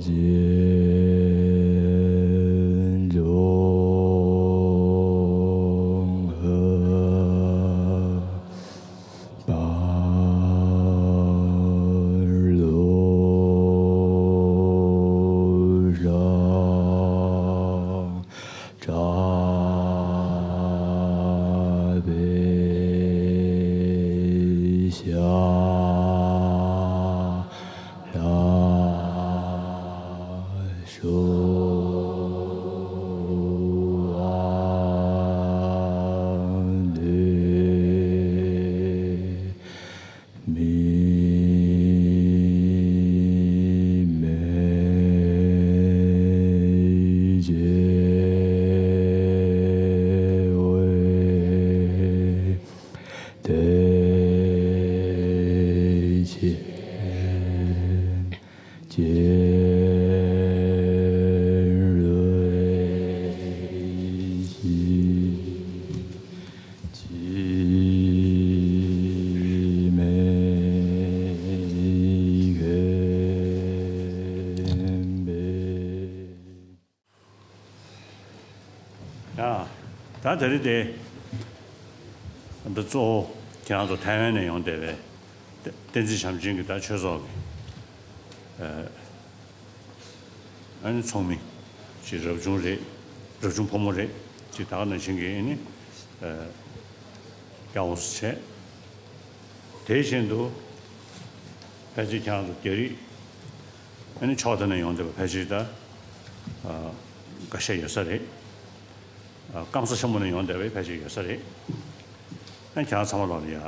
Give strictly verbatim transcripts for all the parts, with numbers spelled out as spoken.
ཅན་ལྗོངས་ཁམས་པར་ལོ་ལ། གྲགས་པའི་ཞབས་ལ་ཤོག་ཨ་ལེ། མི་མེད་རྒྱལ་བའི་བདེ་ཆེན་སྤྱན་རས་གཟིགས། འཆི་མེད་མཁྱེན་པའི། ཡ། ད་དེ་རིང་དེ་འདི་གཙོ་བོ་ཁྱེད་རང་ཚོ་ཐའེ་ཝན་ནས་ཡོང་བསྡད་པའི་བསྟན་འཛིན་བྱམས་ཆེན་གྱི་ད་ཆོས་ཚོགས་ཀྱི་ཨ་ནི་ཚོགས་མི་ཅིག་རབ་བྱུང་རེད། རབ་བྱུང་ཕོ་མོ་རེད། ཅིག་ད་ག་ནང་བཞིན་གྱི་ཨ་ནི་སྐྱབས་འོང་སུ་བྱས། དེ་བཞིན་དུ་ཕལ་ཆེར་ཁྱེད་རང་ཚོ་རྒྱ་རིགས་ཨ་ནི་ཕྱོགས་དེ་ནས་ཡོང་བསྡད་པ་ཕལ་ཆེར་ད་འགའ་ཤས་ཡོད་ས་རེད། སྐམ་ས་ཆེན་པོ་ནས་ཡོང་བསྡད་པའི་ཕལ་ཆེར་ཡོད་ས་རེད། ཨ་ཁྱེད་རང་ཚང་མ་ལོག་ལ་ཡ་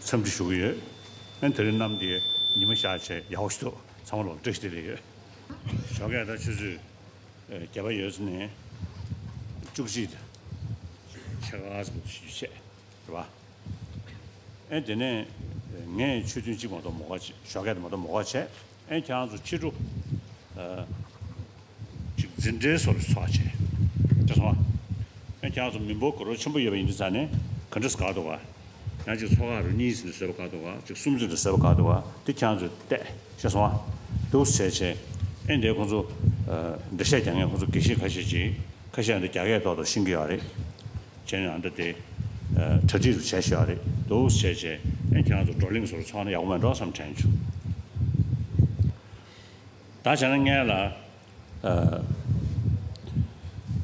འཚམས་འདྲི་ཞུ་གི་ཡོད། ཨ་དེ་རིང་གནམ་འདི་ཉི་མ་ཤར་བྱས་ཡག་པོ་ཞིག་འདུག་ཚང་མ་ལོག་ལ་བཀྲ་ཤིས་བདེ་ལེགས་ཡོད། ཞོགས་ཀས་ད་ཆུ་ཚོད་བརྒྱད་པ་ཡོལ་ཚེ་ནས་བཅུ་གཅིག་ཕྱེད་ཀ་ཙམ་ཞིག་བྱས་རེད་པ། ཨེ་དེ་ནས་ངས་ཆོས་ཐུན་གཅིག་མ་གཏོགས་མ་གོ་བྱས། ཞོགས་ཀས་དེ་མ་གཏོགས་མ་གོ་བྱས། ཨེ་ཁྱེད་རང་ཚོ་ཕྱི་དྲོ་ཨ་ཅིག་འཛིན་གྲྭའི་སོར་ཚོགས་བྱས། དེ་སོང་ཨ། ཨེ་ཁྱེད་རང་ཚོ་མི་འབོར་གོ་རོ་ཆེན་པོ་ཡོད་པ་ཡིན་དུས་ཙང་ནས་ག་འདྲས་ག་འདུག་ག་ཡང་ཅིག་ཚོགས་ཁག་རུ་གཉིས་ཟིན་ནས་བཟོས་པ་ག་འདུག་ག་ཅིག་གསུམ་ཟིན་ནས་བཟོས་པ་ག་འདུག་ག་དེ་ཁྱེད་རང་ཚོས་བལྟས་ཤེས་སོང་ཨ། འདུག་བྱས་བྱས། ཨེ་འདས་ཁོང་ཚོ་ཨ་འགྲེལ་བཤད་རྒྱག་མཁན་ཁོང་ཚོ་དགེ་བཤེས་ཁ་ཤས་ཅིག་ཁ་ཤས་ཨ་འདི་རྒྱ་སྐད་ཏོག་ཏོག་ཤེས་ཀྱི་ཡོད་རེད། བྱས་ནས་ཨ་འདི་དེ་ཨ་གྲ་སྒྲིག་རུ་བྱས་ཤག་རེད། འདུག་བྱས་བྱས་ཨེ་ཁྱེད་རང་ཚོ་བགྲོ་གླེང་བཟོ་རུ་ཚོགས་ན་ཡག་པོ་མེད་འགྲོ་བསམ་དྲན་བྱུང་། ད་བྱས་ན་སྔོན་ལ་ཨ་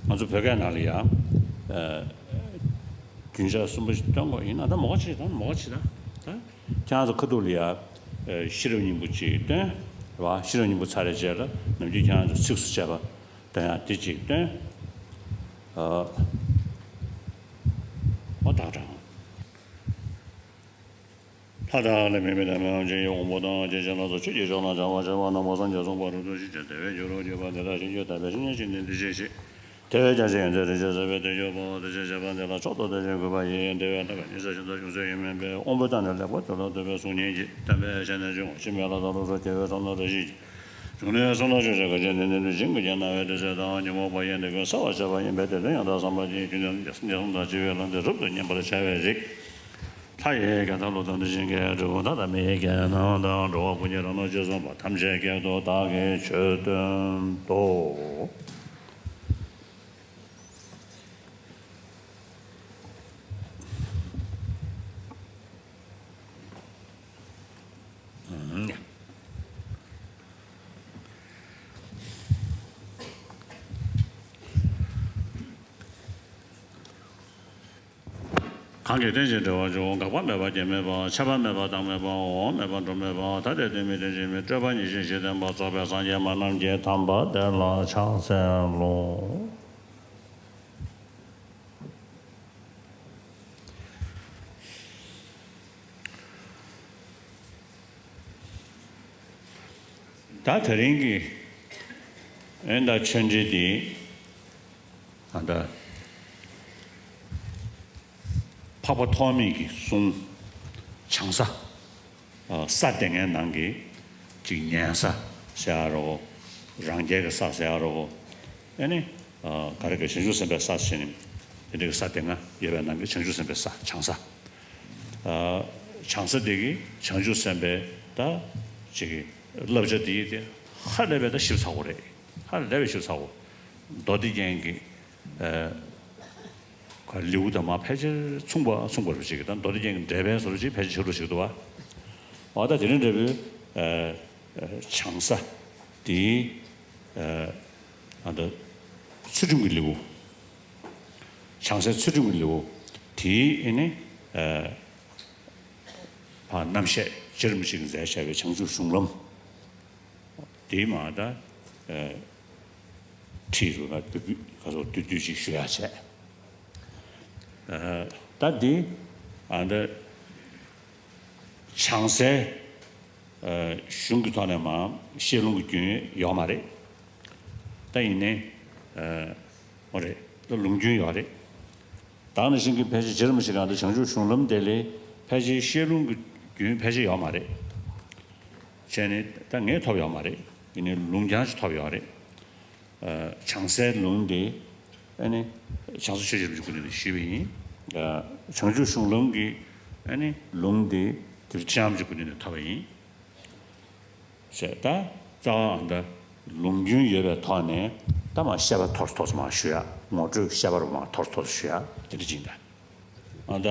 ང་ཚོ་བོད་སྐད་ནང་ལ་ཡ་ཨ་རྒྱུན་ཆགས་གསུམ་པ་ཞིག་སྟོན་དགོས་ཡིན་ན། ད་མ་གོ་ཆེ་ད་མ་གོ་ཆེ་ད། ད་ཁྱེད་རང་ཚོ་ཁ་ཐུག་ལ་ཡ་ཨ་ཤེས་རབ་སྙིང་པོ་གཅིག་སྟོན་རེད་བ། ཤེས་རབ་སྙིང་པོ་ཚར་བའི་རྗེས་ལ་ནམ་རྒྱུན་ཁྱེད་རང་ཚོ་ཚིགས་སུ་བཅད་པ་དང་ཡང་དེ་གཅིག་སྟོན། ཨ། ཨོ་ད་དྲང་། ལྷ་དང་ལྷ་མིན་པའི་དམ་པའི་ལམ་གྱི་དབང་པོ་དང་། སྐྱེ་མཆེད་སྣ་ཚོགས་ཆོས་ཀྱི་མཆོག་རྣམས་སྦྱང་བར་བྱེད་པ་རྣམས་སངས་རྒྱས་གསུངས་པ་རབ་ཏུ་ཞིག་ཅེས་དེ་བས་སྐྱེ་རུ་བྱེད་པ་དེ་དག་ཤིན་ཏུ་དམ་པའི་བཤེས་གཉེན་ཞིག་ནི་འདི་ཞེས་བཤད། དེ་བས་ཀྱང་ཆོས་ཡོན་ཏན་རིན་ཆེན་ཟབ་པའི་དོན་གྱི་དཔའ་བོ་དེ་ཞེས་བྱ་བ་འདི་ལ་མཆོག་ཏུ་དད་ཅིང་གུས་པ་ཡིས། དེ་བས་ན་བའི་ཉེ་ས་ཤིན་ཏུ་ཅུང་ཟད་ཡོད་མིན་པས། དབང་པོ་དང་ནི་ལེགས་པར་དུ་ལ་འདོད་པས་གཟུགས་བརྙན་གྱི་དམ་པའི་བཤེས་གཉེན་ཅིག་ཕྱི་མའི་ལྷ་དང་ལོངས་སུ་སྤྱོད་པའི་ཚོགས་རྣམས་རེ་ཞིག་གིས། བྱུང་ནས་བསོད་ནམས་ཆོས་ཀྱི་གོས་ཆེན་ལྡན་ཏེ་ལུས་ཅན་ཀུན་གྱི་སྣང་བའི་བདེ་གསལ་དང་ཉོན་མོངས་པ་ཡི་ནད་ཀུན་སེལ་བར་བྱེད་པ་ཡིན་པས། དེ་ལྟར་ཡང་དག་བསམ་པ་ཅན་གྱི་རྒྱུད་ནི་ལམ་དང་བཅས་པའི་ལམ་དེ་རབ་ཏུ་མཉེས་པར་བྱ་བའི་རིགས། ལྷ་ཡི་སྐད་དང་ཀླུ་དང་གནོད་སྦྱིན་སྐད་སྲིན་པོ་དག་དང་མི་ཡི་སྐད་རྣམས་དང་འགྲོ་བ་ཀུན་གྱི་རང་སྣང་བཅས་སུ་འབར་ཐམས་ཅད་སྐད་དུ་བདག་གིས་ཆོས་སྟོན་ཏོ། གང་གིས་རྟེན་ཅིང་འབྲེལ་བར་འབྱུང་། འགག་པ་མེད་པ་སྐྱེ་མེད་པ། ཆད་པ་མེད་པ་རྟག་མེད་པ། འོང་བ་མེད་པ་འགྲོ་མེད་པ། ཐ་དད་རྟེན་མེད་རྟེན་ཅིང་མི་སྤྲོས་པ་ཉིད་ཅན་ཞེས་བསྟན་པ་རྫོགས་པའི་སངས་རྒྱས་མ་རྣམས་ཀྱི་དམ་པ་དེ་ལ་ཕྱག་འཚལ་ལོ། ད་དེ་རིང་གི་ཨེ་ད་ཆོས་འབྲེལ་འདི་ཨ་ད་འཕགས་པ་ཐོགས་མེད་ཀྱི་གསུང་བྱང་ས། ས་དེ་སྔའི་ནང་གི་ཅིག་ཉན་ས་ཟེར་ཡ་རོ། རང་རྒྱལ་གྱི་ས་ཟེར་ཡ་རོ། ཨེ་ནི་ག་རེ་གི་བྱང་ཆུབ་སེམས་དཔའི་ས་ཟེར་ནི་དེ་འདྲའི་ས་དེ་སྔ་ཡོད་པའི་ནང་གི་བྱང་ཆུབ་སེམས་དཔའི་ས་བྱང་ས། བྱང་ས་དེ་གི་བྱང་ཆུབ་སེམས་དཔའི་ད་ཅིག་བསླབ་བྱ་དེ་ཡིན་ཏེ། ཧ་ལས་པའི་ད་ཞིབ་ཚགས་པོ་རེད། ཧ་ལས་པའི་ཞིབ་ཚགས་པོ། མདོ་སྡེ་རྒྱན་གྱི་ཨ་ཁ་ལེའུ་དང་མ་ཕལ་ཆེར་མཚུངས་པ་མཚུངས་པ་རུ་ཅིག་གི་ད་མདོ་སྡེ་རྒྱན་གྱི་འགྲེལ་པའི་བཟོ་འདྲ་ཅིག་ཕལ་ཆེར་ཆགས་འགྲོ་ཞིག་འདུག་བ། འོ་ད་དེ་རིང་འདྲ་བོའི་ཨ་ཨ་བྱང་ས་དེའི་ཨ་ཨ་ད་ཚུལ་ཁྲིམས་ཀྱི་ལེའུ། བྱང་སའི་ཚུལ་ཁྲིམས་ཀྱི་ལེའུ་དེའི་ཨེ་ནི་ཨ་ཕར་རྣམ་བཤད་རྗེ་རིན་པོ་ཆེ་གིས་མཛད་བཞག་པའི་བྱང་ཆུབ་གཞུང་ལམ། དེའི་མ་ད་ཨ་ཁྲིད་རུ་ན་བསྡུས་བསྡུས་ག་ཚོད་བསྡུས་བསྡུས་ཅིག་ཞུ་ཡག་བྱས། ཨ་ད་འདི་ཨ་ད་བྱང་སའི་ཨ་གཞུང་གི་ཐོག་ནས་མ་བཤད་ལུང་གི་རྒྱུན་ཡོད་མ་རེད། ད་ཡིན་ནའི་ཨ་འོ་རེད། ད་ལུང་རྒྱུན་ཡོད་རེད། ད་ནང་བཞིན་གྱི་ཕལ་ཆེར་རྗེ་རིན་པོ་ཆེ་གང་དུ་བྱང་ཆུབ་གཞུང་ལམ་དེ་ལས་ཕལ་ཆེར་བཤད་ལུང་གི་རྒྱུན་ཕལ་ཆེར་ཡོད་མ་རེད། བྱས་ནས་ད་ངས་ཐོབ་ཡོད་མ་རེད། ཡིན་ནའི་ལུང་རྐྱང་ཞིག་ཐོབ་ཡོད་རེད། ཨ་བྱང་སའི་ལུང་དེ་ཨ་ནི་བྱང་ས་ཆོས་རྗེ་རིན་པོ་ཆེ་སྐུ་མདུན་ནས་ཞུས་པ་ཡིན། ཨ་བྱང་ཆུབ་གཞུང་ལམ་གྱི་ཨ་ནི་ལུང་དེ་དེར་སྤྱན་རས་གཟིགས་སྐུ་མདུན་ནས་ཐོབ་པ་ཡིན། ཞེས་ད་རྩ་བ་ཨ་ད་ལུང་རྒྱུན་ཡོད་པའི་ཐོག་ནས་ད་མ་བཤད་པ་ཐོར་ཐོར་མ་ཞུ་ཡ། ངོ་སྤྲོད་བཤད་པར་མ་ཐོར་ཐོར་ཞུ་ཡ་དེ་འདྲ་ཅིག་ཡིན་ད། ཨ་ད་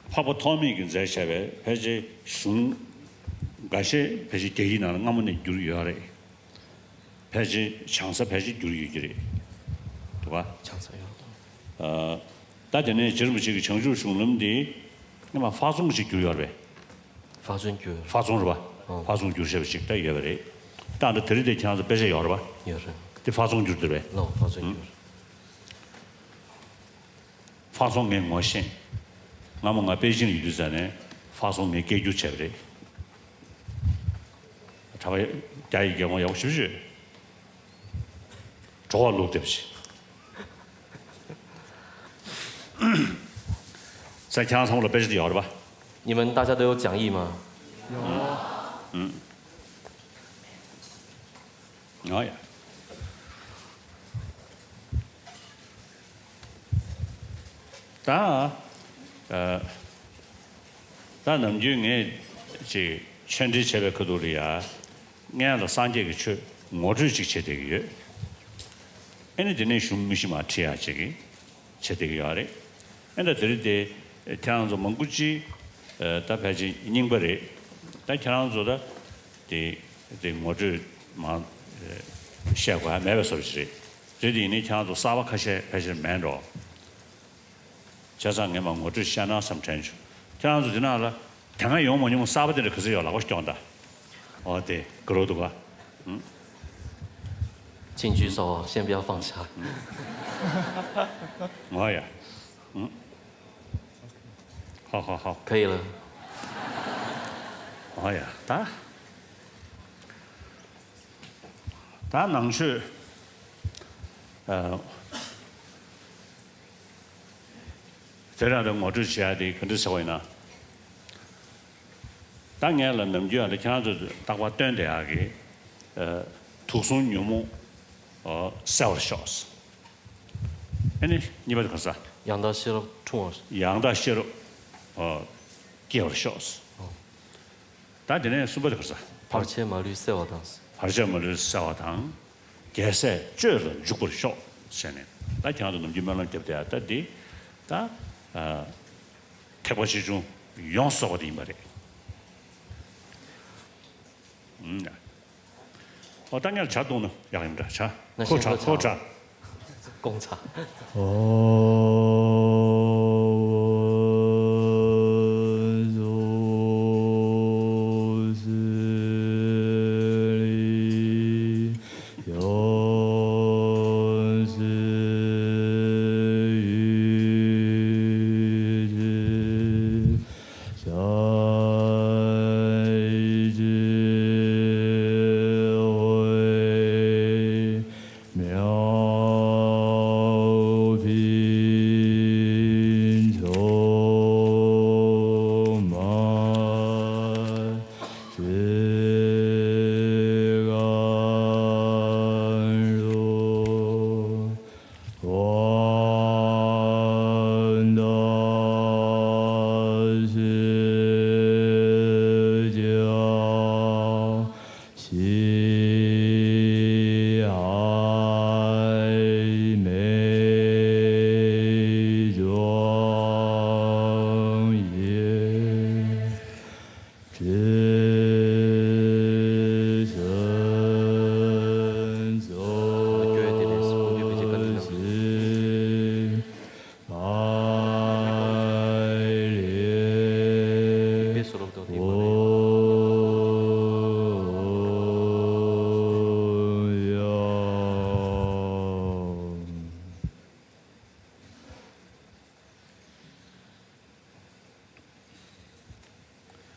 འཕགས་པ་ཐོགས་མེད་ཀྱིས་མཛད་བྱ་བའི་ཕལ་ཆེར་གཞུང་འགའ་ཤས་ཕལ་ཆེར་རྒྱ་ཡིག་ནང་ལ་སྔ་མོ་ནས་བསྒྱུར་ཡོད་རེད། ཕལ་ཆེར་བྱང་ས་ཕལ་ཆེར་བསྒྱུར་ཡོད་ཀྱི་རེད། འདུག་ག་བྱང་ས་ཡོད། ཨ་ད་དེ་ནས་རྗེ་རིན་པོ་ཆེ་གི་བྱང་ཆུབ་གཞུང་ལམ་འདི་སྔ་མ་དཔག་ཚོང་ཅིག་བསྒྱུར་ཡོད་རེད་པས། དཔག་ཚོང་བསྒྱུར། དཔག་ཚོང་རེད་པ། ཨོ། དཔག་ཚོང་བསྒྱུར་བྱས་པ་ཅིག་ད་ཡོད་པ་རེད། ད་འདི་དེ་རིང་དེ་ཁྱེད་རང་ཚོ་དཔེ་ཆ་ཡོད་རེད་པ། ཡོད་རེད། དེ་དཔག་ཚོང་བསྒྱུར་འདི་རེད། ལོ་དཔག་ཚོང་བསྒྱུར། དཔག་ཚོང་ངས་ངོ་ཤེས། སྔ་མོ་ང་པེ་ཅིང་ཡོད་དུས་ཙ་ནས་དཔག་ཚོང་ངས་སྐད་སྒྱུར་བྱས་པ་རེད། གྲྭ་པ་རྒྱ་ཡི་རྒན་མོ་ཡག་པོ་ཞེ་པོ་ཅིག་གྲོགས་ལུག་འདེབས་ཤིག་ས་ཁྱང་ཚང་མ་ལ་དཔེ་ཆ་དེ་ཡོད་རེད་པ། 你们大家都有讲义吗？ ཨང་ཡ། ད་ཨ་ད་ནམ་རྒྱུན་ངས་ཅིག་ཆོས་འབྲེལ་བྱས་པའི་ཁ་ཐུག་ལ་ཡ། སྔོན་ལ་སངས་རྒྱས་ཀྱི་ཆོས་ངོ་སྤྲོད་ཅིག་བྱེད་བསྡད་ཀྱི་ཡོད། ཨེ་ནི་དེ་ནས་གཞུང་དངོས་གཞི་མར་ཁྲིད་ཡག་ཅིག་བྱེད་བསྡད་ཀྱི་ཡོད་རེད། ཨེ་ད་དེ་རིང་དེ་ཁྱེད་རང་ཚོ་མང་པོ་ཅིག་ད་ཕལ་ཆེར་རྙིང་པ་རེད། ད་ཁྱེད་རང་ཚོ་ད་དེ་དེ་ངོ་སྤྲོད་མང་བཤད་དགོས་ཡ་མེད་པའི་བཟོ་ཅིག་རེད། རེད་དེ་ཡིན་ནའི་ཁྱེད་རང་ཚོ་གསར་པ་ཁ་ཤས་ཕལ་ཆེར་མེད་འགྲོ། བྱས་ཙང་ངས་མར་ངོ་སྤྲོད་བཤད་ན་བསམ་དྲན་བྱུང་། ཁྱེད་རང་ཚོ་འདི་ནང་ལ་དེ་སྔ་ཡོང་མ་མྱོང་གསར་པ་དེ་འདྲ་ག་ཚོད་ཡོད་ལག་པ་ཤོག་ད། འོ་དེ་དགའ་རབ་འདུག་ག་ཨང་། 进去说，先不要放下。 ཨང་། འོ་ཡ། ཨང་། 好好好。 可以了。 འོ་ཡ། ད་ད་ནང་ཆོས་ཨ། དེ་རང་དང་ངོ་སྤྲོད་བྱེད་ཡ་དེ་ག་འདྲ་ཟེར་བ་ཡིན་ན། ད་ངས་ལ་ནམ་རྒྱུན་ཨ་ད་ཁྱེད་རང་ཚོ་རྟག་པར་སྟོན་བསྡད་ཡག་གི་ཨ་དུག་གསུམ་ཉོན་མོངས་ཨ་བསལ་བར་ཤོག་ཨ་ནི་གཉིས་པ་དེ་ག་ས། 羊的血肉充耳。 ཡང་དག་ཤེས་རབ་ཨ་སྐྱེ་བར་ཤོག་ད་དེ་ནས་གསུམ་པ་དེ་ག་ས། བར་ཆད་མ་ལུས་བསལ་བ་དང་། བར་ཆད་མ་ལུས་བསལ་བ་དང་། རྒྱལ་སྲས་སྤྱོད་ལ་འཇུག་པར་ཤོག་ཟེར་ནས། ད་ཁྱེད་རང་ཚོ་ནམ་རྒྱུན་སྨོན་ལམ་བརྒྱབ་བསྡད་ཡ་ད་འདི་ད་ཨ་ཐེག་པ་ཆེ་ཆུང་ཡོངས་རྫོགས་པ་དེ་ཡིན་པ་རེད། ཨུམ། ཨོ་ད་ངས་ཇ་བཏུང་ན་ཡག་ཡིན་འདྲ། ཇ། 那 ཁོ་ཇ། 先喝茶。 ཁོ་ཇ། 供茶。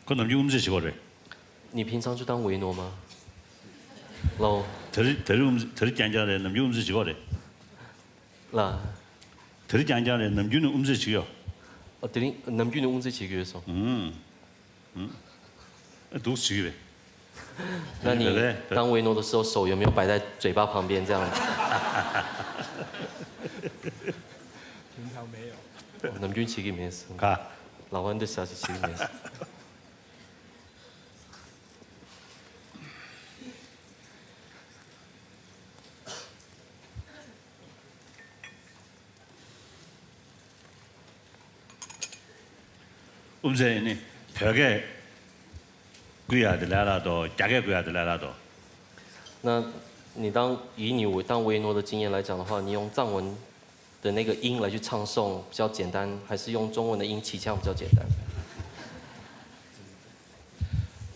ཁོ་ནམ་རྒྱུན་དབུ་མཛད་བྱེད་ཀྱི་ཡོད་རེད། 你平常就当维诺吗？ལགས། དེ་རིང་དེ་རིང་དབུ་མཛད་དེ་རིང་རྐྱང་རྐྱང་རེད། ནམ་རྒྱུན་དབུ་མཛད་བྱེད་ཀྱི་ཡོད་རེད། ལགས། དེ་རིང་རྐྱང་རྐྱང་རེད། ནམ་རྒྱུན་ནས་དབུ་མཛད་བྱེད་ཀྱི་ཡོད། ཨ། དེ་རིང་ནམ་རྒྱུན་ནས་དབུ་མཛད་བྱེད་ཀྱི་ཡོད་སོང་། ཨུམ། ཨུམ། ཨ། འདུག་བྱེད་ཀྱི་རེད། 那你当维诺的时候，手有没有摆在嘴巴旁边这样子？平常没有。哦，ནམ་རྒྱུན་བྱེད་ཀྱི་མེད་སོང་། ག་ལག་པ་འདི་ཟ་ཟི་བྱེད་ཀྱི་མེད་སོང་། དབུ་མཛད་ནི་བོད་སྐད་བསྐུལ་ཡག་དེ་ལས་སླ་དོ། རྒྱ་སྐད་བསྐུལ་ཡག་དེ་ལས་སླ་དོ། 那你当以你为当维诺的经验来讲的话，你用藏文的那个音来去唱诵比较简单，还是用中文的音起腔比较简单？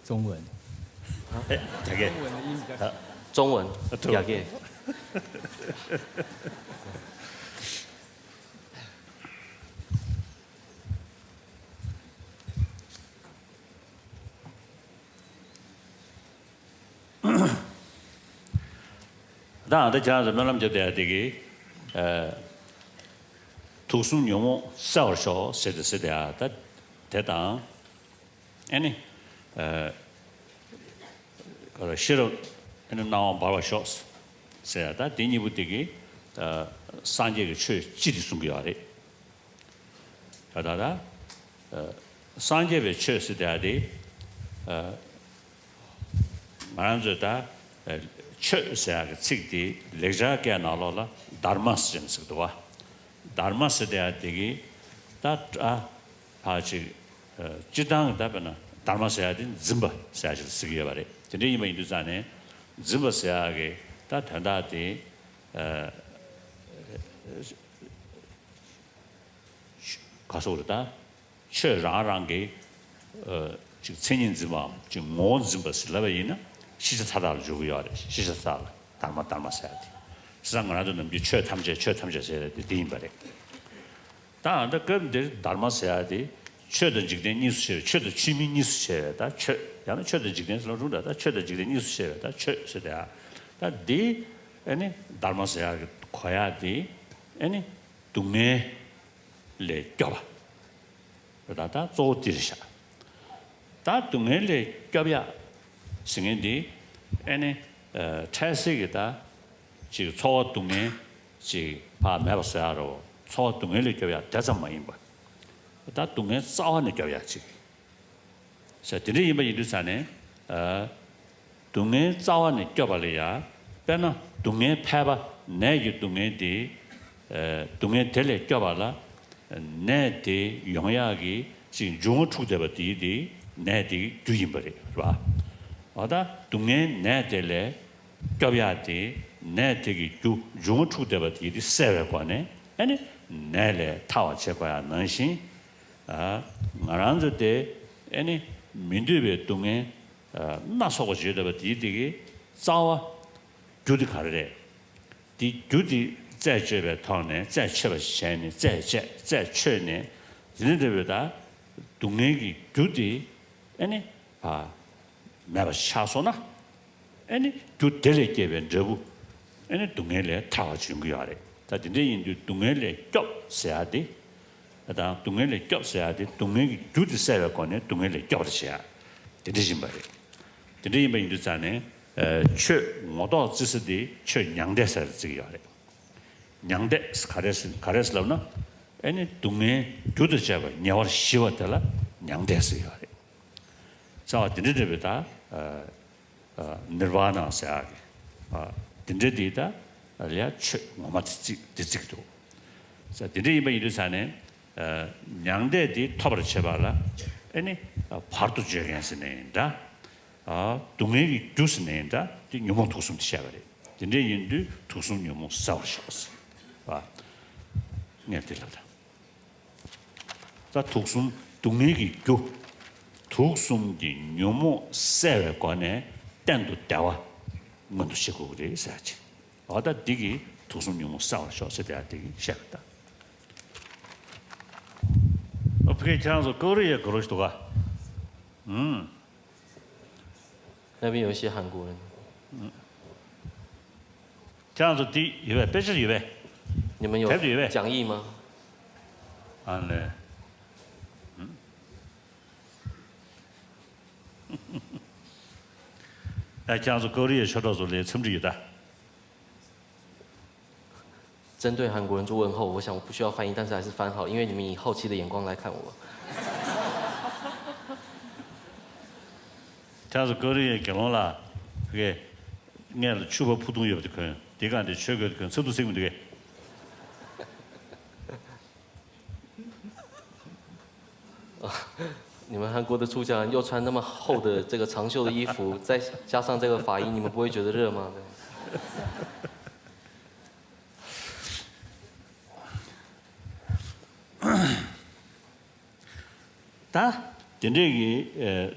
中文。 ཨེ། རྒྱ་སྐད། 中文的音比较 ཨ། 中文། ཨ། ཐུབ། རྒྱ་སྐད། ད་ཨ། ད་ཁྱེད་རང་ཚོ་སྨོན་ལམ་རྒྱབ་བསྡད་ཡག་དེ་གི། ཨ། དུག་གསུམ་ཉོན་མོངས་བསལ་བར་ཤོག་ཟེར་ཏེ་ཟེར་ཏེ་ཡ། ད་དེ་དང་། ཨེ་ནི། ཨ། ཤེས་རབ་ཨེ་ནི་སྣང་བ་འབར་བར་ཤོག་ཟེར་ཡ། ད་དེ་གཉིས་པོ་དེ་གི། ཨ། སངས་རྒྱས་ཀྱི་ཆོས་སྤྱི་དེ་གསུང་གི་ཡོད་རེད། ད་ད་ད། ཨ། སངས་རྒྱས་པའི་ཆོས་ཟེར་ཡ་དེ། ཨ། ང་རང་ཚོས་ད། ཨ། ཆོས་ཟེར་ཡ་གི་ཚིག་དེ་ལེགས་སྦྱར་སྐད་ནང་ལོགས་ལ་དྷརྨ་ཟེར་ནས་ཟེར་གི་འདུག་བ། དྷརྨ་ཟེར་ཡ་དེ་གི་ད། ཨ། ཕར་ཅིག་ཨ། སྤྱིར་བཏང་གི་ད་དཔེར་ན་དྷརྨ་ཟེར་ཡ་དེ་འཛིན་པ་ཟེར་ཡ་ཞིག་ལ་ཟེར་གི་ཡོད་པ་རེད། དེ་འདྲ་ཡིན་པ་ཡིན་དུས་ཙང་ནས་འཛིན་པ་ཟེར་ཡ་གི་ད་དོན་དག་དེ། ཨ། ག་སོགས་རེད་ད། ཆོས་རང་རང་གི། ཨ། ཅིག་མཚན་ཉིད་འཛིན་པའམ་ཅིག་ངོ་བོ་འཛིན་པ་ཟེར་ལབ་པ་ཡིན་ན་ཤེས་བྱ་མཐའ་དག་ལ་འཇུག་གི་ཡོད་རེད། ཤེས་བྱ་མཐའ་དག་ལ་དྷརྨ་དྷརྨ་ཟེར་ཡ་དེ། བྱས་ཙང་ང་རང་ཚོ་ནམ་རྒྱུན་ཆོས་ཐམས་ཅད་ཆོས་ཐམས་ཅད་ཟེར་ཡ་དེ་དེ་ཡིན་པ་རེད། ད་ཨ། ད་སྐབས་འདིར་དྷརྨ་ཟེར་ཡ་དེ་ཆོས་དང་འཇིག་རྟེན་གཉིས་སུ་ཕྱེ་བའི། ཆོས་དང་ཆོས་མིན་གཉིས་སུ་ཕྱེ་བའི་ད་ཆོས། ཡང་ན་ཆོས་དང་འཇིག་རྟེན་ཟེར་ལབ་རུང་འདྲ། ད་ཆོས་དང་འཇིག་རྟེན་གཉིས་སུ་ཕྱེ་བའི་ད་ཆོས་ཟེར་ཏེ་ཡ། ད་འདི་ཨེ་ནི་དྷརྨ་ཟེར་ཡ་གི་གོ་ཡ་དེ་ཨེ་ནི་སྡུག་བསྔལ་ལས་སྐྱོབ་པ། ད་ད་གཙོ་བོ་འདི་རེད་ཤག་ད་སྡུག་བསྔལ་ལས་སྐྱོབ་ཡག་ཟེར་མཁན་འདི་ཨེ་ནི། ཨ། འཕྲལ་སེལ་གྱི་ད་ཅིག་ཚོར་བ་སྡུག་བསྔལ་ཅིག་ཕར་མེད་པ་བཟོ་ཡག་རོ། ཚོར་བ་སྡུག་བསྔལ་ལས་སྐྱོབ་ཡག་དེ་ཙམ་མ་ཡིན་པ། ད་སྡུག་བསྔལ་རྩ་བ་ནས་སྐྱོབ་ཡག་ཅིག་ཟེར་དེ་འདྲ་ཡིན་པ་ཡིན་དུས་ཙང་ནས། ཨ། སྡུག་བསྔལ་རྩ་བ་ནས་སྐྱོབ་པ་ལ་ཡ། དཔེར་ན་སྡུག་བསྔལ་ཕལ་པ། ནད་ཀྱི་སྡུག་བསྔལ་དེ། ཨ། སྡུག་བསྔལ་དེ་ལས་སྐྱོབ་པ་ལ། ནད་དེ་ཡོང་ཡག་གི་ཅིག་འབྱུང་བ་འཁྲུགས་བསྡད་པ་དེ་དེ་ནད་དེ་གི་རྒྱུ་ཡིན་པ་རེད། རེད་པ། འོ་ད་སྡུག་བསྔལ་ནད་དེ་ལས་སྐྱོབ་ཡག་དེ་ནད་དེ་གི་རྒྱུ་འབྱུང་བ་འཁྲུགས་བསྡད་པ་དེ་དེ་བསལ་བའི་སྒོ་ནས་ཨེ་ནི་ནད་ལས་ཐར་བར་བྱེད་དགོས་ཡག་ནང་བཞིན། ཨ། ང་རང་ཚོ་དེ་ཨེ་ནི་མི་འདོད་པའི་སྡུག་བསྔལ། ཨ། སྣ་ཚོགས་པ་ཅིག་ཡོད་བསྡད་པ་དེ་དེ་གི་རྩ་བ། རྒྱུ་དེ་ག་རེ་རེད། དེ་རྒྱུ་དེ་རྩད་གཅོད་པའི་ཐོག་ནས། རྩད་ཆོད་པ་ཞིག་བྱས་ནས། རྩད་བཅད། རྩད་ཆོད་ནས། དེ་ནས་འདྲ་བའི་ད་སྡུག་བསྔལ་གྱི་རྒྱུ་དེ་ཨེ་ནི་ཕར་མེད་པ་ཆགས་སོང་ན། ཨེ་ནི་རྒྱུ་དེ་ལས་སྐྱེས་པའི་འབྲས་བུ་ཨེ་ནི་སྡུག་བསྔལ་ལས་ཐར་བ་ཅིག་ཡོང་གི་ཡོད་རེད། ད་དེ་འདྲ་ཡིན་དུས་སྡུག་བསྔལ་ལས་སྐྱོབ་ཟེར་ཡག་དེ། ད་སྡུག་བསྔལ་ལས་སྐྱོབ་ཟེར་ཡག་དེ་སྡུག་བསྔལ་གྱི་རྒྱུ་དེ་བསལ་བའི་སྒོ་ནས་སྡུག་བསྔལ་ལས་སྐྱོབ་པར་བྱེད་ཡག་དེ་འདྲ་ཡིན་པ་རེད། དེ་འདྲ་ཡིན་པ་ཡིན་དུས་ཙང་ནས། ཨ། ཆོས་ངོ་ཐོག་བརྩི་ས་དེ་ཆོས་མྱང་འདས་ཟེར་བརྩི་གི་ཡོད་རེད། མྱང་འདས་ག་རེ་ཟེར། ག་རེ་ཟེར་ལབ་ན། ཨེ་ནི་སྡུག་བསྔལ་རྒྱུ་དང་བཅས་པ་ཉེ་བར་ཞི་བ་དེ་ལ་མྱང་འདས་ཟེར་གི་ཡོད་རེད། རྩ་བ་དེ་འདྲ་འདྲ་བའི་ད། ཨ། ཨ། ནིར་བཱ་ན་ཟེར་ཡག་གི། ཨ། དེ་འདྲ་དེ་ད་ལ་ཡ་ཆོས་ངོ་མ་དེ་བརྩི་དེ་བརྩི་གི་འདུག་ཟེར། དེ་འདྲ་ཡིན་པ་ཡིན་དུས་ཙང་ནས། ཨ། མྱང་འདས་དེ་ཐོབ་པར་བྱེད་པ་ལ་ཨེ་ནི། ཨ། བར་དུ་གཅོད་མཁན་ཟེར་ནའི་འདྲ། ཨ། སྡུག་བསྔལ་གྱི་རྒྱུ་ཟེར་ནའི་འདྲ། དེ་ཉོན་མོངས་དུག་གསུམ་དེ་བཤད་པ་རེད། དེ་འདྲ་ཡིན་དུས་དུག་གསུམ་ཉོན་མོངས་བསལ་བར་ཤོག་ཟེར་བ། ངས་འདི་ལབ་ད། ད་དུག་གསུམ་སྡུག་བསྔལ་གྱི་རྒྱུ། དུག་གསུམ་གྱི་ཉོན་མོངས་བསལ་བའི་སྒོ་ནས་གཏན་དུ་བདེ་བ་མངོན་དུ་བྱེད་དགོས་ཀྱི་རེད་ཟེར་ཅིག་འོ་ད་འདི་གིས་དུག་གསུམ་ཉོན་མོངས་བསལ་བར་ཤོག་ཟེར་དེ་ཡང་འདི་གིས་བཤད་པ་ད། ཨོ་ཕ་གི་ཁྱེད་རང་ཚོ་ཀོ་རི་ཡའི་གོ་རོ་ཞིག་འདུག་ག 嗯，那边有一些韩国人，这样子的有呗，别是有呗，你们有台北有呗讲义吗？啊嘞，嗯，哎，这样子高丽也说到这里，村里有的。针对韩国人做问候，我想我不需要翻译，但是还是翻好，因为你们以好奇的眼光来看我。ད་སོ་ཀོ་རི་ཡའི་དགེ་སློང་ལ་ཕ་གི་ངས་ལ་ཕྱུ་པ་ཕུ་ཐུང་ཡོད་པ་དེ་གོན་དེ་གང་དེ་ཆོས་གོས་དེ་གོན་ཚབ་ཏུ་སེང་མི་འདུག་གས།你们韩国的出家人又穿那么厚的这个长袖的衣服，再加上这个法衣，你们不会觉得热吗？ད་དེ་འདྲས་ཀྱི་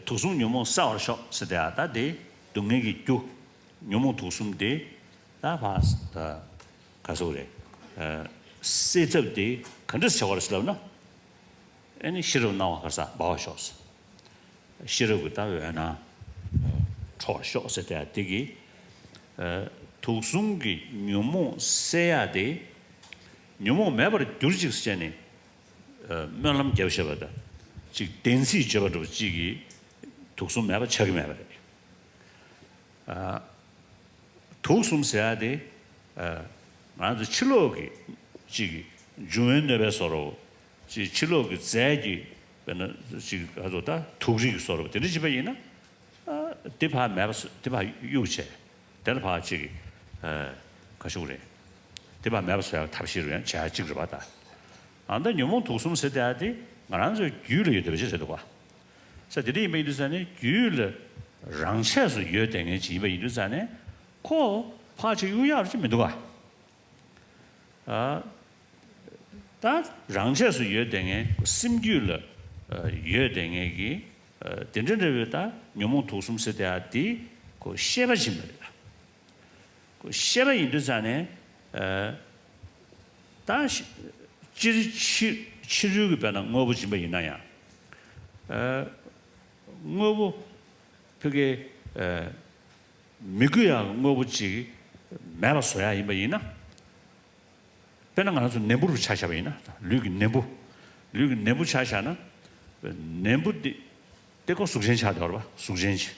དུག་གསུམ་ཉོན་མོངས་བསལ་བར་ཤོག་ཟེར་ཏེ་ད་དེ་སྡུག་བསྔལ་གྱི་རྒྱུ་ཉོན་མོངས་དུག་གསུམ་དེ་ད་ཕ་ད་ག་སོག་རེད། སེལ་ཐབས་དེ་ག་འདྲས་བྱ་བ་རེད་ཟེར་ལབ་ན། ཨེ་ནི་ཤེས་རབ་སྣང་བ་ག་ས་སྦ་བར་ཤོག་ཟེར། ཤེས་རབ་ཀྱི་ད་འོད་སྣང་འཕྲོ་བར་ཤོག་ཟེར་ཏེ་དེ་གི་དུག་གསུམ་གྱི་ཉོན་མོངས་སེལ་ཡ་དེ། ཉོན་མོངས་མེད་པར་གྱུར་ཅིག་ཟེར་ནས་སྨོན་ལམ་རྒྱབ་བཞག་པ་དང་ཅིག་བདེན་ཚིག་བརྗོད་པ་འདྲ་པོ་ཅིག་གིས་དུག་གསུམ་མེད་པ་ཆགས་ཀྱི་མེད་པ་རེད། དུག་གསུམ་ཟེར་ཡ་དེ་ང་ཚོ་ཕྱི་ལོགས་ཀྱི་ཅིག་འབྱུང་བའི་གནོད་པའི་བཟོ་འདྲ་པོ་ཅིག་ཕྱི་ལོགས་ཀྱི་རྫས་ཀྱི་དཔེར་ན་ཅིག་ང་ཚོ་ད་དུག་རིགས་ཀྱི་བཟོ་འདྲ་པོ་དེ་འདྲ་བྱེད་པ་ཡིན་ན། དེ་ཕར་མེད་པ་བཟོ་དེ་ཕར་གཡུག་བྱས། དེ་ལ་ཕར་ཅིག་ག་ཤུག་རེད། དེ་ཕར་མེད་པ་བཟོ་ཡག་ཐབས་ཤེས་རུ་ཡང་བྱ་ཡག་ཅིག་རེད་པ་ད། ཨ་ད་ཉོན་མོངས་དུག་གསུམ་ཟེར་དེ་ཨ་དེ་ང་རང་ཚོའི་རྒྱུད་ལ་ཡོད་བསྡད་པ་ཅིག་རེད་འདུག་ག། ས་དེ་འདྲ་ཡིན་པ་ཡིན་དུས་ཙང་ནས་རྒྱུད་ལ་རང་ཆས་སུ་ཡོད་བསྡད་མཁན་ཅིག་ཡིན་པ་ཡིན་དུས་ཙང་ནས་ཁོ་ཕར་ཅིག་གཡུག་ཡག་རུ་ཅིག་མི་འདུག་ག། ཨ། ད་རང་ཆས་སུ་ཡོད་བསྡད་མཁན་སེམས་རྒྱུད་ལ་ཡོད་བསྡད་མཁན་གྱི་དེ་འདྲ་འདྲ་བའི་ད་ཉོན་མོངས་དུག་གསུམ་ཟེར་དེ་ཨ་དེ་ཁོ་ཤེས་པ་ཡིན་པ་རེད། ཁོ་ཤེས་པ་ཡིན་དུས་ཙང་ནས་ད་སྤྱིར་ཕྱི་ཕྱི་རོལ་གྱི་དཔེར་ན་དངོས་པོ་ཡིན་པ་ཡིན་ན་ཡང་དངོས་པོ་ཕ་གི་མི་དགོས་ཡག་དངོས་པོ་ཅིག་མེད་པ་བཟོ་ཡག་ཡིན་པ་ཡིན་ན། དཔེར་ན་ང་རང་ཚོ་ནད་འབུ་རུ་ཆ་བཞག་པ་ཡིན་ན། ལུས་ཀྱི་ནད་འབུ། ལུས་ཀྱི་ནད་འབུ་ཆ་བཞག་ན། ནད་འབུ་འདི། དེ་ཀོ་གཟུགས་ཅན་ཆགས་འདུག་རེད་པ། གཟུགས་ཅན་ཅིག་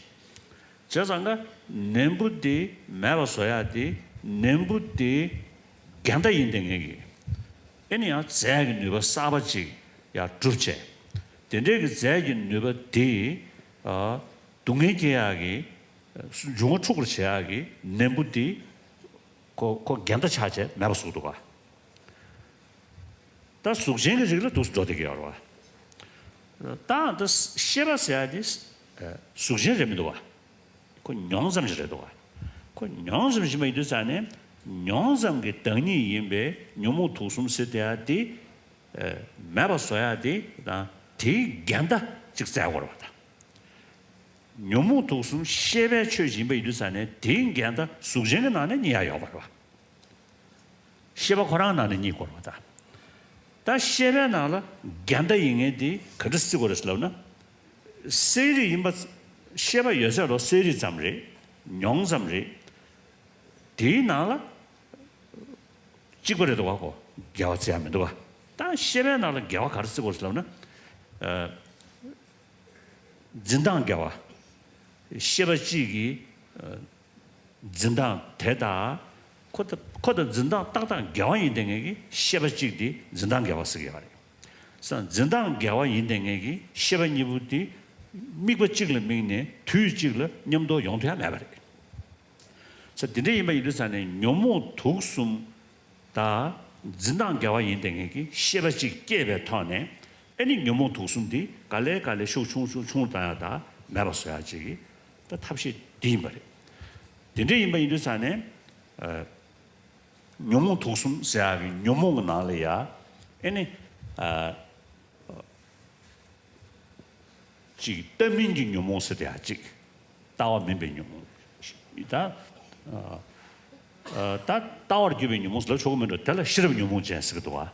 བྱས་ཙང་ཀ་ནད་འབུ་འདི་མེད་པ་བཟོ་ཡག་དེ་ནད་འབུ་འདི་འགལ་ཟླ་ཡིན་བསྡད་མཁན་གྱི། ཨེ་ནི་ཡང་རྫས་ཀྱི་ནུས་པ་གསར་པ་ཅིག་ཡར་གྲུབ་བྱས། དེ་འདྲའི་གི་རྫས་ཀྱི་ནུས་པ་འདི། སྡུག་བསྔལ་སྐྱེ་ཡག་གི། འབྱུང་བ་འཁྲུགས་པར་བྱེད་ཡག་གི་ནད་འབུ་འདི། ཁོ་ཁོ་འགལ་ཟླ་ཆགས་བྱས་མེད་པ་བཟོ་འདུག་ག། ད་གཟུགས་ཅན་གྱི་རིགས་ལ་འདུག་སེ་འགྲོ་བསྡད་ཀྱི་ཡོད་རེད་བ། ད་ད་ཤེས་པ་ཟེར་ཡ་དེ་གཟུགས་ཅན་རེད་མི་འདུག་བ། ཁོ་མྱོང་ཙམ་ཞིག་རེད་འདུག་བ། ཁོ་མྱོང་ཙམ་ཞིག་མ་ཡིན་དུས་ཙང་ནས་མྱོང་ཙམ་གྱི་བདག་ཉིད་ཡིན་པའི་ཉོན་མོངས་དུག་གསུམ་ཟེར་བསྡད་ཡ་དེ་མེད་པ་བཟོ་ཡ་དེ་དང་དེའི་འགལ་ཟླ་ཅིག་བཙལ་དགོས་རེད་བ་ད། ཉོན་མོངས་དུག་གསུམ་ཤེས་པའི་ཆོས་ཡིན་པ་ཡིན་དུས་ཙང་ནས་དེའི་འགལ་ཟླ་གཟུགས་ཅན་གྱི་ནང་ནས་རྙེད་ཡ་ཡོད་མ་རེད་བ། ཤེས་པ་ཁོ་རང་ནང་ནས་རྙེད་དགོས་རེད་བ་ད། ད་ཤེས་པའི་ནང་ལ་འགལ་ཟླ་ཡིན་མཁན་དེ་ག་འདྲ་བརྩི་དགོས་རེད་ཟེར་ལབ་ན། གསལ་རིག་ཡིན་པ། ཤེས་པ་ཡོད་ཚད་ལོ་གསལ་རིག་ཙམ་རེད། མྱོང་ཙམ་རེད། དེའི་ནང་ལ་གཅིག་པ་རེད་འདུག་བ་ཁོ། འགལ་བ་བརྩི་ཡ་མི་འདུག་བ། ད་ཤེས་པའི་ནང་ལ་འགལ་བ་ག་རེ་བརྩི་དགོས་ཟེར་ལབ་ན། འཛིན་སྟངས་འགལ་བ། ཤེས་པ་གཅིག་གིས་འཛིན་སྟངས་དེ་དག་ཁོ་དང་ཁོ་དང་འཛིན་སྟངས་ཏག་ཏག་འགལ་བ་ཡིན་བསྡད་མཁན་གྱི་ཤེས་པ་གཅིག་དེ་འཛིན་སྟངས་འགལ་བ་ཟེར་གྱི་ཡོད་རེད། ས་འཛིན་སྟངས་འགལ་བ་ཡིན་བསྡད་མཁན་གྱི་ཤེས་པ་གཉིས་པོ་དེ་དམིགས་པ་གཅིག་ལ་དམིགས་ནས་དུས་གཅིག་ལ་མཉམ་དུ་ཡོང་ཐུབ་ཡ་མེད་པ་རེད། ས་དེ་འདྲ་ཡིན་པ་ཡིན་དུས་ཙང་ནས་ཉོན་མོངས་དུག་གསུམ་དང་འཛིན་སྟངས་འགལ་བ་ཡིན་བསྡད་མཁན་གྱི་ཤེས་པ་གཅིག་སྐྱེས་པའི་ཐོག་ནས་ཨེ་ནི་ཉོན་མོངས་དུག་གསུམ་དེ་ག་ལེ་ག་ལེ་ཤུགས་ཆུང་ཆུང་ཆུང་བཏང་ཡ་དང་མེད་པ་བཟོ་ཡ་གཅིག་གི་ད་ཐབས་ཤེས་འདི་ཡིན་པ་རེད། དེ་འདྲ་ཡིན་པ་ཡིན་དུས་ཙང་ནས་ཉོན་མོངས་དུག་གསུམ་ཟེར་ཡག་གི་ཉོན་མོངས་ཀྱི་ནང་ལ་ཡ་ཨེ་ནི། ཅིག་ལྟ་མིན་གྱི་ཉོན་མོངས་ཟེར་དེ་ཡང་ཅིག་ལྟ་བ་མིན་པའི་ཉོན་མོངས། ད་ད་ལྟ་བར་གྱུར་པའི་ཉོན་མོངས་ཟེར་ལབ་ཆོག་གི་མིན་འགྲོ། དེ་ལ་ཤེས་རབ་ཉོན་མོངས་ཅན་ཟེར་གྱི་འདུག་བ།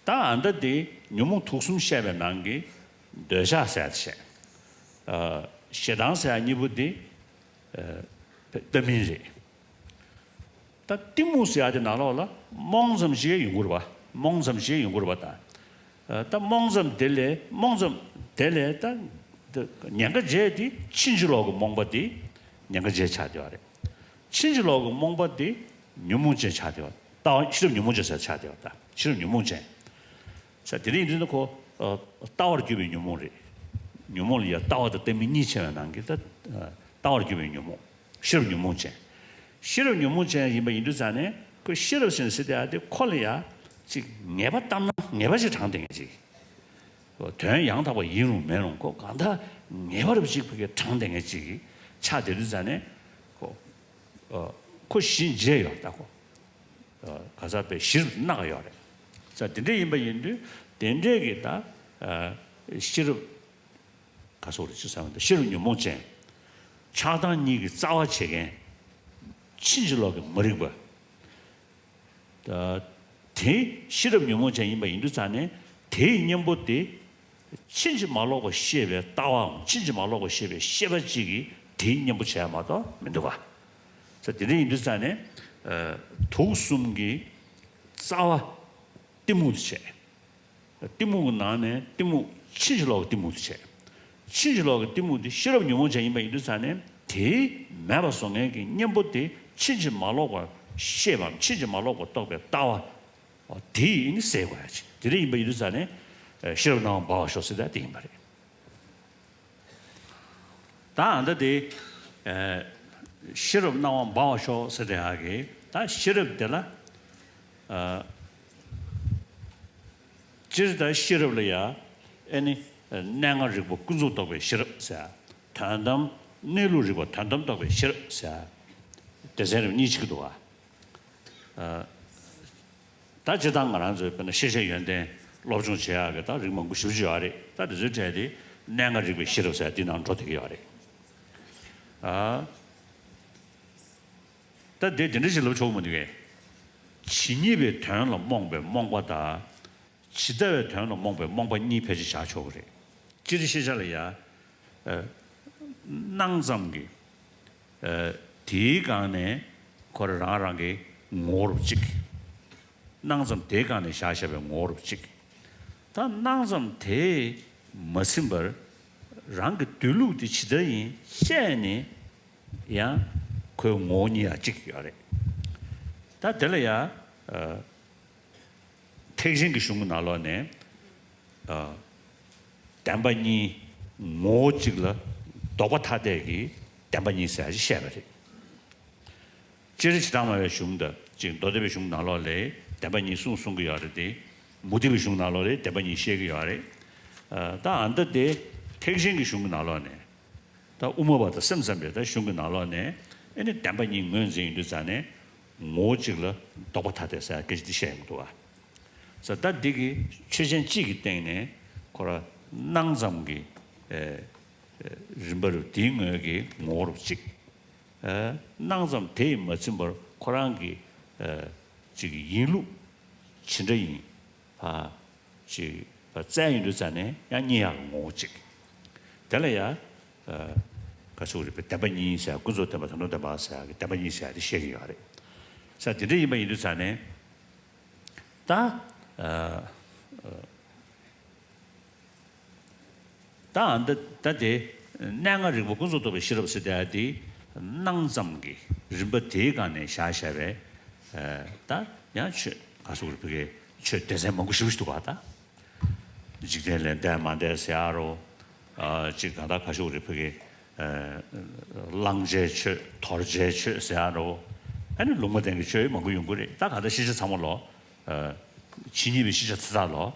ད་ཨ་མདའ་དེ་ཉོན་མོངས་དུག་གསུམ་བཤད་པའི་ནང་གི་ འདོད་ཆགས་ཟེར་ཡ་དེ་བྱས། ཨ། ཞེ་སྡང་ཟེར་ཡ་གཉིས་པོ་དེ། ཨ། ལྟ་མིན་རེད། ད་གཏི་མུག་ཟེར་ཡ་དེ་ནང་ལོགས་ལ་རྨོངས་ཙམ་ཞིག་ཡོང་གི་རེད་པ། རྨོངས་ཙམ་ཞིག་ཡོང་གི་རེད་པ་ད། ཨ། ད་རྨོངས་ཙམ་དེ་ལས་རྨོངས་ཙམ་དེ་ལས་ད་ད་ཉེན་ཁ་འཇལ་དེ་ཕྱིན་ཅི་ལོག་གི་རྨོངས་པ་དེ་ཉེན་ཁ་འཇལ་ཆགས་བསྡད་པ་རེད། ཕྱིན་ཅི་ལོག་གི་རྨོངས་པ་དེ་ཉོན་མོངས་ཅན་ཆགས་བསྡད་པ། ལྟ་བ་ཤེས་རབ་ཉོན་མོངས་ཅན་ཟེར་ཆགས་བསྡད་པ་ད། ཤེས་རབ་ཉོན་མོངས་ཅན། ས་དེ་རིང་འདི་ནི་ཁོ། ཨ། ལྟ་བར་གྱུར་པའི་ཉོན་མོངས་རེད། ཉོན་མོངས་ལ་ཡ་ལྟ་བ་དང་ལྟ་མིན་གཉིས་ཕྱེ་བའི་ནང་གི་ད། ཨ། ལྟ་བར་གྱུར་པའི་ཉོན་མོངས། ཤེས་རབ་ཉོན་མོངས་ཅན། ཤེས་རབ་ཉོན་མོངས་ཅན་ཡིན་པ་ཡིན་དུས་ཙང་ནས་ཁོ་ཤེས་རབ་ཟེར་ཟེར་དེ་ཡ་དེ་ཁོ་ལ་ཡ་ཅིག་ངེས་པ་བཏབ་ན་ངེས་པ་ཞིག་དྲངས་བསྡད་མཁན་ཅིག་དོན་ཡང་དག་པ་ཡིན་རུང་མིན་རུང་ཁོ་གང་ལྟར་ངེས་པ་རབ་ཅིག་ཕ་གིར་དྲངས་བསྡད་མཁན་ཅིག་ཆགས་བསྡད་དུས་ཙང་ནས་ཁོ། ཨ། ཁོ་གཞི་འབྱེད་ཡོད་ད་ཁོ། ཨ། ག་ས་པའི་གཞིར་སྣང་ཡོད་རེད། ས་དེ་འདྲ་ཡིན་པ་ཡིན་དུས་དེ་འདྲའི་གི་ད། ཨ། ཤེས་རབ་ག་སོགས་རེད་ཅེས་བསམ་ད་ཤེས་རབ་ཉོན་མོངས་ཅན། ཆགས་སྡང་གཉིས་ཀྱི་རྩ་བ་བྱེད་མཁན། ཕྱིན་ཅི་ལོག་གི་མ་རིག་པ། ད་དེ་ཤེས་རབ་ཉོན་མོངས་ཅན་ཡིན་པ་ཡིན་དུས་ཙང་ནས་དེའི་གཉེན་པོ་དེ། ཕྱིན་ཅི་མ་ལོག་པར་ཤེས་པའི་ལྟ་བའམ་ཕྱིན་ཅི་མ་ལོག་པར་ཤེས་པའི་ཤེས་པ་གཅིག་གིས་དེའི་གཉེན་པོ་བྱས་མ་གཏོགས་མི་འདུག་ག་ས་དེ་འདྲ་ཡིན་དུས་ཙང་ནས། ཨ། དུག་གསུམ་གྱི་རྩ་བ་གཏི་མུག་ཏུ་བྱས། གཏི་མུག་གི་ནང་ནས་གཏི་མུག་ཕྱིན་ཅི་ལོག་གི་གཏི་མུག་ཏུ་བྱས། ཕྱིན་ཅི་ལོག་གི་གཏི་མུག་དེ་ཤེས་རབ་ཉོན་མོངས་ཅན་ཡིན་པ་ཡིན་དུས་ཙང་ནས་དེའི་མེད་པར་བཟོ་མཁན་གྱི་གཉེན་པོ་དེ་ཕྱིན་ཅི་མ་ལོག་པར་ཤེས་པའམ་ཕྱིན་ཅི་མ་ལོག་པར་རྟོགས་པའི་ལྟ་བ། དེ་ཡིས་ནི་སེལ་དགོས་ཡ་ཅིག་དེ་འདྲ་ཡིན་པ་ཡིན་དུས་ཙང་ནས། ཨ། ཤེས་རབ་སྣང་བ་འབར་བར་ཤོག་ཟེར་ད་དེ་ཡིན་པ་རེད། ད་ཨ་ད་དེ། ཨ། ཤེས་རབ་སྣང་བ་འབར་བར་ཤོག་ཟེར་དེ་ཡ་གི་ད་ཤེས་རབ་དེ་ལ། ཨ། སྤྱིར་ད་ཤེས་རབ་ལ་ཡ། ཨེ་ནི། གནས་ལྔ་རིག་པ་ཀུན་རྫོབ་རྟོགས་པའི་ཤེས་རབ་ཟེར། དོན་དམ་གནས་ལུགས་རིག་པ་དོན་དམ་རྟོགས་པའི་ཤེས་རབ་ཟེར། སྡེ་ཚན་རིགས་གཉིས་ཕྱེ་གི་འདུག་ག་ཨ། ད་སྤྱིར་བཏང་ང་རང་ཚོའི་དཔེར་ན་ཤེས་བྱ་ཡོན་ཏན་སློབ་སྦྱོང་བྱེད་ཡག་གི་ད་རིགས་མང་པོ་ཞེ་པོ་ཅིག་ཡོད་རེད། ད་དེ་ཚོའི་གྲས་དེ་གནས་ལྔ་རིག་པའི་ཤེས་རབ་ཟེར་འདི་ནང་འགྲོ་བསྡད་ཀྱི་ཡོད་རེད། ཨ། ད་དེ་དེ་འདྲ་ཞིག་ལབ་ཆོག་མི་འདུག་གས། ཇི་སྙེད་པའི་དོན་ལ་རྨོངས་པའི་རྨོངས་པ་དང་། ཇི་ལྟ་བའི་དོན་ལ་རྨོངས་པའི་རྨོངས་པ་གཉིས་ཕལ་ཆེར་བཞག་ཆོག་གི་རེད། སྤྱིར་ཤེས་བྱ་ལ་ཡ། ཨ། སྣང་ཙམ་གྱི། ཨ། དེའི་སྒང་ནས་ཁོ་རང་རང་གི་ངོ་བོར་གཅིག་སྣང་ཙམ་དེའི་སྒང་ནས་བཞག་བཞག་པའི་ངོ་བོར་གཅིག་ད་སྣང་ཙམ་དེས་མ་ཟིན་པར་རང་གི་སྡོད་ལུགས་དེ་ཇི་ལྟར་ཡིན་བཅད་ནས་ཡང་ཁོའི་ངོ་བོ་ཉིད་ཡང་གཅིག་ཡོད་རེད། ད་དེ་ལ་ཡང་། ཨ། ཐེག་ཆེན་གྱི་གཞུང་གི་ནང་ལོགས་ནས། ཨ། བདེན་པ་གཉིས་ངོ་བོ་གཅིག་ལ་ལྡོག་པ་ཐ་དད་ཀྱི་བདེན་པ་གཉིས་ཟེར་ཞིག་བཤད་པ་རེད། སྤྱིར་བྱེ་བྲག་སྨྲ་བའི་གཞུང་དང་གཅིག་མདོ་སྡེ་པའི་གཞུང་ནང་ལོགས་ལས་བདེན་པ་གཉིས་གསུངས་གསུང་གི་ཡོད་རེད་དེ། མུ་སྟེགས་པའི་གཞུང་ནང་ལོགས་ལས་བདེན་པ་གཉིས་བཤད་ཀྱི་ཡོད་རེད། ཨ། ད་ཨ་མདའ་དེ་ཐེག་ཆེན་གྱི་གཞུང་གི་ནང་ལོགས་ནས། ད་དབུ་མ་པ་དང་སེམས་ཙམ་པའི་ད་གཞུང་གི་ནང་ལོགས་ནས་ཨེ་ནི་བདེན་པ་གཉིས་ངོས་འཛིན་ཡོང་དུས་ཙང་ནས་ངོ་བོ་གཅིག་ལ་ལྡོག་པ་ཐ་དད་ཟེར་སྐད་ཆ་འདི་བཤད་ཡོང་གི་འདུག་བ། ས་ད་འདི་གི་ཆོས་ཅན་གཅིག་གི་སྟེང་ནས་ཁོ་ར་སྣང་ཙམ་གྱི་ཨེ་རིམ་པ་རུ་དེའི་ངོས་ཀྱི་ངོ་བོ་རུ་གཅིག་ཨེ་སྣང་ཙམ་དེ་ཡིས་མ་ཚིམ་པར་ཁོ་རང་གི་ཨེ་གཅིག་གི་ཡིན་ལུགས་ཇི་འདྲ་ཡིན། ཕ་ཅིག་བཙལ་ཡོང་དུས་ཙང་ནས་ཡང་རྙེད་ཡག་གི་ངོ་བོ་གཅིག་དེ་ལ་ཡང་ག་ཚོད་རེད་པས་བདེན་པ་གཉིས་ཟེར་ཀུན་རྫོབ་བདེན་པ་དོན་དམ་བདེན་པ་ཟེར་ཡག་གི་བདེན་པ་གཉིས་ཟེར་ཡག་དེ་བཤད་ཀྱི་ཡོད་རེད། ས་དེ་འདྲ་ཡིན་པ་ཡིན་དུས་ཙང་ནས་ད། ད་འདི་ད་དེ་གནས་ལྔ་རིག་པ་ཀུན་རྫོབ་རྟོགས་པའི་ཤེས་རབ་ཟེར་དེ་དེ་སྣང་ཙམ་གྱི་རིམ་པ་དེའི་སྒང་ནས་བཞག་བཞག་པའི་ད་ཡང་ཆོས་ག་ཟེར་དགོས་རེད་ཕ་གིའི་ཆོས་སྡེ་ཚན་མང་པོ་ཞེ་པོ་ཞིག་འདུག་ག་ད་འཇིག་རྟེན་ལས་འདས་མ་འདས་ཟེར་ཡ་རོ། ཅིག་ག་ད་ག་ཟེར་དགོས་རེད་ཕ་གིའི་བླང་བྱའི་ཆོས་དོར་བྱའི་ཆོས་ཟེར་ཡ་རོ། ཨ་ནི་ལུང་མ་བསྟན་གྱི་ཆོས་མང་པོ་ཡོང་གི་རེད། ད་ག་ད་ཤེས་བྱ་ཚང་མ་ལོ། ཇི་སྙེད་པའི་ཤེས་བྱ་དེ་དག་ལོ།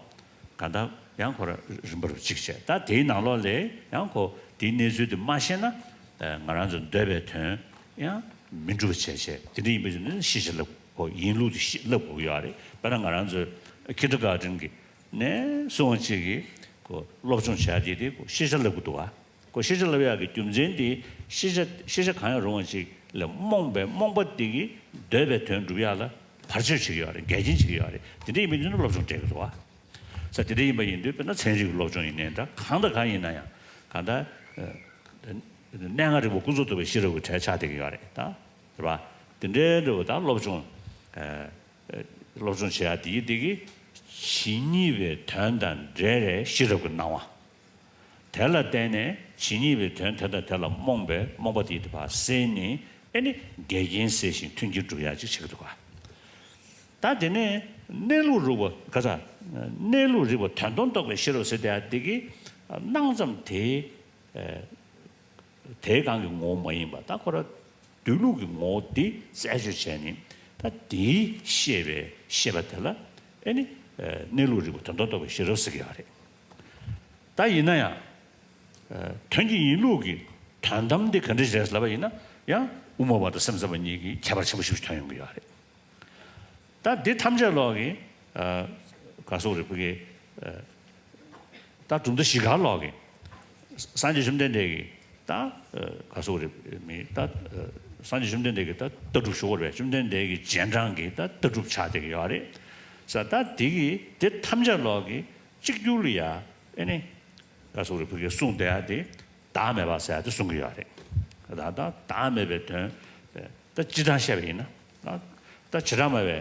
གང་ལྟར་ཡང་ཁོ་ར་རིམ་པར་གཅིག་བྱས། ད་དེའི་ནང་ལོགས་ལས་ཡང་ཁོ་དེའི་གནས་ཚུལ་དེ་མ་ཤེས་ན། ང་རང་ཚོ་འདོད་པའི་དོན་ཡང་མི་འགྲུབ་པ་བྱས་བྱས། དེ་འདྲ་ཡིན་པ་ཞིག་ན་ཤེས་བྱ་ལབ་ཁོ་ཡིན་ལུགས་དེ་ཤེས་ལབ་དགོས་ཀྱི་ཡོད་རེད། དཔེར་ན་ང་རང་ཚོའི་ཁིན་ཌར་གྷར་ཌེན་གྱི་ནས་སོང་བ་ཅིག་གིས་ཁོ་སློབ་སྦྱོང་བྱ་དེ་དེ་ཁོ་ཤེས་བྱ་ལབ་དགོས་འདུག་བ། ཁོ་ཤེས་བྱ་ལབ་ཡག་གི་རྒྱུ་མཚན་དེ་ཤེས་བྱ་ཤེས་བྱ་གང་ཡང་རུང་བ་ཅིག་ལ་རྨོངས་པའི་རྨོངས་པ་དེ་གིས་འདོད་པའི་དོན་སྒྲུབ་ཡག་ལ་བར་ཆད་བྱེད་ཀྱི་ཡོད་རེད། འགལ་རྐྱེན་བྱེད་ཀྱི་ཡོད་རེད། དེ་འདྲ་ཡིན་པའི་དུས་ན་སློབ་སྦྱོང་སྤྲད་ཀྱི་འདུག་བ། ས་དེ་འདྲ་ཡིན་པ་ཡིན་དུས་དཔེར་ན་ཚན་རིག་གི་སློབ་སྦྱོང་ཡིན་ནའི་འདྲ། གང་དང་གང་ཡིན་ན་ཡང་གང་ལྟར་ཨ་གནས་ལྔ་རིག་པ་ཀུན་རྫོབ་རྟོགས་པའི་ཤེས་རབ་ཀྱི་གྲས་ཆགས་བསྡད་ཀྱི་ཡོད་རེད་ད། རེད་པ། དེ་འདྲའི་འདྲ་བོ་ད་སློབ་སྦྱོང་ཨ་སློབ་སྦྱོང་བྱེད་ཡ་དེ་ཡི་དེ་གི་ཇི་སྙེད་པའི་དོན་དང་འབྲེལ་བའི་ཤེས་རབ་ཀྱི་སྣང་བ། དེ་ལ་བརྟེན་ནས་ཇི་སྙེད་པའི་དོན་དེ་དང་དེ་ལ་རྨོངས་པའི་རྨོངས་པ་དེ་དེ་ཕར་སེལ་ནས་ཨེ་ནི་འགལ་རྐྱེན་སེལ་ཞིང་མཐུན་རྐྱེན་སྒྲུབ་ཡག་ཅིག་བྱེད་ཀྱི་འདུག་ག། ད་དེ་ནས་གནས་ལུགས་རིག་པ་ག་ས་གནས་ལུགས་རིག་པ་དོན་དམ་རྟོགས་པའི་ཤེས་རབ་ཟེར་དེ་དེ་གི་སྣང་ཙམ་དེ་དེའི་སྒང་གི་ངོ་བོ་མ་ཡིན་པ། ད་ཁོ་ར་སྡོད་ལུགས་ཀྱི་ངོ་བོ་དེ་རྩད་གཅོད་བྱས་ནས་ད་དེའི་ཤེས་པའི་ཤེས་པ་དེ་ལ་ཨེ་ནི་གནས་ལུགས་རིག་པ་དོན་དམ་རྟོགས་པའི་ཤེས་རབ་ཟེར་གྱི་ཡོད་རེད། ད་ཡིན་ན་ཡང་དོན་གྱི་ཡིན་ལུགས་ཀྱི་དོན་དམ་དེ་ག་འདྲ་ཞིག་རེད་ལབ་པ་ཡིན་ན་ཡང་དབུ་མ་པ་དང་སེམས་ཙམ་པ་གཉིས་ཀྱི་ཁྱད་པར་ཆེན་པོ་ཞིག་ཐོན་ཡོང་གི་ཡོད་རེད། ད་འདི་ཐམས་ཅད་ལོག་གི་ག་སོག་རེད་བུ་གི་ད་གྲུབ་མཐའ་བཞི་ག་ལོག་གི་སངས་རྒྱས་བཅོམ་ལྡན་འདས་ཀྱི་ད་ག་སོག་རེད་མི་ད་སངས་རྒྱས་བཅོམ་ལྡན་འདས་ཀྱི་ད་ལྟ་གྲུབ་ཞུ་བར་བས་བཅོམ་ལྡན་འདས་ཀྱི་རྗེས་འབྲང་གི་ད་ལྟ་གྲུབ་ཆགས་བསྡད་ཀྱི་ཡོད་རེད། ས་ད་འདི་གི་འདི་ཐམས་ཅད་ལོག་གི་གཅིག་གྱུར་ལ་ཡ་ཨེ་ནི་ག་སོག་རེད་བུ་གི་གསུངས་བསྡད་ཡ་དེ། བདག་མེད་པ་ཟེར་ཡ་དེ་གསུང་གི་ཡོད་རེད། ད་ལྟ་བདག་མེད་པའི་དོན་ད་སྤྱིར་བཏང་བཤད་པ་ཡིན་ན་ད་བྱེ་བྲག་སྨྲ་བའི་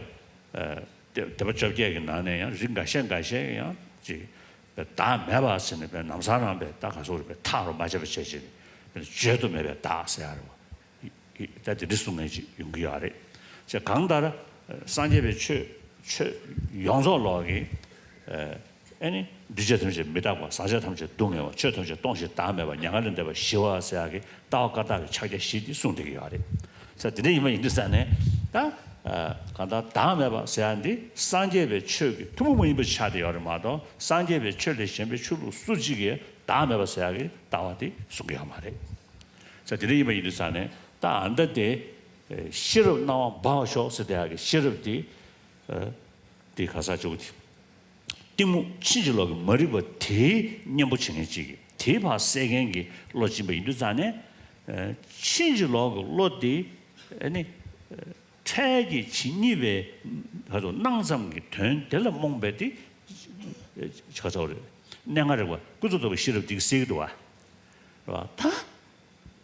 སྡེ་པ་བཅོ་བརྒྱད་ཀྱི་ནང་ནས་ཡང་རིགས་འགའ་ཤས་འགའ་ཤས་ཡང་ཅིག་བདག་མེད་པ་ཟེར་ནས་ལམ་སང་རང་པའི་ད་ག་སོག་རེད་པའི་ཐག་རུ་མ་ཆད་པ་བྱས་བྱས་ནས་བརྗོད་དུ་མེད་པའི་བདག་ཟེར་ཡ་རེད་བ། ད་དེ་འདྲ་གསུང་མཁན་ཅིག་ཡོང་གི་ཡོད་རེད། ཅེས་གང་ལྟར་སངས་རྒྱས་པའི་ཆོས་ཆོས་ཡོངས་རྫོགས་ལོག་གི་ཨེ་ནི་འདུས་བྱས་ཐམས་ཅད་མི་རྟག་པ། བག་ཆགས་ཐམས་ཅད་སྡུག་བསྔལ་བ། ཆོས་ཐམས་ཅད་སྟོང་ཞིང་བདག་མེད་པ། མྱ་ངན་ལས་འདས་པ་ཞི་བ་ཟེར་ཡག་གི་ལྟ་བ་བཀའ་རྟགས་ཀྱི་ཕྱག་རྒྱ་བཞི་འདི་གསུངས་བསྡད་ཀྱི་ཡོད་རེད། ས་དེ་འདྲ་ཡིན་པ་ཡིན་དུས་ས་ནས་ད་གང་ལྟར་བདག་མེད་པ་ཟེར་ཡག་འདི་སངས་རྒྱས་པའི་ཆོས་ཀྱི་ཐུན་མོང་མ་ཡིན་པ་ཆགས་བསྡད་ཡོད་རེད་མ་གཏོགས་སངས་རྒྱས་པའི་ཆོས་ལས་གཞན་པའི་ཆོས་ལུགས་སུ་གཅིག་གིས་བདག་མེད་པ་ཟེར་ཡག་གི་ལྟ་བ་འདི་གསུང་གི་ཡོད་མ་རེད། ས་དེ་འདྲ་ཡིན་པ་ཡིན་དུས་ས་ནས་ད་ཨ་མདའ་དེ་ཤེས་རབ་སྣང་བ་འབར་བར་ཤོག་ཟེར་བསྡད་ཡག་གི་ཤེས་རབ་དེ་དེ་ག་ས་ཅོག་དེ་གཏི་མུག་ཕྱིན་ཅི་ལོག་གི་མ་རིག་པ་དེའི་གཉེན་པོ་བྱེད་མཁན་གཅིག་གིས་དེའི་ཕར་སེལ་མཁན་གྱི་བློ་སྦྱིན་པ་ཡིན་དུས་ཙང་ནས་ཕྱིན་ཅི་ལོག་གི་བློ་དེ་ཨ་ནི་འཕྲལ་གྱི་ཇི་སྙེད་པའི་ག་ཚོད་སྣང་ཙམ་གྱི་དོན་དེ་ལ་རྨོངས་པའི་དེ་ག་ཚོད་རེད། གནས་ལྔ་རིག་པ་ཀུན་རྫོབ་རྟོགས་པའི་ཤེས་རབ་དེ་གིས་སེལ་གྱི་འདུག་བ། རེད་བ། ད།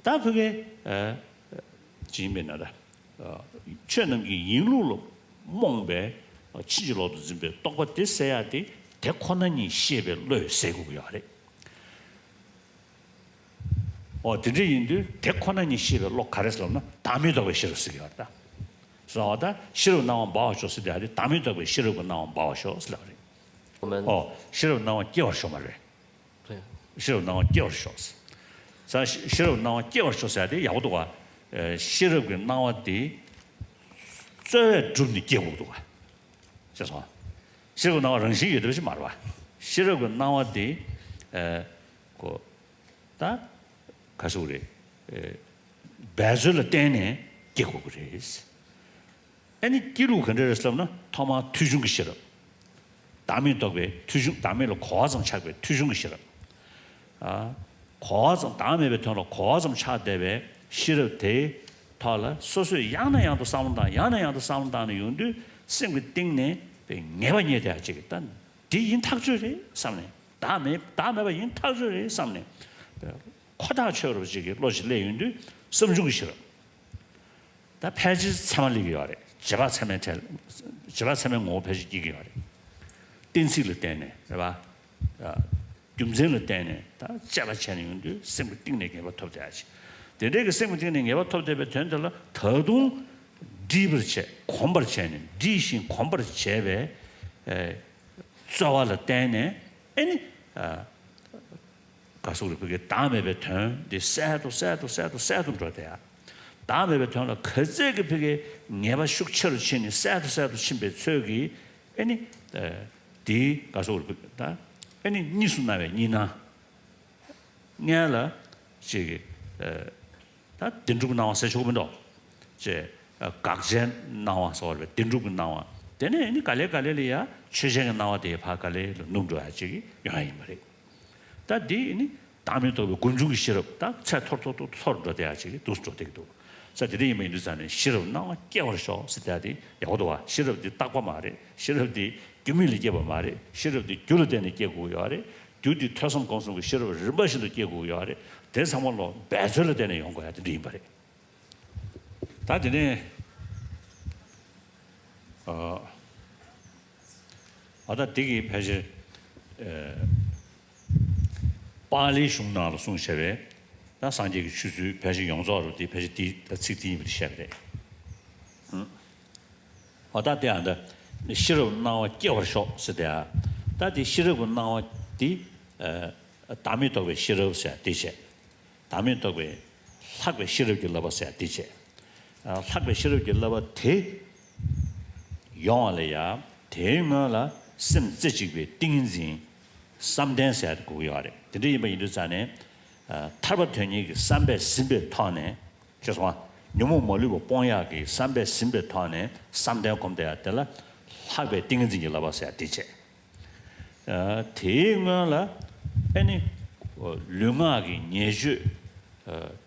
ད་བོད་སྐད་ཅིག་མིན་ན་ད། ཆོས་རྣམས་ཀྱི་ཡིན་ལུགས་ལ་རྨོངས་པའི་ཕྱིན་ཅི་ལོག་ཏུ་འཛིན་པའི་རྟོག་པ་དེ་སེལ་ཡག་དེ་དེ་ཁོ་ན་ཉིད་ཤེས་པའི་བློས་སེལ་དགོས་ཀྱི་ཡོད་རེད། ཨོ་དེ་འདྲ་ཡིན་དུས་དེ་ཁོ་ན་ཉིད་ཤེས་པའི་བློ་ག་རེ་ཟེར་ལབ་ན་བདག་མེད་རྟོགས་པའི་ཤེས་རབ་ཟེར་གྱི་ཡོད་རེད་ད། སོང་བ་ད་ཤེས་རབ་སྣང་བ་འབར་བར་ཤོག་ཟེར་དེ་ཨ་རེ་བདག་མེད་རྟོགས་པའི་ཤེས་རབ་ཀྱི་སྣང་བ་འབར་བར་ཤོག་ཟེར་ལབ་རེད། ཨོ་ཤེས་རབ་སྣང་བ་སྐྱེ་བར་ཤོག་མ་རེད། ཤེས་རབ་སྣང་བ་སྐྱེ་བར་ཤོག་ཟེར། ཤེས་རབ་སྣང་བ་སྐྱེ་བར་ཤོག་ཟེར་ཡ་དེ་ཡག་པོ་འདུག་བ། ཤེས་རབ་ཀྱི་སྣང་བ་དེ་རྩོལ་བས་བསྒྲུབས་ནས་སྐྱེ་དགོས་འདུག་བ། ཤེས་སོང་། ཤེས་རབ་སྣང་བ་རང་བཞིན་ཡོད་དེ་ཞིག་མ་རེད་བ། ཤེས་རབ་ཀྱི་སྣང་བ་དེ་ཨ་ཀོ་ད་ག་ཟེར་དགོས་རེད། འབད་རྩོལ་ལ་བརྟེན་ནས་སྐྱེ་དགོས་ཀྱི་རེད། ཨ་ནི་སྐྱེ་ལུགས་ག་འདྲ་རེད་ཟེར་ན་ཐོག་མར་ཐོས་བྱུང་གི་ཤེས་རབ། བདག་མེད་རྟོགས་པའི་ཐོས་བྱུང་བདག་མེད་ལ་གོ་བ་ཙམ་ཆགས་པའི་ཐོས་བྱུང་གི་ཤེས་རབ། ཨ། གོ་བ་ཙམ་བདག་མེད་པའི་དོན་ལ་གོ་བ་ཙམ་ཆགས་བསྡད་པའི་ཤེས་རབ་དེའི་ཐོག་ལ་སོ་སོས་ཡང་ནས་ཡང་དུ་བསམ་བློ་བཏང་ཡང་ནས་ཡང་དུ་བསམ་བློ་བཏང་ནས་ཡོང་དུས་སེམས་ཀྱི་གཏིང་ནས་པའི་ངེས་པ་རྙེད་བསྡད་ཡ་ཅིག་གི་ད་འདི་ཡིན་ཐག་ཆོད་རེད་བསམ་ནས་བདག་མེད་བདག་མེད་པ་ཡིན་ཐག་ཆོད་རེད་བསམ་ནས་ཁོ་ཐག་ཆོད་རབས་ཅིག་གི་བློ་ཞིག་སླེབས་ཡོང་དུས་བསམ་བྱུང་གི་ཤེས་རབ། ད་ཕལ་ཆེར་ཚད་མ་སླེབས་ཀྱི་ཡོད་རེད། རྗེས་དཔག་ཚད་མའི་གྲས། རྗེས་དཔག་ཚད་མའི་ངོ་བོ་ཕལ་ཆེར་སྐྱེ་གི་ཡོད་རེད། གཏན་ཚིགས་ལ་བརྟེན་ནས་རེད་པ། རྒྱུ་མཚན་ལ་བརྟེན་ནས་ད་དཔྱད་པ་བྱས་ནས་ཡོང་དུས་སེམས་ཀྱི་གཏིང་ནས་ངེས་པ་ཐོབ་བསྡད་ཡ་ཅིག་དེ་འདྲའི་གི་སེམས་ཀྱི་གཏིང་ནས་ངེས་པ་ཐོབ་བསྡད་པའི་དོན་དེ་ལ་ད་དུང་འདྲིས་པར་བྱས་གོམས་པར་བྱས་ནས་འདྲིས་ཤིང་གོམས་པར་བྱས་པའི་རྩོལ་བ་ལ་བརྟེན་ནས་ཨེ་ནི། ག་སོགས་རིག་པའི་གི་བདག་མེད་པའི་དོན་འདི་གསལ་དུ་གསལ་དུ་གསལ་དུ་གསལ་དུ་འགྲོ་བསྡད་ཡ། བདག་མེད་པའི་དོན་ལ་ག་ཚད་ཀྱི་ཕི་གི་ངེས་པ་ཤུགས་ཆེ་རུ་ཕྱིན་ནས་གསལ་དུ་གསལ་དུ་ཕྱིན་པའི་ཚོད་ཀྱིས་ཨེ་ནི། འདིའི་ག་སོགས་རིག་པའི་གི་ད་ཨེ་ནི་གཉིས་སུ་སྣང་བའི་གཉིས་སྣང་། སྔོན་ལ་ཅིག་གི་ད་བདེན་གྲུབ་སྣང་བ་ཟེར་ཆོག་གི་མི་འདུག་ཅེས། དགག་བྱའི་སྣང་བ་ཟེར་བ་རེད་པས་བདེན་གྲུབ་ཀྱི་སྣང་བ། དེ་ནས་ནི་ག་ལེ་ག་ལེ་ལ་ཡ་ཆོས་ཅན་གྱི་སྣང་བ་དེ་ཕར་ག་ལེ་ལ་ནུབ་འགྲོ་ཡ་ཅིག་ཡོང་ཡ་ཡིན་པ་རེད། ད་འདི་ནི་བདག་མེད་རྟོགས་པའི་སྒོམ་བྱུང་གི་ཤེས་རབ་ད་ཚད་མཐོར་མཐོར་མཐོར་མཐོར་འགྲོ་བསྡད་ཡ་ཅིག་འདུག་འགྲོ་བསྡད་ཀྱི་འདུག་ས་དེ་འདྲ་ཡིན་པ་ཡིན་དུས་ཙང་ནས་ཤེས་རབ་སྣང་བ་སྐྱེ་བར་ཤོག་ཟེར་བསྡད་དེ་ཡག་པོ་འདུག་བ། ཤེས་རབ་འདི་རྟག་པ་མ་རེད། ཤེས་རབ་འདི་ རྒྱུ་མེད་ལ་སྐྱེས་པ་མ་རེད། ཤེས་རབ་དེ་རྒྱུ་ལ་བརྟེན་ནས་སྐྱེ་དགོས་ཡོད་རེད། རྒྱུ་དེ་ཐོས་བསམ་སྒོམ་གསུམ་གྱི་ཤེས་རབ་རིམ་པ་བཞིན་དུ་སྐྱེ་དགོས་ཡོད་རེད། དེ་ཚང་མ་ལོ་འབད་རྩོལ་ལ་བརྟེན་ནས་ཡོང་དགོས་ཡ་དེ་འདྲ་ཡིན་པ་རེད། ད་དེ་ནས་ཨ་ད་དེ་གི་ཕལ་ཆེར་ཨ་པཱ་ལིའི་གཞུང་ནང་ལ་གསུངས་བཞག་པའི་ད་སངས་རྒྱས་ཀྱི་ཆོས་ཚུལ་ཕལ་ཆེར་ཡོངས་རྫོགས་རུ་དེ་ཕལ་ཆེར་དེ་ད་ཚིག་དེ་ཡིན་པ་དེ་བཤད་པ་རེད། ཨ་ད་དེ་ཨ་ད་ཤེས་རབ་སྣང་བ་སྐྱེ་བར་ཤོག་ཟེར་དེ་ཨ། ད་དེ་ཤེས་རབ་ཀྱི་སྣང་བ་དེ་ཨ་བདག་མེད་རྟོགས་པའི་ཤེས་རབ་ཟེར་དེ་བྱས། བདག་མེད་རྟོགས་པའི་ལྷག་པའི་ཤེས་རབ་ཀྱི་བསླབ་པ་ཟེར་དེ་བྱས། ལྷག་པའི་ཤེས་རབ་ཀྱི་བསླབ་པ་དེ་ཡོང་བ་ལ་ཡང་དེའི་སྔོན་ལ་སེམས་རྩེ་གཅིག་པའི་ཏིང་ངེ་འཛིན་བསམ་གཏན་ཟེར་དགོས་ཀྱི་ཡོད་རེད། དེ་འདྲ་ཡིན་པ་ཡིན་དུས་ཙང་ནས་ཐར་པ་དོན་གཉེར་གྱི་བསམ་པས་ཟིན་པའི་ཐོག་ནས་ཅེས་སོང་བ། ཉོན་མོངས་མ་ལུས་པ་སྤོང་ཡག་གི་བསམ་པས་ཟིན་པའི་ཐོག་ནས་བསམ་གཏན་སྒོམ་བསྡད་ཡག་དེ་ལ་ལྷག་པའི་ཏིང་ངེ་འཛིན་གྱི་བསླབ་པ་ཟེར་དེ་བྱས། དེའི་སྔོན་ལ་ཨ་ནི་ལུས་ངག་གི་ཉེས་སྤྱོད་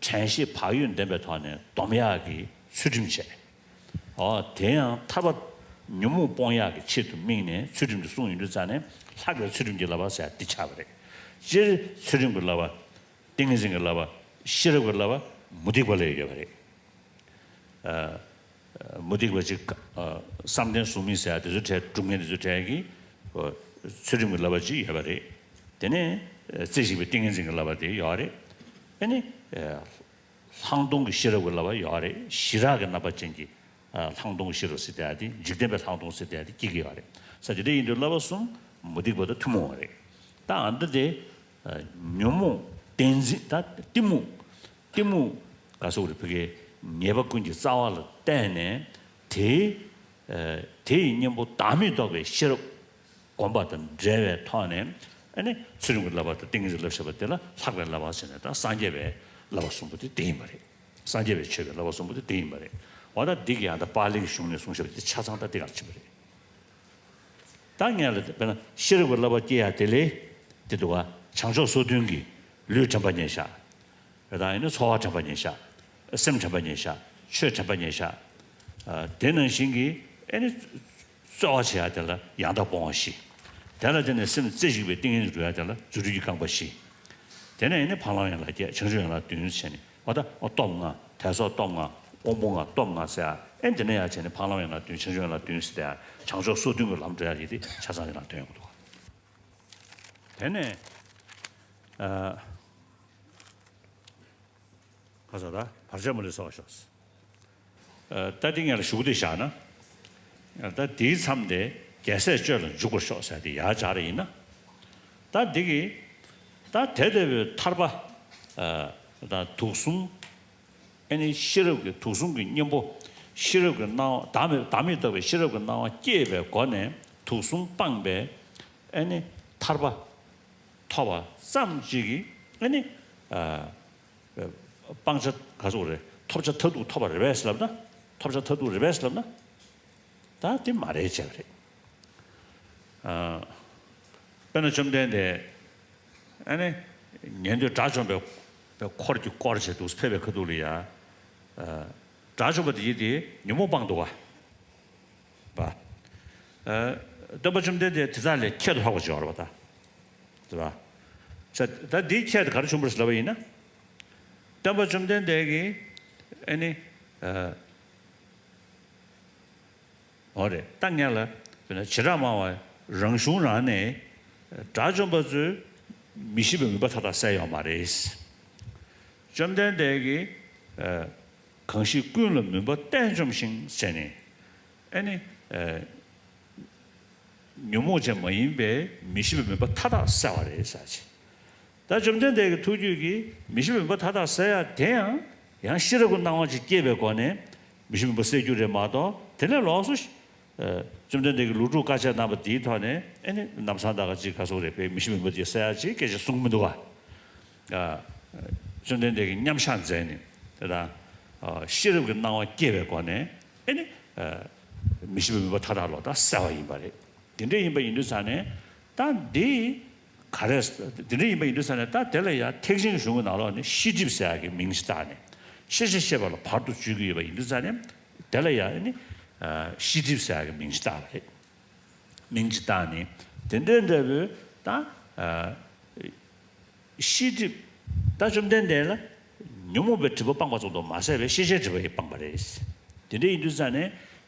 དྲན་ཤེས་བག་ཡོད་ལྡན་པའི་ཐོག་ནས་སྡོམ་ཡག་གི་ཚུལ་ཁྲིམས་བྱས། དེ་ཡང་ཐར་པ་ཉོན་མོངས་སྤོང་ཡག་གི་ཆེད་དུ་དམིགས་ནས་ཚུལ་ཁྲིམས་དེ་བསྲུངས་ཡོང་དུས་ཙང་ནས་ལྷག་པའི་ཚུལ་ཁྲིམས་ཀྱི་བསླབ་པ་ཟེར་ཡག་འདི་ཆགས་པ་རེད། སྤྱིར་ཚུལ་ཁྲིམས་ཀྱི་བསླབ་པ། ཏིང་ངེ་འཛིན་གྱི་བསླབ་པ། ཤེས་རབ་ཀྱི་བསླབ་པ། མུ་སྟེགས་པ་ལ་ཡོད་པ་རེད། མུ་སྟེགས་པ་ཅིག་བསམ་གཏན་གཟུགས་མེད་ཟེར་ཡག་དེ་ཚོའི་གྲས་སྒྲུབ་མཁན་དེ་ཚོའི་གྲས་ཀྱི་ཚུལ་ཁྲིམས་ཀྱི་བསླབ་པ་ཅིག་ཡོད་པ་རེད། དེ་ནས་རྩེ་གཅིག་པའི་ཏིང་ངེ་འཛིན་གྱི་བསླབ་པ་དེ་ཡོད་རེད། ཨ་ནི་ལྷག་མཐོང་གི་ཤེས་རབ་ཀྱི་བསླབ་པ་ཡོད་རེད། ཞི་རགས་ཀྱི་རྣམ་པ་ཅན་གྱི་ལྷག་མཐོང་གི་ཤེས་རབ་ཟེར་དེ་ཡག་དེ་འཇིག་རྟེན་པའི་ལྷག་མཐོང་ཟེར་དེ་ཡག་དེ་སྐྱེ་གི་ཡོད་རེད། ས་དེ་འདྲ་ཡིན་དུས་བསླབ་པ་གསུམ་མུ་སྟེགས་པ་དང་ཐུན་མོང་བ་རེད། ད་ཨ་འདི་དེ་ཉོན་མོངས་བདེན་འཛིན་ད་གཏི་མུག་གཏི་མུག་ག་སོགས་རེ་ཕ་གིའི་ཉེས་པ་ཀུན་གྱི་རྩ་བ་ལ་བརྟེན་ནས་དེའི་དེ་ཡི་གཉེན་པོ་བདག་མེད་རྟོགས་པའི་ཤེས་རབ་སྒོམ་པ་དང་འབྲེལ་བའི་ཐོག་ནས་ཨ་ནི་ཚུལ་ཁྲིམས་ཀྱི་བསླབ་པ་དང་ཏིང་ངེ་འཛིན་བསླབ་བྱ་བ་དེ་ལ་ལྷག་པའི་བསླབ་པ་ཟེར་ནས་ད་སངས་རྒྱས་པའི་བསླབ་པ་གསུམ་པོ་དེ་དེ་ཡིན་པ་རེད། སངས་རྒྱས་པའི་ཆོས་ཀྱི་བསླབ་པ་གསུམ་པོ་དེ་དེ་ཡིན་པ་རེད། འོ་ད་འདི་གི་ཡང་ད་པཱ་ལི་གི་གཞུང་ནས་གསུངས་བཞག་པ་དེ་ཆ་ཚང་ད་འདི་གར་ཕྱིན་པ་རེད། ད་ངས་ལ་དཔེར་ན་ཤེས་རབ་ཀྱི་བསླབ་པ་སྐྱེ་ཡག་དེ་ལས་དེ་འདུག་ག་བྱང་ཕྱོགས་སོ་བདུན་གྱི་ལུས་དྲན་པ་ཉེར་བཞག་རེད། ད་ཡིན་ན་ཚོར་བ་དྲན་པ་ཉེར་བཞག་སེམས་དྲན་པ་ཉེར་བཞག་ཆོས་དྲན་པ་ཉེར་བཞག་དེ་ནང་བཞིན་གྱི་ཨ་ནི་རྩོལ་བ་བྱེད་ཡག་དེ་ལ་ཡང་དག་སྤོང་བ་བཞི། དེ་ལ་བརྟེན་ནས་སེམས་རྩེ་གཅིག་པའི་ཏིང་ངེ་འཛིན་སྒྲུབ་ཡག་དེ་ལ་རྫུ་འཕྲུལ་གྱི་རྐང་པ་བཞི། དེ་ནས་ཨ་ནི་འཕགས་ལམ་ཡན་ལག་བརྒྱད་བྱང་ཆུབ་ཡན་ལག་བདུན་བྱས་ནས། འོ་ད་འོ་སྟོབས་ལྔ། དད་སོགས་སྟོབས་ལྔ། དབང་པོ་ལྔ་སྟོབས་ལྔ་ཟེར་ཡ། ཨེ་འདི་ནས་ཡར་བྱས་ནས་འཕགས་ལམ་ཡན་ལག་བདུན་བྱང་ཆུབ་ཡན་ལག་བདུན་ཟེར་ཡ། བྱང་ཕྱོགས་སོ་བདུན་གྱི་ལམ་འགྲོ་ཡ་ཡིན་ཏེ་ཆ་ཚང་ཡན་ལག་བདུན་ཡོང་གི་འདུག་དེ་ནས་ཨ་ཁ་ས་ད་བར་ཆད་མ་ལུས་སེལ་བར་ཤོག་ཨ་ད་འདི་ངས་ལ་ཞུ་གི་འདུག་བཞག་ན། ད་དེའི་མཚམས་དེ་རྒྱལ་སྲས་སྤྱོད་ལ་འཇུག་པར་ཤོག་ཟེར་དེ་ཡར་སྦྱར་ཡིན་ན། ད་འདི་གི་ད་དེ་ལྟ་བུའི་ཐར་པ་ཨ་ད་དུག་གསུམ། ཨ་ནི་ཤེས་རབ་ཀྱི་དུག་གསུམ་གྱི་གཉེན་པོ། ཤེས་རབ་ཀྱི་སྣང་བ་བདག་མེད་བདག་མེད་རྟོགས་པའི་ཤེས་རབ་ཀྱི་སྣང་བ་སྐྱེས་པའི་སྒོ་ནས་དུག་གསུམ་སྤངས་པའི་ཨ་ནི་ཐར་པ་ཐོབ་པ་ཙམ་གཅིག་གིས་ཨ་ནི་ཨ་སྤང་བྱ་ག་ཟེར་རེད། ཐོབ་བྱ་མཐར་ཐུག་ཐོབ་པ་རེད་པས་ལབ་ན། ཐོབ་བྱ་མཐར་ཐུག་རེད་པས་ལབ་ན། ད་དེ་མ་རེད་ཅེས་པ་རེད། ཨ། དཔེར་ན་བཅོམ་ལྡན་འདས་ཨ་ནི་ཉན་ཐོས་དགྲ་བཅོམ་པའི་འཁོར་གྱིས་བསྐོར་བྱས་འདུག་ཕེབས་པའི་ཁ་ཐུག་ལ་ཡ། ཨ། དགྲ་བཅོམ་པ་དེ་ཡིས་དེ་ཉོན་མོངས་སྤངས་འདུག་ག་བ། ཨ། སྟོན་པ་བཅོམ་ལྡན་འདས་དེ་དག་ལས་ཁྱད་དུ་འཕགས་པ་ཅིག་ཡོད་རེད་པ་ད། རེད་པ། ད་འདིའི་ཁྱད་དེ་ག་རེ་བྱུང་བ་རེད་ལབ་པ་ཡིན་ན། སྟོན་པ་བཅོམ་ལྡན་འདས་ཀྱིས་ཨ་ནི། ཨ། འོ་རེད། ད་ངས་ལ་དཔེར་ན་བྱེ་བྲག་སྨྲ་བ་རང་གཞུང་རང་ནས་དགྲ་བཅོམ་པ་ཚོས་མི་ཤེས་པའི་མུན་པ་མཐའ་དག་བསལ་ཡོད་མ་རེད། བཅོམ་ལྡན་འདས་ཀྱིས་ཨ་གང་ཞིག་ཀུན་ལ་མུན་པ་གཏན་བཅོམ་ཞིང་ཟེར་ནས་ཨ་ནི་ཨ་ཉོན་མོངས་ཅན་མ་ཡིན་པའི་མི་ཤེས་པའི་མུན་པ་མཐའ་དག་བསལ་བ་རེད་ཟེར་ཅིག་ད་བཅོམ་ལྡན་འདས་ཀྱི་ཐུགས་རྒྱུད་ཀྱིས་མི་ཤེས་པའི་མུན་པ་མཐའ་དག་བསལ་ཡ་དེ་ཡང་ཡང་ཤེས་རབ་ཀྱི་སྣང་བ་ཅིག་སྐྱེས་པའི་སྒོ་ནས་མི་ཤེས་པའི་མུན་པ་བསལ་རྒྱུ་རེད་མ་གཏོགས། དེ་ནས་ལོགས་སུ་ཨ་བཅོམ་ལྡན་འདས་ཀྱིས་ལོ་དྲུག་དཀའ་སྤྱད་གནང་བ་དེའི་ཐོག་ནས་ཨ་ནི་ལམ་སང་ད་ག་ཅིག་ག་སོགས་རེད་པས་མི་ཤེས་པའི་མུན་པ་དེ་བསལ་ཡ་ཅིག་སྐད་ཆ་གསུང་གི་མི་འདུག་ག་ཨ་བཅོམ་ལྡན་འདས་ཀྱིས་མཉམ་བཞག་མཛད་ནས་དེ་དང་ཨ་ཤེས་རབ་ཀྱི་སྣང་བ་སྐྱེས་པའི་སྒོ་ནས་ཨ་ནི་ཨ་མི་ཤེས་པའི་མུན་པ་མཐའ་དག་ལོག་ལྟ་བསལ་བ་ཡིན་པ་རེད། དེ་འདྲ་ཡིན་པ་ཡིན་དུས་ཙང་ནས་ད་འདི་ག་རེ་དེ་འདྲ་ཡིན་པ་ཡིན་དུས་ཙང་ནས་ད་དེ་ལ་ཡང་ཐེག་ཆེན་གཞུང་གི་ནང་ལོགས་ནས་ཤེས་སྒྲིབ་ཟེར་ཡག་གི་མིང་ཞིག་བཏགས་ནས་ཤེས་བྱ་ཤེས་པ་ལ་བར་དུ་གཅོད་ཀྱི་ཡོད་པ་ཡིན་དུས་ཙང་ནས་དེ་ལ་ཡང་ནི་ཤེས་སྒྲིབ་ཟེར་ཡག་གི་མིང་ཞིག་བཏགས་པ་རེད། མིང་ཅིག་བཏགས་ནས་དེ་འདྲའི་འདྲ་བོའི་ད་ཨ་ཤེས་སྒྲིབ། ད་བཅོམ་ལྡན་འདས་ལ་ཉོན་མོངས་པའི་སྒྲིབ་པ་སྤངས་པ་ཙམ་དུ་མ་ཟད་པའི་ཤེས་བྱའི་སྒྲིབ་པ་ཡང་སྤངས་པ་རེད། དེ་འདྲ་ཡིན་དུས་ཙང་ནས་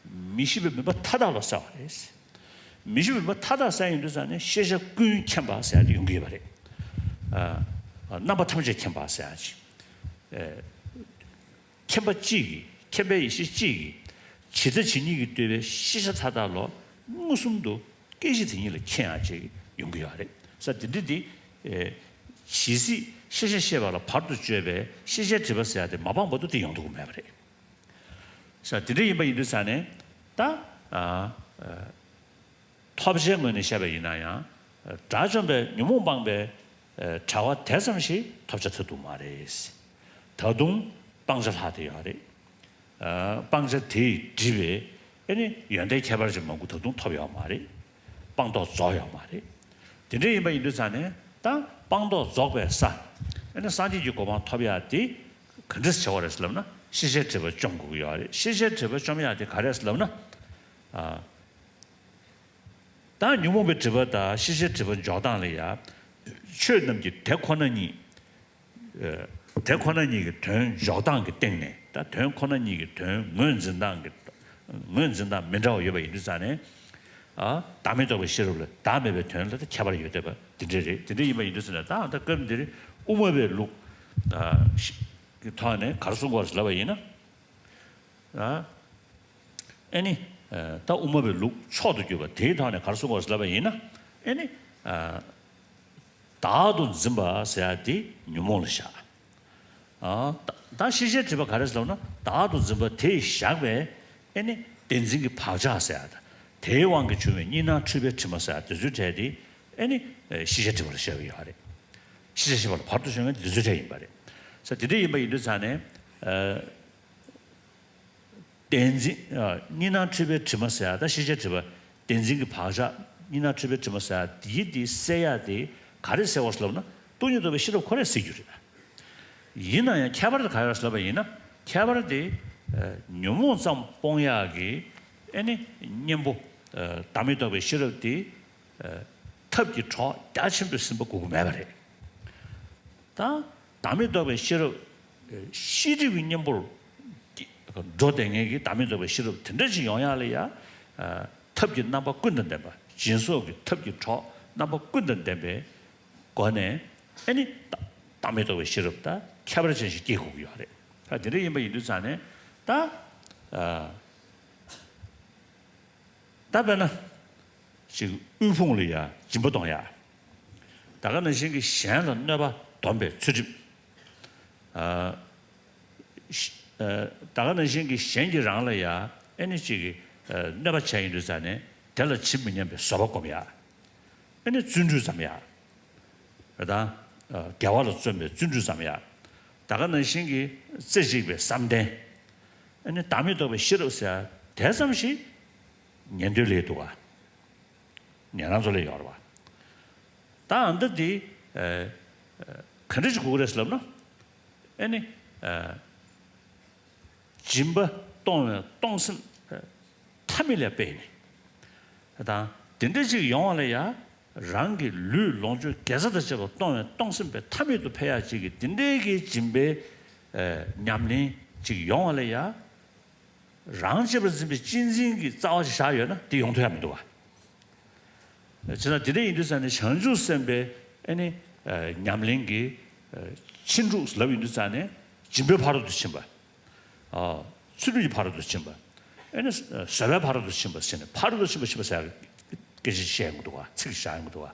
མི་ཤེས་པའི་མུན་པ་མཐའ་དག་ལ་བསལ་བ་རེད། མི་ཤེས་པའི་མུན་པ་མཐའ་དག་བསལ་ཡོང་དུས་ཙང་ནས་ཤེས་བྱ་ཀུན་མཁྱེན་པ་ཟེར་ཡ་དེ་ཡོང་གི་ཡོད་པ་རེད། ཨ་རྣམ་པ་ཐམས་ཅད་མཁྱེན་པ་ཟེར་ཡ་ཅིག་ཨ་མཁྱེན་པ་གཅིག་གིས། མཁྱེན་པའི་ཡེ་ཤེས་གཅིག་གིས་ཇི་ལྟ་ཇི་སྙེད་ཀྱིས་ལྟོས་པའི་ཤེས་བྱ་མཐའ་དག་ལ་མངོན་སུམ་དུ་སྐད་ཅིག་དེ་ཉིད་ལ་མཁྱེན་ཡག་ཅིག་ཡོང་གི་ཡོད་རེད། ས་དེ་འདྲ་དེ་ཨེ་ཇི་སྲིད་ཤེས་བྱ་ཤེས་པ་ལ་བར་དུ་གཅོད་པའི་ཤེས་བྱའི་སྒྲིབ་པ་ཟེར་ཡག་དེ་མ་སྤངས་བར་དུ་དེ་ཡོང་ཐུབ་ཀྱི་མེད་པ་རེད། ས་དེ་འདྲ་ཡིན་པ་ཡིན་དུས་ཙང་ནས་ད་ཨ་ཨ་ཐོབ་བྱའི་ངོས་ནས་བཤད་པ་ཡིན་ན་ཡང་། དགྲ་བཅོམ་པའི་ཉོན་མོངས་སྤངས་པའི་བྱ་བ་དེ་ཙམ་ཞིག་ཐོབ་བྱ་ཐོབ་ཐུབ་མ་རེད། ད་དུང་སྤང་བྱ་ལྷག་བསྡད་ཡོད་རེད། སྤང་བྱ་དེས་བསྒྲིབས་པའི་ཨེ་ནི་ཡོན་ཏན་ཁྱད་པར་ཅན་མང་པོ་ད་དུང་ཐོབ་ཡོད་མ་རེད། སྤངས་རྟོགས་རྫོགས་ཡོད་མ་རེད། དེ་འདྲ་ཡིན་པ་ཡིན་དུས་ཙང་ནས་ད་སྤངས་རྟོགས་རྫོགས་པའི་ས་ཨེ་ནི་སངས་རྒྱས་ཀྱི་གོ་འཕང་ཐོབ་ཡག་དེ་ག་འདྲས་བྱ་བ་རེད་ཟེར་ལབ་ན་ཤེས་བྱའི་སྒྲིབ་པ་བཅོམ་དགོས་ཀྱི་ཡོད་རེད། ཤེས་བྱའི་སྒྲིབ་པ་བཅོམ་ཡག་དེ་ག་རེད་ཟེར་ལབ་ན། ད་ཉོན་མོངས་པའི་སྒྲིབ་པ་དང་ཤེས་བྱའི་སྒྲིབ་པ་འཇོག་སྟངས་ལ་ཡང་། ཆོས་རྣམས་ཀྱི་དེ་ཁོ་ན་ཉིད། དེ་ཁོ་ན་ཉིད་ཀྱི་དོན་འཇོག་སྟངས་ཀྱི་སྟེང་ནས་ད་དོན་ཁོ་ན་ཉིད་ཀྱི་དོན་ངོས་འཛིན་སྟངས་ཀྱི་ངོས་འཛིན་སྟངས་མི་འདྲ་བ་ཡོད་པ་ཡིན་དུས་ཙང་ནས། ཨ་བདག་མེད་རྟོགས་པའི་ཤེས་རབ་ལ་བདག་མེད་པའི་དོན་ལ་ད་ཁྱད་པར་ཡོད་བསྡད་པ་འདི་འདྲ་རེད། འདི་འདྲ་ཡིན་པ་ཡིན་དུས་ཙང་ནས་ད་ཨ་ད་སྐབས་འདིར་དབུ་མ་པའི་ལུགས་ཀྱི་ཐོག་ནས་ག་རེ་གསུང་དགོས་ལབ་པ་ཡིན་ན། ཨ་ཨེ་ནི། ད་དབུ་མ་པའི་ལུགས་མཆོག་ཏུ་གྱུར་པ་དེའི་ཐོག་ནས་ག་རེ་གསུང་དགོས་ལབ་པ་ཡིན་ན། ཨེ་ནི། བདག་ཏུ་འཛིན་པ་ཟེར་ཡ་དེ་ཉོན་མོངས་ལ་བཞག་ད་ཤེས་བྱའི་སྒྲིབ་པ་ག་རེ་ཟེར་ལབ་ན་བདག་ཏུ་འཛིན་པ་དེས་བཞག་པའི་ཨེ་ནི་བདེན་འཛིན་གྱི་བག་ཆགས་ཟེར་ཡ་དང་དེའི་དབང་གིས་བྱུང་བའི་གཉིས་སྣང་འཁྲུལ་པའི་དྲི་མ་ཟེར་ཡ་དེ་ཚོའི་གྲས་དེ་ཨེ་ནི་ཤེས་བྱའི་སྒྲིབ་པ་ལ་བཞག་གི་ཡོད་རེད། ཤེས་བྱ་ཤེས་པ་ལ་བར་དུ་གཅོད་མཁན་དེ་ཚོའི་གྲས་ཡིན་པ་རེད། ས་དེ་འདྲ་ཡིན་པ་ཡིན་དུས་ཙང་ནས། བདེན་འཛིན། གཉིས་སྣང་འཁྲུལ་པའི་དྲི་མ་ཟེར་ཡ་ད་ཤེས་བྱའི་སྒྲིབ་པ། བདེན་འཛིན་གྱི་བག་ཆགས་གཉིས་སྣང་འཁྲུལ་པའི་དྲི་མ་ཟེར་ཡ་དེའི་དེ་སེལ་ཡ་དེ་ག་རེ་སེལ་བ་ཟེར་ལབ་ན་སྟོང་ཉིད་རྟོགས་པའི་ཤེས་རབ་ཁོ་རས་སེལ་རྒྱུ་རེད། ཡིན་ན་ཡང་ཁྱད་པར་དེ་ག་རེ་ཡོད་ཟེར་ལབ་པ་ཡིན་ན་ཁྱད་པར་དེ་ཉོན་མོངས་ཙམ་སྤོང་ཡག་གི་ཨེ་ནི་གཉེན་པོ་བདག་མེད་རྟོགས་པའི་ཤེས་རབ་དེ། ཐབས་ཀྱི་གྲོགས་རྒྱ་ཆེན་པོས་ཟིན་པ་དགོས་ཀྱི་མེད་པ་རེད། ད་བདག་མེད་རྟོགས་པའི་ཤེས་རབ་ཤེས་སྒྲིབ་ཀྱི་གཉེན་པོར་འགྲོ་བསྡད་མཁན་གྱི་བདག་མེད་རྟོགས་པའི་ཤེས་རབ་དེ་འདྲ་ཞིག་ཡོང་ཡག་ལ་ཡ། ཐབས་ཀྱི་རྣམ་པ་ཀུན་དང་ལྡན་པ་སྦྱིན་སོགས་ཀྱི་ཐབས་ཀྱི་གྲོགས་རྣམ་པ་ཀུན་དང་ལྡན་པའི་སྒོ་ནས་ཨེ་ནི་བདག་མེད་རྟོགས་པའི་ཤེས་རབ་ད་ཁྱད་པར་ཅན་ཞིག་སྐྱེ་དགོས་ཀྱི་ཡོད་རེད། ད་དེ་འདྲ་ཡིན་པ་ཡིན་དུས་ཙང་ནས་ད། ད་དཔེར་ན། ཅིག་དབུལ་ཕོངས་ལ་ཡ་སྦྱིན་པ་གཏོང་ཡ། ད་ག་ནང་བཞིན་གྱི་གཞན་ལ་གནོད་པ་སྡོམ་པའི་ཚུལ་ཁྲིམས། ཨ། ཨ་ད་ག་ནང་བཞིན་གྱི་གཞན་གྱིས་རང་ལ་ཡ་ཨེ་ནི་ཅིག་གི་གནོད་པ་བྱས་ཡིན་དུས་ཙང་ནས་དེ་ལ་ཇི་མི་སྙམ་པའི་བཟོད་པ་སྒོམ་ཡ། ཨེ་ནི་བརྩོན་འགྲུས་བརྩམ་ཡ། ད་དགེ་བ་ལ་བརྩོན་པའི་བརྩོན་འགྲུས་བརྩམ་ཡ། ད་ག་ནང་བཞིན་གྱི་རྩེ་གཅིག་པའི་བསམ་གཏན། ཨེ་ནི་བདག་མེད་རྟོགས་པའི་ཤེས་རབ་ཟེར་ཡ་དེ་ཙམ་ཞིག་ཉན་འདོད་ལས་འདུག་ག་ཉན་རང་ཚོ་ལས་ཡོད་རེད་བ། ད་ཨ་འདི་འདི་ག་འདྲ་ཞིག་དགོས་ཀྱི་རེད་ཟེར་ལབ་ན། ཨེ་ནི། སྦྱིན་པ་གཏོང་བའི་གཏོང་སེམས་མཐའ་མེད་ལ་སྤེལ་ནས། དང་དེ་འདྲ་ཅིག་ཡོང་བ་ལ་ཡ། རང་གི་ལུས་ལོངས་སྤྱོད་དགེ་རྩ་དང་བཅས་པ་གཏོང་བའི་གཏོང་སེམས་དཔེ་མཐའ་མེད་དུ་འཕེལ་ཡག་ཅིག་གི་དེ་འདྲའི་གི་སྦྱིན་པའི་ཉམས་ལེན་ཅིག་ཡོང་བ་ལ་ཡ། རང་གཅེས་པར་འཛིན་པའི་གཅེས་འཛིན་གྱི་རྩ་བ་ཞིག་བཞག་ཡོད་ན་དེ་ཡོང་ཐུབ་ཡག་མི་འདུག་བ། བྱས་ཙང་དེ་འདྲ་ཡིན་དུས་ཙང་ནས་བྱང་ཆུབ་སེམས་དཔའི་ཨེ་ནི་ཉམས་ལེན་གྱི་ཕྱིན་དྲུག་ལབ་ཡིན་དུས་ཙང་ནས་སྦྱིན་པའི་ཕ་རོལ་ཏུ་ཕྱིན་པ། ཚུལ་ཁྲིམས་ཀྱི་ཕ་རོལ་ཏུ་ཕྱིན་པ། ཨེ་ནི་བཟོད་པའི་ཕ་རོལ་ཏུ་ཕྱིན་པ་ཟེར་ནས་ཕ་རོལ་ཏུ་ཕྱིན་པ་ཕྱིན་པ་ཟེར་ཡག་སྐད་ཆ་བཤད་ཡོང་གི་འདུག་བ། ཚིག་བཞག་ཡོང་གི་འདུག་བ།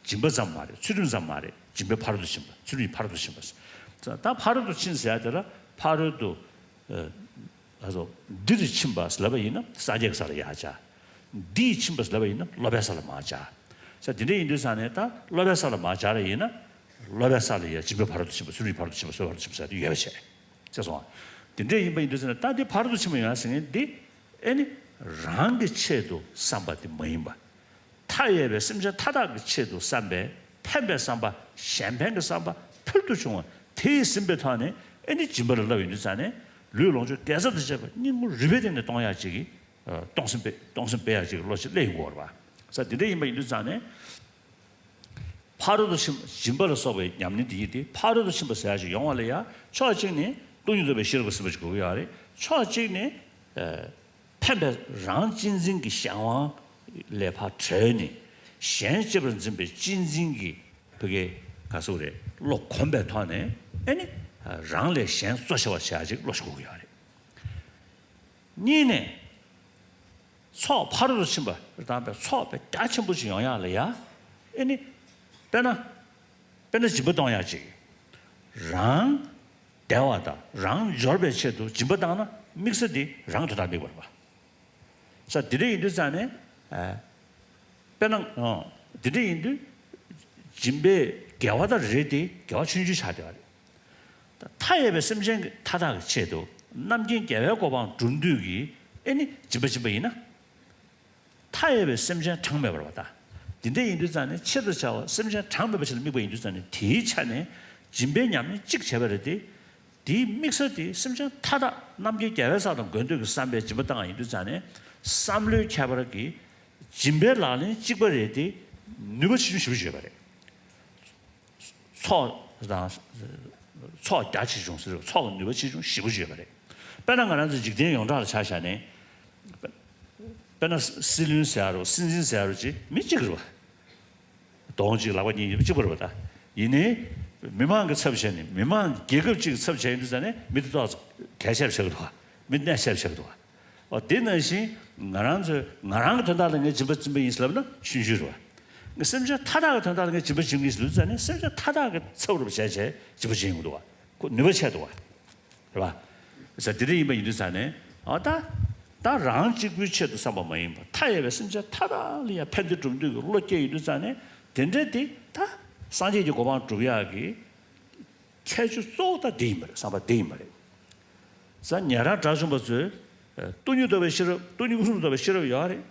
སྦྱིན་པ་ཙམ་མ་རེད། ཚུལ་ཁྲིམས་ཙམ་མ་རེད། སྦྱིན་པའི་ཕ་རོལ་ཏུ་ཕྱིན་པ། ཚུལ་ཁྲིམས་ཀྱི་ཕ་རོལ་ཏུ་ཕྱིན་པ། ད་ཕ་རོལ་ཏུ་ཕྱིན་ཟེར་ཡག་དེ་ལ་ཕ་རོལ་ཏུ། ཨ་ཟོ། འདིར་ཕྱིན་པ་ལབ་པ་ཡིན་ན་སངས་རྒྱས་ཀྱི་ས་ལ་ཡར་བཅར། འདིར་ཕྱིན་པ་ལབ་པ་ཡིན་ན་སློབ་པའི་ས་ལ་མར་བཅར། ས་དེ་འདྲ་ཡིན་དུས་ཙང་ནས་ད་སློབ་པའི་ས་ལ་མར་བཅར་ར་ཡིན་ན། སློབ་པའི་ས་ལ་ཡར་སྦྱིན་པའི་ཕ་རོལ་ཏུ་ཕྱིན་པ། ཚུལ་ཁྲིམས་ཕ་རོལ་ཏུ་ཕྱིན་པ། བཟོད་པའི་ཕ་རོལ་ཏུ་ཕྱིན་པ། བཟོད་པའི་ཕ་རོལ་ཏུ་ཕྱིན་པ་ཟེར་ཡོད་པ་བྱས། ཅེས་གསུངས་པ། དེ་འདྲ་ཡིན་པ་ཡིན་དུས་ཙང་ནས་ད་འདི་ཕ་རོལ་ཏུ་ཕྱིན་པ་ཡིན་ཟེར་མཁན་འདི། ཨེ་ནི། རང་གི་ཆེད་དུ་བསམ་པ་དེ་མ་ཡིན་པ། མཐའ་ཡས་པའི་སེམས་ཅན་མཐའ་དག་གི་ཆེད་དུ་བསམ་པའི་ཕན་པའི་བསམ་པ། གཞན་ཕན་གྱི་བསམ་པ་ཕུལ་དུ་བྱུང་བ་དེས་ཟིན་པའི་ཐོག་ནས་ཨེ་ནི་སྦྱིན་པ་ལ་བསླབ་ཡོང་དུས་ཙང་ནས་ལུས་ལོངས་སྤྱོད་དགེ་རྩ་དང་བཅས་པ་སྙིང་པོ་རུས་པའི་གཏིང་ནས་གཏོང་ཡག་ཅིག་གི་གཏོང་སེམས་སྤེལ་གཏོང་སེམས་སྤེལ་ཡག་ཅིག་གི་བློ་ཅིག་སླེབས་ཡོང་གི་ཡོད་རེད་པ། ས་འདི་འདྲ་ཡིན་པ་ཡིན་དུས་ཙང་ནས། ཕ་རོལ་ཏུ་ཕྱིན་པ་སྦྱིན་པ་ལ་སོགས་པའི་ཉམས་ལེན་འདི་ཡིན་ཏེ། ཕ་རོལ་ཏུ་ཕྱིན་པ་ཟེར་ཡག་ཅིག་ཡོང་བ་ལ་ཡང་ཕྱོགས་གཅིག་ནས་སྟོང་ཉིད་རྟོགས་པའི་ཤེས་རབ་ཀྱི་སེམས་པ་ཞིག་དགོས་ཀྱི་ཡོད་རེད། ཕྱོགས་གཅིག་ནས་ཨ་ཕན་པའི་རང་གཅེས་འཛིན་གྱི་གཞན་དབང་ལས་ཕར་གྲོལ་ནས། གཞན་གཅེས་པར་འཛིན་པའི་གཅེས་འཛིན་གྱི་བུ་གའི་ག་ཟེར་དགོས་རེད། བློ་གོམས་པའི་ཐོག་ནས་ཨ་ནི་རང་ལས་གཞན་གཙོ་ཆེ་བ་བྱེད་ཡག་ཅིག་བློ་ཞིག་དགོས་ཀྱི་ཡོད་རེད། གཉིས་ནས། ཚོགས་ཕ་རོལ་ཏུ་ཕྱིན་པ་དང་པའི་ཚོགས་དཔེ་རྒྱ་ཆེན་པོ་ཞིག་ཡོང་ཡག་ལ་ཡ། ཨེ་ནི། དཔེར་ན། དཔེར་ན་སྦྱིན་པ་གཏོང་ཡག་ཅིག་རང་བདེ་བ་དང་རང་འབྱོར་པའི་ཆེད་དུ་སྦྱིན་པ་བཏང་ན་དམིགས་བསལ་དེ་རང་དོན་དག་དམིགས་པ་རེད་པ། ས་འདི་འདྲ་ཡིན་དུས་ཙང་ནས། ཨ། དཔེར་ན། ཨ། འདི་འདྲ་ཡིན་དུས། སྦྱིན་པའི་དགེ་བ་དང་རེད་དེ། དགེ་བ་ཆུང་ཆུང་ཆགས་བསྡད་པ་རེད། མཐའ་ཡས་པའི་སེམས་ཅན་གྱི་མཐའ་དག་གི་ཆེད་དུ་རྣམ་མཁྱེན་རྒྱལ་བའི་གོ་འཕང་སྒྲུབ་འདོད་ཀྱི་ཨེ་ནི་སྦྱིན་པ་སྦྱིན་པ་ཡིན་ན། མཐའ་ཡས་པའི་སེམས་ཅན་གྲངས་མེད་པ་རེད་པ་ད། འདི་འདྲ་ཡིན་དུས་ཙང་ནས་ཆེད་དུ་བྱ་བ་སེམས་ཅན་གྲངས་མེད་པ་ཞིག་ལ་དམིགས་པ་ཡིན་དུས་ཙང་ནས་དེའི་ཆ་ནས་སྦྱིན་པའི་ཉམས་ལེན་གཅིག་བྱས་པ་རེད་དེ། དེའི་དམིགས་བསལ་དེ་སེམས་ཅན་མཐའ་དག་རྣམ་མཁྱེན་རྒྱལ་བའི་ས་དང་དགོས་འདོད་ཀྱི་བསམ་པའི་སྦྱིན་པ་བཏང་བ་ཡིན་དུས་ཙང་ནས་བསམ་བློའི་ཁྱད་པར་གྱིས་སྦྱིན་པའི་ལག་ལེན་གཅིག་པ་རེད་དེ། ནུས་པ་ཆེ་ཆུང་ཞེ་པོ་ཅིག་ཡོད་པ་རེད། ཚོགས་དང་། ཚོགས་རྒྱ་ཆེ་ཆུང་ཟེར་བ། ཚོགས་ཀྱི་ནུས་པ་ཆེ་ཆུང་ཞེ་པོ་ཅིག་ཡོད་པ་རེད། དཔེར་ན་ང་རང་ཚོ་འཇིག་རྟེན་ཡོངས་གྲགས་ལ་ཆ་བཞག་ནས། དཔེར་ན་སྲིད་བློན་ཟེར་ཡ་རུ་སྲིད་འཛིན་ཟེར་ཡ་རུ་ཅིག་མི་གཅིག་རེད་པ། གདོང་གཅིག་ལག་པ་གཉིས་ཡོད་པ་གཅིག་པ་རེད་པ་ད། ཡིན་ནའི། མི་མང་གི་ཚབ་བྱས་ནས་མི་མང་རྒྱལ་ཁབ་གཅིག་གི་ཚབ་བྱས་ཡོང་དུས་ཙང་ནས་མི་དེ་ཏོག་ཙམ་གལ་ཆེ་རུ་ཆགས་ཀྱི་འདུག་པ། མི་གནད་ཆེ་རུ་ཆགས་ཀྱི་འདུག་པ། འོ་དེ་ནང་བཞིན་ང་རང་ཚོས་ང་རང་གི་དོན་དག་ལ་ངས་སྦྱིན་པ་སྦྱིན་པ་ཡིན་ཟེར་ལབ་ན་ཆུང་ཆུང་རེད་པ། ངས་སེམས་ཅན་མཐའ་དག་གི་དོན་དག་ལ་ངས་སྦྱིན་པ་སྦྱིན་གྱི་ཡིན་ཟེར་ལབ་ཙང་ནས་སེམས་ཅན་མཐའ་དག་གི་ཚབ་རུ་བྱས་བྱས་སྦྱིན་པ་སྦྱིན་ཡོང་གི་འདུག་པ། ཁོ་ནུས་པ་ཆེ་འདུག་པ། རེད་པ། ས་དེ་འདྲ་ཡིན་པ་ཡིན་དུས་ཙང་ནས་ཨ་ད། ད་རང་གཅིག་པུའི་ཆེད་དུ་བསམ་པ་མ་ཡིན་པར་མཐའ་ཡས་པའི་སེམས་ཅན་མཐའ་དག་ལ་ཡང་ཕན་བདེ་སྒྲུབ་འདོད་ཀྱི་བློ་སྐྱེ་ཡོང་དུས་ཙང་ནས་དེ་འདྲ་དེ་ད་སངས་རྒྱས་ཀྱི་གོ་འཕང་སྒྲུབ་ཡག་གི་ཁྱད་ཆོས་གཙོ་བོ་ད་འདི་ཡིན་པ་རེད། བསམ་པ་འདི་ཡིན་པ་རེད། ས་ཉན་རང་དགྲ་བཅོམ་པ་ཚོས་སྟོང་ཉིད་རྟོགས་པའི་ཤེས་རབ། སྟོང་ཉིད་སྐུ་གསུམ་རྟོགས་པའི་ཤེས་རབ་ཡོད་རེད།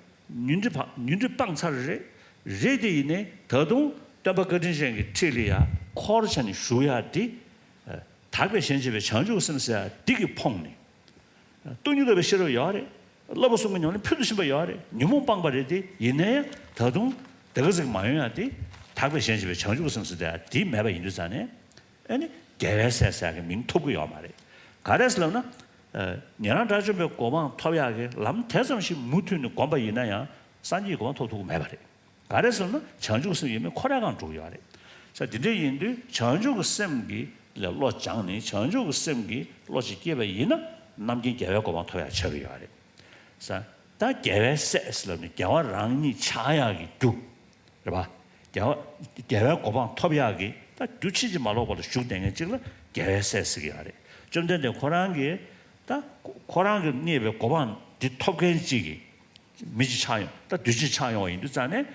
ཉོན་སྒྲིབ་སྤངས་ཉོན་སྒྲིབ་སྤངས་ཚར་རེད། རེད་དེ་ཡིན་ནའི་ད་དུང་སྟོན་པ་བཀའ་དྲིན་ཅན་གྱི་ཁྲིད་ལ་ཡ་འཁོར་བྱས་ནས་བཞུགས་ཡག་འདི། དག་པའི་གཞན་གཅེས་པའི་བྱང་ཆུབ་སེམས་ཟེར་ཡག་འདི་གིས་ཕོངས་ནས། སྟོང་ཉིད་རྟོགས་པའི་ཤེས་རབ་ཡོད་རེད། བསླབ་པ་གསུམ་གྱི་ཉམས་ལེན་ཕུལ་དུ་ཕྱིན་པ་ཡོད་རེད། ཉོན་མོངས་སྤངས་པ་རེད་དེ་ཡིན་ནའི་ད་དུང་དེ་ག་ཙིག་མ་ཡོང་ཡག་དེ་དག་པའི་གཞན་གཅེས་པའི་བྱང་ཆུབ་སེམས་ཟེར་ཡག་དེ་མེད་པ་ཡིན་དུས་ཙང་ནས། ཨ་ནི་རྒྱལ་བའི་སྲས་ཟེར་ཡག་གི་མིང་ཐོབ་ཀྱི་ཡོད་མ་རེད། ག་རེ་ཟེར་ལབ་ན། ཉན་རང་དགྲ་བཅོམ་པའི་གོ་འཕང་ཐོབ་ཡག་གི་ལམ་དེ་ཙམ་ཞིག་མུ་མཐུད་ནས་བསྒོམས་པ་ཡིན་ན་ཡང་སངས་རྒྱས་ཀྱི་གོ་འཕང་ཐོབ་ཐུབ་ཀྱི་མེད་པ་རེད། ག་རེ་ཟེར་ན་བྱང་ཆུབ་སེམས་ཡོད་མེད་ཁོ་རང་གང་འགྲོ་གི་ཡོད་རེད། ས་དེ་འདྲ་ཡིན་དུས་བྱང་ཆུབ་ཀྱི་སེམས་ཀྱི་ལ་བློ་སྦྱངས་ནས་བྱང་ཆུབ་ཀྱི་སེམས་ཀྱི་བློ་ཞིག་སྐྱེས་པ་ཡིན་ན་རྣམ་མཁྱེན་རྒྱལ་བའི་གོ་འཕང་ཐོབ་ཡག་ཆགས་ཀྱི་ཡོད་རེད། ས་ད་རྒྱལ་བའི་སྲས་ལབ་ནས་རྒྱལ་བ་རང་ཉིད་ཆགས་ཡག་གི་རྒྱུ། རེད་པ། རྒྱལ་བ་རྒྱལ་བའི་གོ་འཕང་ཐོབ་ཡག་གི་ད་རྒྱུ་ཕྱིན་ཅི་མ་ལོག་པ་ལ་ཞུགས་བསྡད་མཁན་གཅིག་ལ་རྒྱལ་བའི་སྲས་ཟེར་གྱི་ཡོད་རེད། བཅོམ་ལྡན་འདས་ཁོ་རང་གིས་ད་ཁོ་རང་གིས་རྙེད་པའི་གོ་འཕང་འདི་ཐོབ་མཁན་གཅིག་གི་མི་གཅིག་ཆགས་ཡོང་། ད་དུས་ཅིག་ཆགས་ཡོང་བ་ཡིན་དུས་ཙང་ནས།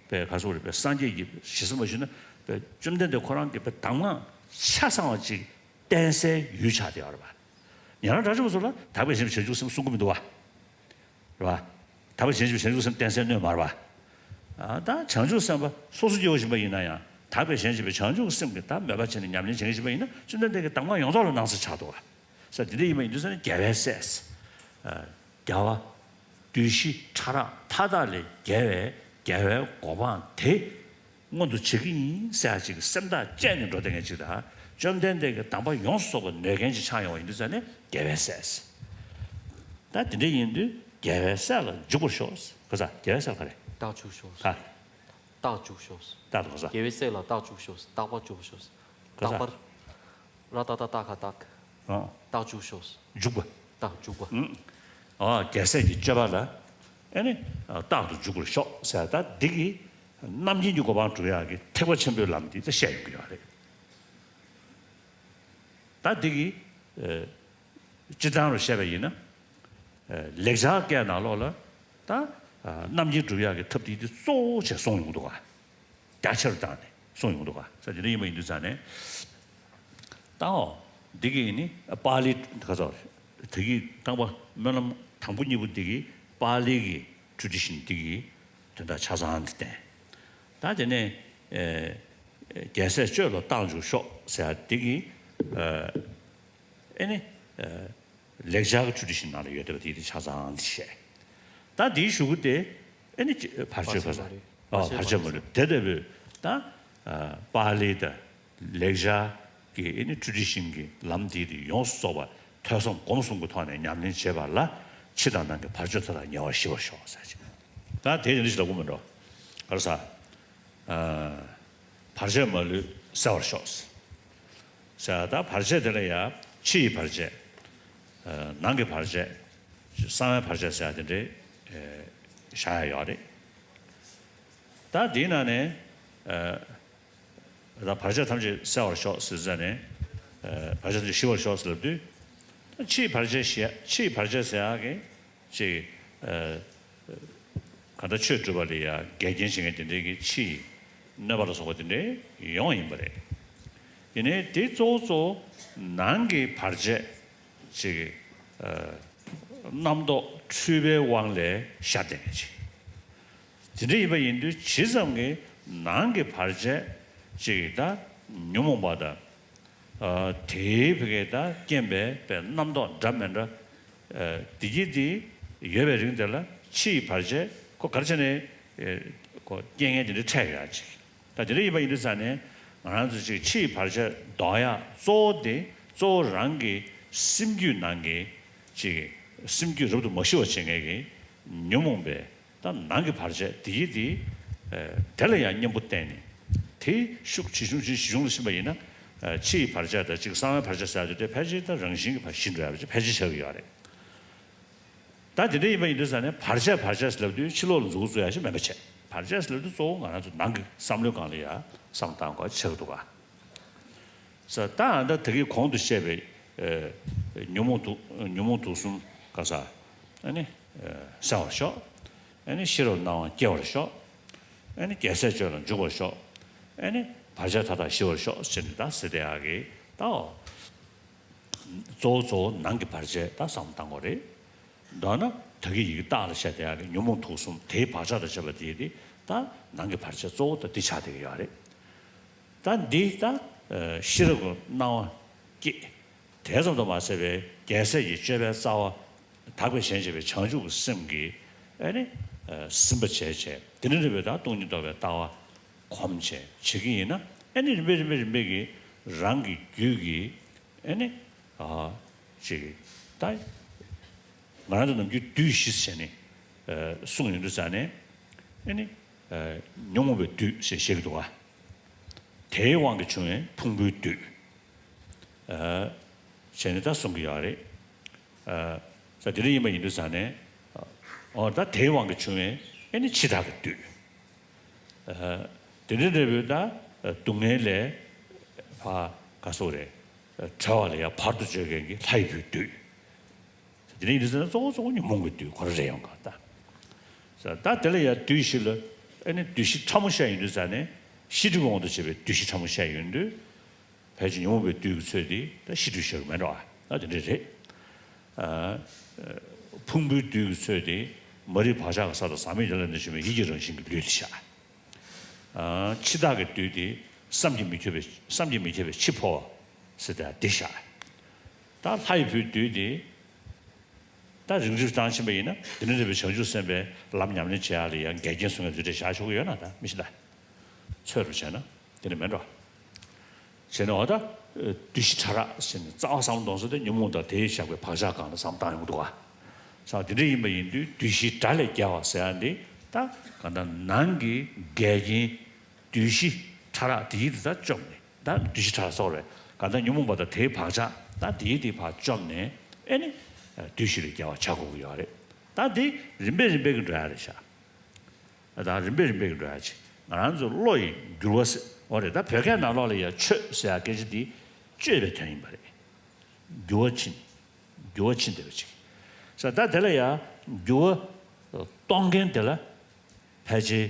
པའི་ག་ཟེར་དགོས་རེད། པའི་སངས་རྒྱས་ཀྱི་ཞེ་ས་མ་ཞུས་ན། པའི་བཅོམ་ལྡན་འདས་ཁོ་རང་གིས་པའི་གདམས་ངག་ཆ་ཚང་བ་ཅིག་བསྟན་སའི་ཡུལ་ཆགས་བསྡད་ཡོད་རེད་པ། ཉན་རང་དགྲ་བཅོམ་པ་ཚོ་ལ་དག་པའི་གཞན་གཅེས་བྱང་ཆུབ་སེམས་གསུང་གི་མི་འདུག་པ། རེད་པ། དག་པའི་གཞན་གཅེས་བྱང་ཆུབ་སེམས་བསྟན་སའི་སྣོད་མ་རེད་པ། ཨ་ད་བྱང་ཆུབ་སེམས་དཔའ་སོ་སོ་སྐྱེ་བོ་ཡིན་པ་ཡིན་ན་ཡང་དག་པའི་གཞན་གཅེས་པའི་བྱང་ཆུབ་སེམས་ཀྱི་ད་མོས་པ་བྱས་ནས་ཉམས་ལེན་བྱེད་མཁན་ཡིན་པ་ཡིན་ན་བཅོམ་ལྡན་འདས་ཀྱི་གདམས་ངག་ཡོངས་རྫོགས་ལ་སྣང་ས་ཆགས་འདུག་པ། ས་དེ་འདྲ་ཡིན་པ་ཡིན་དུས་ཙང་ནས་རྒྱལ་བའི་སྲས། ཨ། རྒྱལ་བ། བདུད་བཞི་ཕྲ་རགས་མཐའ་དག་ལས་རྒྱལ་བའི་རྒྱལ་བའི་གོ་འཕང་དེ་མངོན་དུ་བྱེད་ཀྱི་ཡིན་ཟེར་ཡག་ཅིག་གི་སེམས་ཐག་བཅད་ནས་འགྲོ་བསྡད་མཁན་ཅིག་དང་། བཅོམ་ལྡན་འདས་ཀྱི་གདམས་པ་ཡོངས་སུ་རྫོགས་པ་ནོད་མཁན་ཅིག་ཆགས་ཡོང་བ་ཡིན་དུས་ཙང་ནས་རྒྱལ་བའི་སྲས། ད་དེ་འདྲ་ཡིན་དུས་རྒྱལ་བའི་སྲས་ལ་འཇུག་པར་ཤོག་ག་ས་རྒྱལ་བའི་སྲས་ག་རེ། རྟག་འཇུག་ཤོག་རྟག་འཇུག་ཤོག་རྟག་ཏུ་ག་ས། རྒྱལ་བའི་སྲས་ལ་རྟག་འཇུག་ཤོག་རྟག་པར་འཇུག་ཤོག་ག་ས། རྟག་པར། ར་ཏ་ཏ་རྟ་ག་རྟག་ཨང་། རྟག་འཇུག་ཤོག་འཇུག་པ། རྟག་འཇུག་པ། ཨང་། ཨ་རྒྱལ་སྲས་ཀྱི་སྤྱོད་པ་ལ། ཨེ་ནི། རྟག་ཏུ་འཇུག་པར་ཤོག་ཟེར། ད་འདི་གིས་རྣམ་མཁྱེན་གྱི་གོ་འཕང་སྒྲུབ་ཡག་གི་ཐེག་པ་ཆེན་པོའི་ལམ་འདི་ད་བཤད་ཡོང་གི་ཡོད་རེད། ད་འདི་གིས། ཨེ། སྤྱིར་བཏང་རུ་བཤད་པ་ཡིན་ན། ཨེ། ལེགས་སྦྱར་སྐད་ནང་ལོགས་ལ། ད། ཨ། རྣམ་མཁྱེན་སྒྲུབ་ཡག་གི་ཐབས་འདི་འདི་གཙོ་བོ་བྱས་གསུངས་ཡོང་འདུག་ག་རྒྱ་ཆེར་བཏང་ནས་གསུངས་ཡོང་འདུག་ག་ས་དེ་འདྲ་ཡིན་པ་ཡིན་དུས་ཙང་ནས། ད་འོ། འདི་གི་ནི་པཱ་ལི་ག་ཚོད་རེད། དེ་གི་རྐང་པ་སྨོན་ལམ་དང་པོ་གཉིས་པོ་འདི་གི་པཱ་ལི་གི་ཊེ་རེ་ཌི་ཤན་འདི་གི་དོན་དག་ཆ་ཚང་འདི་བསྟན། ད་དེ་ནས། ཨེ། རྒྱལ་སྲས་སྤྱོད་ལ་རྟག་འཇུག་ཤོག་ཟེར་ཡག་འདི་གི། ཨེ། ཨེ་ནི། ཨེ། ལེགས་སྦྱར་གྱི་ཊེ་རེ་ཌི་ཤན་ནང་ལ་ཡོད་བསྡད་པ་དེ་དེ་ཆ་ཚང་དེ་བཤད། ད་དེའི་གཞུག་གུ་དེ། ཨ་ནི་ཅི་བར་ཆད་ཕ་ས། བར་ཆད་མ་ལུས། ཨ་བར་ཆད་མ་ལུས། དེ་ལྟ་བུའི་ད་ཨ་པཱ་ལི་དང་ལེགས་སྦྱར་གྱི་ཨ་ནི་ཊེ་རི་ཌི་ཤན་གྱི་ལམ་འདི་དེ་ཡོངས་སུ་རྫོགས་པ་ཐོས་བསམ་སྒོམ་གསུམ་གྱི་ཐོག་ནས་ཉམས་ལེན་བྱེད་པ་ལ་ཕྱི་དང་ནང་གི་བར་ཆད་མཐའ་དག་ཉེ་བར་ཞི་བར་ཤོག་ཟེར་ཅིག་ད་དེ་ཡིན་ཞིག་ལ་དགོངས་མི་འགྲོ། ག་རེ་ཟ། ཨ་བར་ཆད་མ་ལུས་སེལ་བར་ཤོག་ཟེར། ད་བར་ཆད་དེ་ལ་ཡང་ཕྱི་ཡི་བར་ཆད། ཨ་ནང་གི་བར་ཆད། གསང་བའི་བར་ཆད་ཟེར་ཡ་དེ་འདྲའི་ཨ་བཞག་ཡ་ཡོད་རེད། ད་དེའི་ནང་ནས་ཨ་ད་བར་ཆད་ཐམས་ཅད་སེལ་བར་ཤོག་ཟེར་ཟེར་ནས་ཨ་བར་ཆད་ཐམས་ཅད་ཞི་བར་ཤོག་ཟེར་ལབ་དུས། ད་ཕྱིའི་བར་ཆད་ཞེས་ཕྱིའི་བར་ཆད་ཟེར་ཡ་གི་ཅིག་ཨ་གང་ལྟར་ཆོས་སྒྲུབ་པ་ལ་ཡ་འགལ་རྐྱེན་བྱེད་མཁན་དེ་འདྲའི་གི་ཕྱི་ཡི་གནོད་པ་ལ་སོགས་པ་དེ་འདྲའི་ཡོང་ཡིན་པ་རེད། ཡིན་ནའི་དེ་གཙོ་བོ་གཙོ་བོ་ནང་གི་བར་ཆད་ཅིག་ཨ་རྣམ་རྟོག་འཁྲུལ་པའི་དབང་ལས་ཤར་བསྡད་མཁན་ཅིག་དེ་འདྲ་ཡིན་པ་ཡིན་དུས་ཇི་ཙམ་གྱི་ནང་གི་བར་ཆད་ཅིག་ད་ཉོན་མོངས་པ་དང་། ཨ་དེའི་བུ་གའི་ད་རྐྱེན་པས་པའི་རྣམ་རྟོག་འདྲ་མི་འདྲ་ཨ་དེ་གྱིས་དེ་ཡོད་པའི་རིང་དེ་ལ་ཕྱི་ཡི་བར་ཆད་ཁོ་ག་རེ་བྱས་ནས་ཨ་ཁོ་རྐྱེན་ངན་དེ་འདྲ་འཕྲད་ཡོད་ཅིག་ད་དེ་འདྲ་ཡིན་པ་ཡིན་དུས་ཙང་ནས་ང་རང་ཚོ་ཅིག་ཕྱི་ཡི་བར་ཆད་ཟློག་ཡག་གཙོ་བོ་དེ་གཙོ་བོ་རང་གི་སེམས་རྒྱུད་ནང་གི་ཅིག་སེམས་རྒྱུད་རབ་ཏུ་མ་ཞི་བ་བྱེད་མཁན་གྱི་ཉོན་མོངས་པའི་ད་ནང་གི་བར་ཆད་དེ་ཡིས་དེ་ཨ་དེ་ལ་ཡང་གཉེན་པོ་བསྟེན་ནས་དེ་ཤུགས་ཇེ་ཆུང་ཇེ་ཆུང་ལ་ཕྱིན་པ་ཡིན་ན་ཨ་ཕྱི་ཡི་བར་ཆད་དང་གཅིག་གསང་བའི་བར་ཆད་ཟེར་ཡག་དེ་ཕལ་ཆེར་ད་རང་བཞིན་གྱིས་ཕར་ཞི་འགྲོ་ཡག་ཕལ་ཆེར་ཆགས་ཀྱི་ཡོད་རེད། ད་དེ་འདྲ་ཡིན་པ་ཡིན་དུས་ཙང་ནས་བར་ཆད་བར་ཆད་ཟེར་ལབ་དུས་ཕྱི་ལོགས་ལ་མཛུབ་གུ་བཙུགས་ཡག་ཞིག་མིན་པ་བྱས། བར་ཆད་ཟེར་ལབ་དུས་གཙོ་བོ་ང་རང་ཚོ་ནང་གི་བསམ་བློའི་སྒང་ལ་ཡ་བསམ་བཏང་དགོས་ཆགས་འདུག་ག་ས་ད་ཨ་ད་ད་གིན་གོང་དུ་བཤད་པའི་ཨ་ཉོན་མོངས་དུག་ཉོན་མོངས་དུག་གསུམ་ག་ས་ཨ་ནི་ཨ་སེལ་བར་ཤོག་ཨ་ནི་ཤེས་རབ་སྣང་བ་སྐྱེ་བར་ཤོག་ཨ་ནི་རྒྱལ་སྲས་སྤྱོད་ལ་འཇུག་པར་ཤོག་ཨ་ནི་བར་ཆད་མཐའ་དག་ཞི་བར་ཤོག་ཟེར་ནས་ད་ཟེར་བསྡད་ཡག་གི་ད་གཙོ་བོ་གཙོ་བོ་ནང་གི་བར་ཆད་ད་བསམ་བཏང་དགོས་རེད། མདོར་ན་ད་གིན་ཡི་གེ་རྟགས་ལ་བཤད་བསྡད་ཡག་གི་ཉོན་མོངས་དུག་གསུམ་དེའི་བག་ཆགས་དང་བཅས་པ་དེ་དེ་ད་ནང་གི་བར་ཆད་གཙོ་བོ་ད་འདི་ཆགས་བསྡད་ཀྱི་ཡོད་རེད། ད་འདི་ད་ཨ་ཤེས་རབ་ཀྱི་སྣང་བ་སྐྱེས། དེ་ཙམ་དུ་མ་ཟད་པའི་རྒྱལ་སྲས་ཀྱི་སྤྱོད་པའི་རྩ་བ་དག་པའི་གཞན་གཅེས་པའི་བྱང་ཆུབ་ཀྱི་སེམས་ཀྱིས་ཨ་ནི་ཨ་ཟིན་པ་བྱས་བྱས་དེ་ནི་རིགས་པའི་ད་སྟོང་ཉིད་རྟོགས་པའི་ལྟ་བ་གོམས་བྱས་བྱེད་ཀྱི་ཡིན་ན་ཨ་ནི་རིམ་པས་རིམ་པས་རིམ་པས་ཀྱིས་རང་གི་རྒྱུད་ཀྱི་ཨ་ནི་ཨ་ཅིག་ད་ང་རང་ཚོ་ནམ་རྒྱུན་བདུད་བཞི་ཟེར་ནས་ཨ་གསུངས་ཡོང་དུས་ཙང་ནས་ཨ་ནི་ཨ་ཉོན་མོངས་པའི་བདུད་ཟེར་བཤད་ཀྱི་འདུག་ག་དེའི་དབང་གིས་བྱུང་བའི་ཕུང་པོའི་བདུད། ཨ་བྱས་ནས་ད་གསུང་གི་ཡོད་རེད། ཨ་ས་དེ་འདྲ་ཡིན་པ་ཡིན་དུས་ཙང་ནས་ཨོ་ད་དེའི་དབང་གིས་བྱུང་བའི་ཨ་ནི་འཆི་བདག་གི་བདུད། ཨ་དེ་འདྲ་འདྲ་བོའི་ད་སྡུག་བསྔལ་ལས་ཕ་ག་སོགས་རེད། བྲལ་བ་ལ་ཡང་བར་དུ་གཅོད་མཁན་གྱི་ལྷ་ཡི་བུའི་བདུད། དེ་ནས་ཡིན་དུས་ཙང་ན་གཙོ་བོ་གཙོ་བོ་ཉོན་མོངས་ཀྱི་བདུད་ཁོ་རང་རེད་ཡོང་ག་ད། ད་དེ་ལ་ཡང་བདུད་བཞི་ལ་ཨ་ནི་བདུད་བཞི་ཕྲ་མོ་བཤད་ཡོང་དུས་ཙང་ནས་ཤེས་སྒྲིབ་དབང་དུ་བྱས་པའི་བདུད་བཞི་ཕྲ་མོ་བཤད་ཡོང་དུས། ཕལ་ཆེར་ཉོན་མོངས་པའི་བདུད་ཀྱི་ཚོད་དེ་ད་ཤེས་སྒྲིབ་བཤད་ཀྱི་མེད་འགྲོ་ཨ། ད་དེ་འདྲ་རེད། ཨ་ཕུང་པོའི་བདུད་ཀྱི་ཚོད་དེ་མ་རིག་བག་ཆགས་ཀྱི་ས་དང་ཟག་མེད་ཀྱི་ལས་ལས་བྱུང་བའི་ཡིད་ཀྱི་རང་བཞིན་གྱི་ལུས་དེ་བཞག་ཨ་འཆི་བདག་གི་བདུད་དེ་བསམ་གྱིས་མི་ཁྱབ་པའི་བསམ་གྱིས་མི་ཁྱབ་པའི་འཆི་འཕོ་བ་ཟེར་ཏེ་འདི་བཞག་ད་ལྷ་ཡི་བུའི་བདུད་དེ་ད་རིམ་གྲོ་བཏང་ཕྱིན་པ་ཡིན་ན་དེ་ནས་རིམ་པས་བྱང་ཆུབ་སེམས་དཔའི་ལམ་ཉམས་ལེན་བྱེད་ཡག་ལ་ཡང་འགལ་རྐྱེན་བཟོ་མཁན་བདུད་དེ་བཞག་ཆོག་གི་ཡོད་ན་ད་མི་ཤེས་ད། ཚོད་རུ་བྱས་ན་དེ་ནི་མེད་འགྲོ། བྱས་ནས་འོ་ད་བདུད་བཞི་ཕྲ་རགས་ཟེར་ནས་རྩ་བ་བསམ་བློ་གཏོང་ས་དེ་ཉོན་མོངས་དང་དེའི་ཞགས་པའི་བག་ཆགས་སྒང་ལ་བསམ་བཏང་ཡོང་གི་འདུག་ག་ས་དེ་འདྲ་ཡིན་པ་ཡིན་དུས་བདུད་བཞི་དགྲ་ལས་རྒྱལ་བ་ཟེར་ཡ་འདི་ད་གང་ལྟར་ནང་གི་འགལ་རྐྱེན་བདུད་བཞི་ཕྲ་རགས་དེ་ཡིས་དེ་ད་བཅོམ་ནས་ད་བདུད་བཞི་ཕྲ་རགས་སོགས་རེད་གང་ལྟར་ཉོན་མོངས་པ་དང་དེའི་བག་ཆགས་ད་དེ་ཡིས་དེ་ཕར་བཅོམ་ནས་ཨེ་ནི་བདུད་བཞི་ལས་རྒྱལ་བ་བྱ་དགོས་ཀྱི་ཡོད་རེད། ད་དེ་རིམ་པས་རིམ་པས་ཀྱི་འགྲོ་ཡ་རེད་ཤག་ད་རིམ་པས་རིམ་པས་ཀྱི་འགྲོ་ཡ་ཅིག་ང་རང་ཚོ་བློ་ཡི་འགྱུར་བ་ཟེར་བ་རེད། ད་བོད་སྐད་ནང་ལོགས་ལ་ཡ་ཆོས་ཟེར་ཡ་སྐད་ཆ་འདི་བཅོས་པའི་དོན་ཡིན་པ་རེད། འགྱུར་བ་ཕྱིན། འགྱུར་བ་ཕྱིན་བསྡད་པ་ཅིག་ས་ད་དེ་ལ་ཡ་འགྱུར་བ་གཏོང་མཁན་དེ་ལ་ཕལ་ཆེར་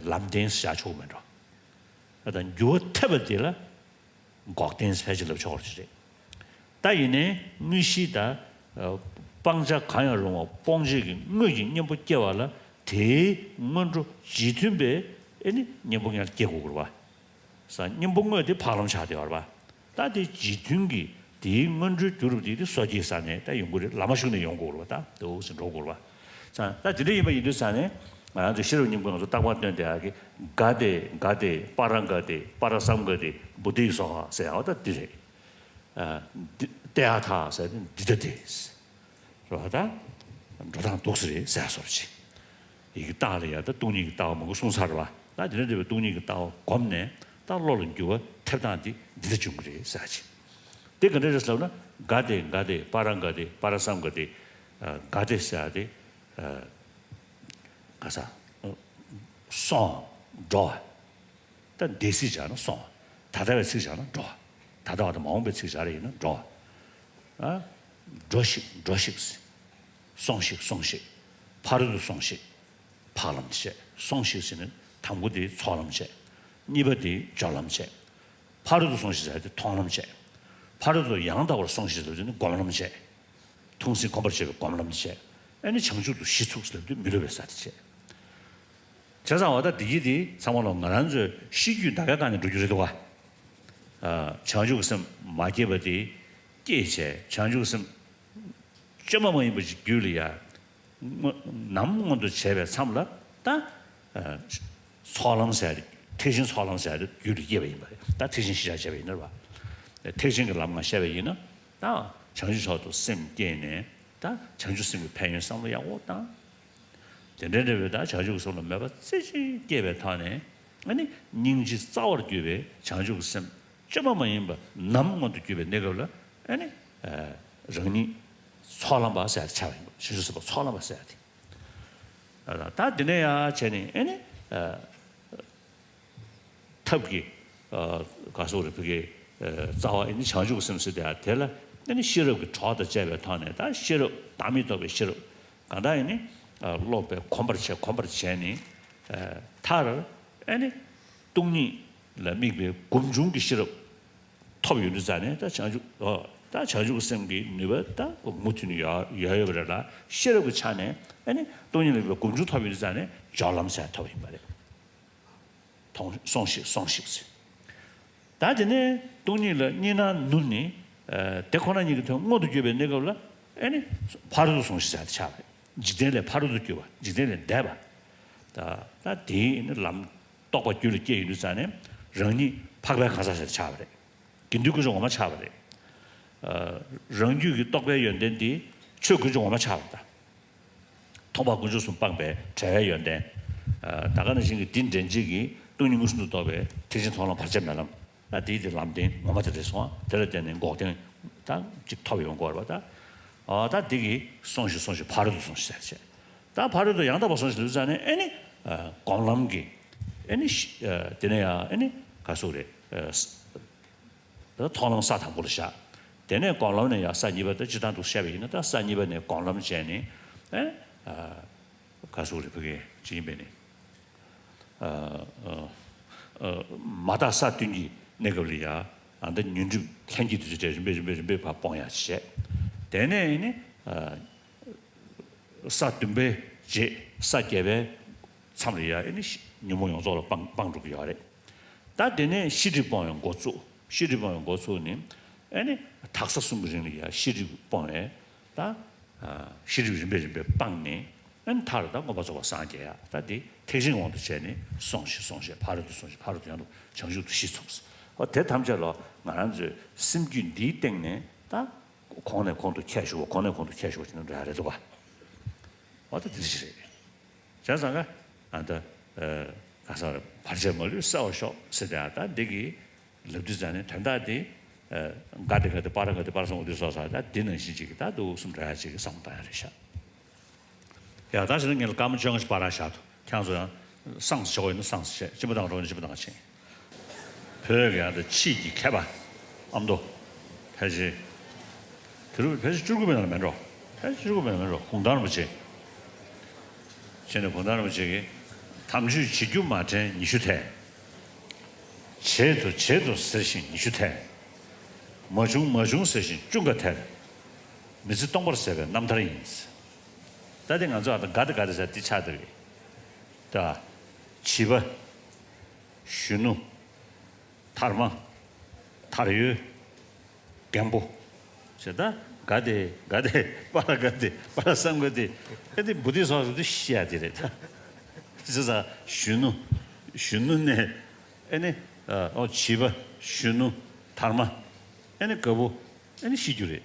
ལམ་བདེན་ཟེར་ཡ་ཆོག་གི་མེད་འགྲོ། ད་འགྱུར་བ་ཐེབས་པ་དེ་ལ་འགོག་བདེན་ཕལ་ཆེར་ལབ་ཆོག་པ་ཞིག་རེད། ད་ཡིན་ནའི་དངོས་གཞི་ད་སྤང་བྱ་གང་ཡང་རུང་བ་སྤོང་བྱེད་ཀྱི་དངོས་ཀྱི་གཉེན་པོ་སྐྱེ་བ་ལ་དེའི་སྔོན་འགྲོ་རྗེས་མཐུན་པའི་ཨེ་ནི་གཉེན་པོ་ལྔ་སྐྱེ་དགོས་ཀྱི་རེད་བ། ས་གཉེན་པོ་དངོས་དེ་འཕགས་ལམ་ཆགས་བསྡད་པ་རེད་བ། ད་དེ་རྗེས་མཐུན་གྱི་དེའི་སྔོན་འགྲོའི་རྒྱུ་རུ་དེ་དེ་སོ་སྐྱེའི་ས་ནས་ད་ཡོང་གི་རེད། ལམ་མ་ཞུགས་ནས་ཡོང་དགོས་རེད་བ། ད་འདུག་སེ་འགྲོ་དགོས་རེད་བ། ས་ད་དེ་འདྲ་ཡིན་པ་ཡིན་དུས་ས་ནས་ ང་རང་ཚོ་ཤེས་རབ་སྙིང་པོའི་ང་ཚོ་རྟག་པར་སྟོན་དེ་ཨ་གི་ག་ཏེ་ག་ཏེ་པཱ་ར་ག་ཏེ་པཱ་ར་སཾ་ག་ཏེ་བོ་དྷི་སྭཱ་ཧཱ་ཟེར་ཡ་བ་ད་འདི་རེད། ཨ་འདི་ཏདྱ་ཐཱ་ཟེར་ཏེ་འདི་ལྟ་སྟེ། རེད་བ་ད། འགྲོ་སྟངས་འདུག་སེ་རེད་ཟེར་ཡ་སོགས་ཅིག་ཡི་གེ་རྟགས་ལ་ཡ་ད་སྟོང་ཉིད་ཀྱི་ལྟ་བ་མང་པོ་གསུངས་ཚར་བ། ད་དེ་འདྲ་འདྲ་བའི་སྟོང་ཉིད་ཀྱི་ལྟ་བ་བསྒོམས་ནས་ད་བློ་ལ་འགྱུར་བ་ཐེབས་སྟངས་འདི་འདི་ལྟ་འབྱུང་གི་རེད་ཟེར་ཡ་ཅིག་དེ་ག་འདྲ་རེད་ཟེར་ལབ་ན་ག་ཏེ་ག་ཏེ་པཱ་ར་ག་ཏེ་པཱ་ར་སཾ་ག་ཏེ་ག་ཏེ་ཟེར་ཡ་དེ། ག་ས། སོང་། འགྲོ་བ། ད་འདས་ཚིག་སྦྱར་ན་སོང་། ད་ལྟ་བའི་ཚིག་སྦྱར་ན་འགྲོ་བ། ད་ལྟ་བ་དང་མ་འོངས་པའི་ཚིག་སྦྱར་ཡིན་ན་འགྲོ་བ། ཨ། འགྲོ་ཞིག་འགྲོ་ཞིག་སོང་ཞིག་སོང་ཞིག་ཕ་རོལ་ཏུ་སོང་ཞིག་འཕགས་ལམ་བྱས། སོང་ཞིག་ཟེར་ནས་དང་པོ་དེ་ཚོགས་ལམ་བྱས། གཉིས་པ་དེ་སྦྱོར་ལམ་བྱས། ཕ་རོལ་ཏུ་སོང་ཞིག་ཟེར་དེ་མཐོང་ལམ་བྱས། ཕ་རོལ་ཏུ་ཡང་དག་པར་སོང་ཞིག་ཟེར་དེ་ནི་སྒོམ་ལམ་བྱས། ཐུགས་འཛིན་གོམས་པར་བྱེད་པའི་སྒོམ་ལམ་བྱས། ཨ་ནི་བྱང་ཆུབ་ཏུ་གཞི་ཚུགས་ལབ་དུས་མི་སློབ་པའི་ས་དེ་བྱས། བྱས་ཙང་བ་ད་འདི་གི་དེ་ཚང་མ་ལོ་ང་རང་ཚོའི་ཤེས་རྒྱུད་ད་གའི་སྒང་ནས་འགྲོ་རྒྱུ་རེད་འདུག་བ། བྱང་ཆུབ་ཀྱི་སེམས་མ་སྐྱེས་པ་དེ་སྐྱེས་བྱས་བྱང་ཆུབ་ཀྱི་སེམས་བཅོས་མ་མ་ཡིན་པ་ཅིག་རྒྱུད་ལ་ཡ། ནམ་མངོན་དུ་བྱས་པའི་མཚམས་ལ་ད། ཚོགས་ལམ་ཟེར་ཡ་དེ་ཐེག་ཆེན་ཚོགས་ལམ་ཟེར་ཡ་དེ་རྒྱུད་ལ་སྐྱེས་པ་ཡིན་པ་རེད། ད་ཐེག་ཆེན་ཤེས་བྱ་བྱས་པ་ཡིན་ན་རེད་བ། ཐེག་ཆེན་གྱི་ལམ་ང་བཤད་པ་ཡིན་ན། ད་བྱང་ཆུབ་མཆོག་ཏུ་སེམས་བསྐྱེད་ནས་ད་བྱང་ཆུབ་སེམས་ཀྱི་ཕན་ཡོན་བསམ་བློ་ཡག་པོ་བཏང་། དེ་འདྲའི་འདྲ་བའི་ད་བྱང་ཆུབ་སེམས་ལ་མོས་པ་རྩེ་གཅིག་སྐྱེས་པའི་ཐོག་ནས་ཨ་ནི་སྙིང་རྗེ་རྩ་བར་གྱུར་པའི་བྱང་ཆུབ་སེམས་བཅོས་མ་མ་ཡིན་པ་ནམ་མངོན་དུ་གྱུར་པའི་གནས་སྐབས་ལ་ཨ་ནི་རང་ཉིད་ཚོགས་ལམ་པ་ཟེར་ཡ་དེ་ཆགས་པ་ཡིན་པ་བྱང་ཆུབ་སེམས་དཔའ་ཚོགས་ལམ་པ་ཟེར་ཡ་དེ། ད་དེ་ནས་ཡང་བྱས་ནས་ཨ་ནི། ཐབས་ཀྱི། ག་སོགས་རེ་ཕུ་གའི། རྩ་བ་ཨེ་ནི་བྱང་ཆུབ་སེམས་ཟེར་དེ་དེ་ལ་ཨེ་ནི་ཤེས་རབ་ཀྱི་གྲོགས་དང་བཅས་པའི་ཐོག་ནས་ད་ཤེས་རབ་བདག་མེད་རྟོགས་པའི་ཤེས་རབ་གང་དག་ཨེ་ནི། སློབ་པའི་གོམས་པར་བྱས་གོམས་པར་བྱས་ནས། མཐར་ཨེ་ནི། སྟོང་ཉིད་ལ་དམིགས་པའི་སྒོམ་བྱུང་གི་ཤེས་རབ་ཐོབ་ཡོང་དུས་ཙང་ནས་ད་བྱང་ཆུབ་ཨོ་ད་བྱང་ཆུབ་སེམས་ཀྱི་ནུས་པ་ད་མུ་མཐུད་ནས་ཡོད་ཡོད་ཡོད་པ་རེད་ལ་ཤེས་རབ་ཀྱི་ཆ་ནས་ཨེ་ནི་སྟོང་ཉིད་ལ་དམིགས་པའི་སྒོམ་བྱུང་ཐོབ་ཡོང་དུས་ཙང་ནས་སྦྱོར་ལམ་ཟེར་ཐོབ་ཡིན་པ་རེད། མཐོང་སོང་ཞིག་སོང་ཞིག་ཟེར། ད་དེ་ནས་སྟོང་ཉིད་ལ་གཉིས་སྣང་ནུབ་ནས། དེ་ཁོ་ན་ཉིད་ཀྱི་དོན་མངོན་དུ་གྱུར་པའི་གནས་སྐབས་ལ་ཨེ་ནི། ཕ་རོལ་ཏུ་སོང་ཞིག་ཟེར་ཡ་དེ་ཆགས་པ་རེད། འཇིག་རྟེན་ལས་ཕ་རོལ་ཏུ་གྱུར་པ་འཇིག་རྟེན་ལས་འདས་པ། ད་ད་དེའི་ཨེ་ནི་ལམ་རྟོགས་པ་རྒྱུད་ལ་སྐྱེས་ཡོང་དུས་ཙང་ནས་རང་ཉིད་འཕགས་པའི་གང་ཟག་ཟེར་ཡ་དེ་ཆགས་པ་རེད། དགེ་འདུན་དཀོན་མཆོག་ངོ་མ་ཆགས་པ་རེད། རང་རྒྱུད་ཀྱི་རྟོགས་པའི་ཡོན་ཏན་དེ་ཆོས་དཀོན་མཆོག་ངོ་མ་ཆགས་པ་རེད། མཐོང་བ་དཀོན་མཆོག་གསུམ་སྤངས་པའི་བྲལ་བའི་ཡོན་ཏན། ད་ག་ནང་བཞིན་གྱི་འདི་འདྲེན་བྱེད་ཀྱི་སྟོང་ཉིད་མངོན་སུམ་དུ་རྟོགས་པའི་ཐེག་ཆེན་མཐོང་ལམ་བར་ཆད་མེད་ལམ། ད་དེའི་དེ་ལམ་བདེན་ངོ་མ་དེ་རེད་སོང་ཨ། དེ་ལ་བརྟེན་ནས་འགོག་བདེན་ད་ཅིག་ཐོབ་ཡོང་དགོས་རེད་པ་ད། ད་འདི་གི་སོང་ཞིག་སོང་ཞིག་ཕ་རོལ་ཏུ་སོང་ཞིག་ཟེར་བྱས། ད་ཕ་རོལ་ཏུ་ཡང་དག་པར་སོང་ཞིག་ལུས་ཙང་ནས་ཨེ་ནི། སྒོམ་ལམ་གྱི་ཨེ་ནི། དེ་ནས་ཡང་ཨེ་ནི་ག་སོགས་རེད། ད་མཐོང་ལམ་ས་དང་པོ་ལ་བཞག་དེ་ནས་སྒོམ་ལམ་ནས་ཡང་ས་གཉིས་པ་དང་སྤྱིར་བཏང་དུ་བཤད་པ་ཡིན་ན་ད་ས་གཉིས་པ་ནས་སྒོམ་ལམ་བྱས་ནས་ཨེ། ག་སོགས་རེད་ཕ་གི་ཇི་ཡིན་པས་ནི། མ་དག་ས་བདུན་གྱི་གནས་སྐབས་ལ་ཡང་ཨ་ད་ཉོན་སྒྲིབ་ལྷན་སྐྱེས་དུ་ཅི་རིམ་པས་རིམ་པས་རིམ་པས་ཕར་སྤོང་ཡག་བྱས། དེ་ནས་ནི། ས་བདུན་པའི་རྗེས་ས་བརྒྱད་པའི་མཚམས་ལ་ཡ་ཨེ་ནི་ཉོན་མོངས་ཡོངས་རྫོགས་ལ་སྤང་སྤང་འགྲོ་གི་ཡོད་རེད། ད་དེ་ནས་ཤེས་སྒྲིབ་སྤོང་བའི་འགོ་བཙུགས། ཤེས་སྒྲིབ་སྤོང་བའི་འགོ་བཙུགས་ནི། ཨེ་ནི་དག་ས་གསུམ་གྱི་རིང་ལ་ཡ་ཤེས་སྒྲིབ་སྤོང་བའི་ད། ཤེས་སྒྲིབ་རིམ་པས་རིམ་པས་སྤངས་ནས་ཨེ་ནི་མཐར་ད་མངོན་པར་རྫོགས་པར་སངས་རྒྱས་ཡ་ད་དེ་ཐེག་ཆེན་གྱི་དབང་དུ་བྱས་ནས་སོང་ཞིག་སོང་ཞིག་ཕ་རོལ་ཏུ་སོང་ཞིག་ཕ་རོལ་ཏུ་ཡང་དུ་བྱང་ཆུབ་ཏུ་གཞི་ཚུགས། ཨོ་དེ་ཐམས་ཅད་ལ་ང་རང་ཚོའི་སེམས་རྒྱུད་འདིའི་སྟེང་ནས་ད། གོང་ནས་གོང་དུ་ཁྱེར་ཤོག་གོང་ནས་གོང་དུ་ཁྱེར་ཤོག་ཅེས་ན་འདྲ་རེད་འདུག་ག་འོ་ད་དེ་འདྲ་ཞིག་རེད། བྱས་ཙང་ཀ་ཨ་ད་ག་ས་རེད་བར་ཆད་མ་ལུས་བསལ་བར་ཤོག་ཟེར་ཏེ་ཨ་ད་འདི་གི་ལབ་དུས་ཙང་ནས་དོན་དག་དེ་ག་དེ་ག་དེ་པ་ར་ག་དེ་པ་ར་སོང་དུས་སོགས་ས་ད་འདི་ནང་བཞིན་ཅིག་གི་ད་འདུག་གསུམ་འདྲ་ཡ་ཅིག་གི་བསམ་བློ་བཏང་ཡ་རེད་ཤག་ཡ་ད་ཕྱིན་ངས་སྐར་མ་བཅོ་ལྔ་ཞིག་པར་བཞག་འདུག་ཁྱེད་ཚོ་ཡང་སངས་སུ་ཆོག་ཡིན་ན་སངས་སུ་བྱེད། སྤྱི་པ་དང་རོགས་ནི་སྤྱི་པ་དང་ཕྱིན། བོད་ཀྱི་ཡང་དེ་ཕྱིས་ཀྱི་མཁས་པ་ཨ་མདོ་ཕལ་ཆེར་དེ་རུ་ཕལ་ཆེར་བཅུ་དགུ་པའི་ནང་ལ་མེད་འགྲོ། ཕལ་ཆེར་བཅུ་དགུ་པའི་ནང་མེད་འགྲོ། གུང་ཐང་རིན་པོ་ཆེ་བྱས་ནས་གུང་ཐང་རིན་པོ་ཆེ་གིས་དམ་ཆོས་བྱེད་རྒྱུ་མ་དྲན་ཉི་ཤུ་ཐལ། བྱེད་དོ་བྱེད་དོ་ཟེར་ཞིང་ཉི་ཤུ་ཐལ། མ་བྱུང་མ་བྱུང་ཟེར་ཞིང་བཅུ་འགའ་ཐལ། མི་ཚེ་སྟོང་པར་ཟད་པའི་རྣམ་ཐར་ཡིན། ད་དེ་ང་ཚོ་ཨ་ད་ག་དེ་ག་དེ་ཟེར་འདི་ཆགས་བསྡད་རེད། ད། བྱིས་པ། གཞོན་ནུ། དར་མ། དར་ཡོལ། རྒན་པོ། ཞེས་ད་ག་དེ་ག་དེ་པ་ར་ག་དེ་པ་ར་སཾ་ག་དེ་ག་དེ་བོ་དྷི་སྭཱ་ཧཱ་ཟེར་དུས་ཤི་ཡ་དེ་རེད་ད། ཟེར་ས་གཞོན་ནུ། གཞོན་ནུ་ནས་ཨེ་ནི་ཨོ་བྱིས་པ། གཞོན་ནུ། དར་མ། ཨེ་ནི་རྒད་པོ། ཨེ་ནི་ཤི་རྒྱུ་རེད།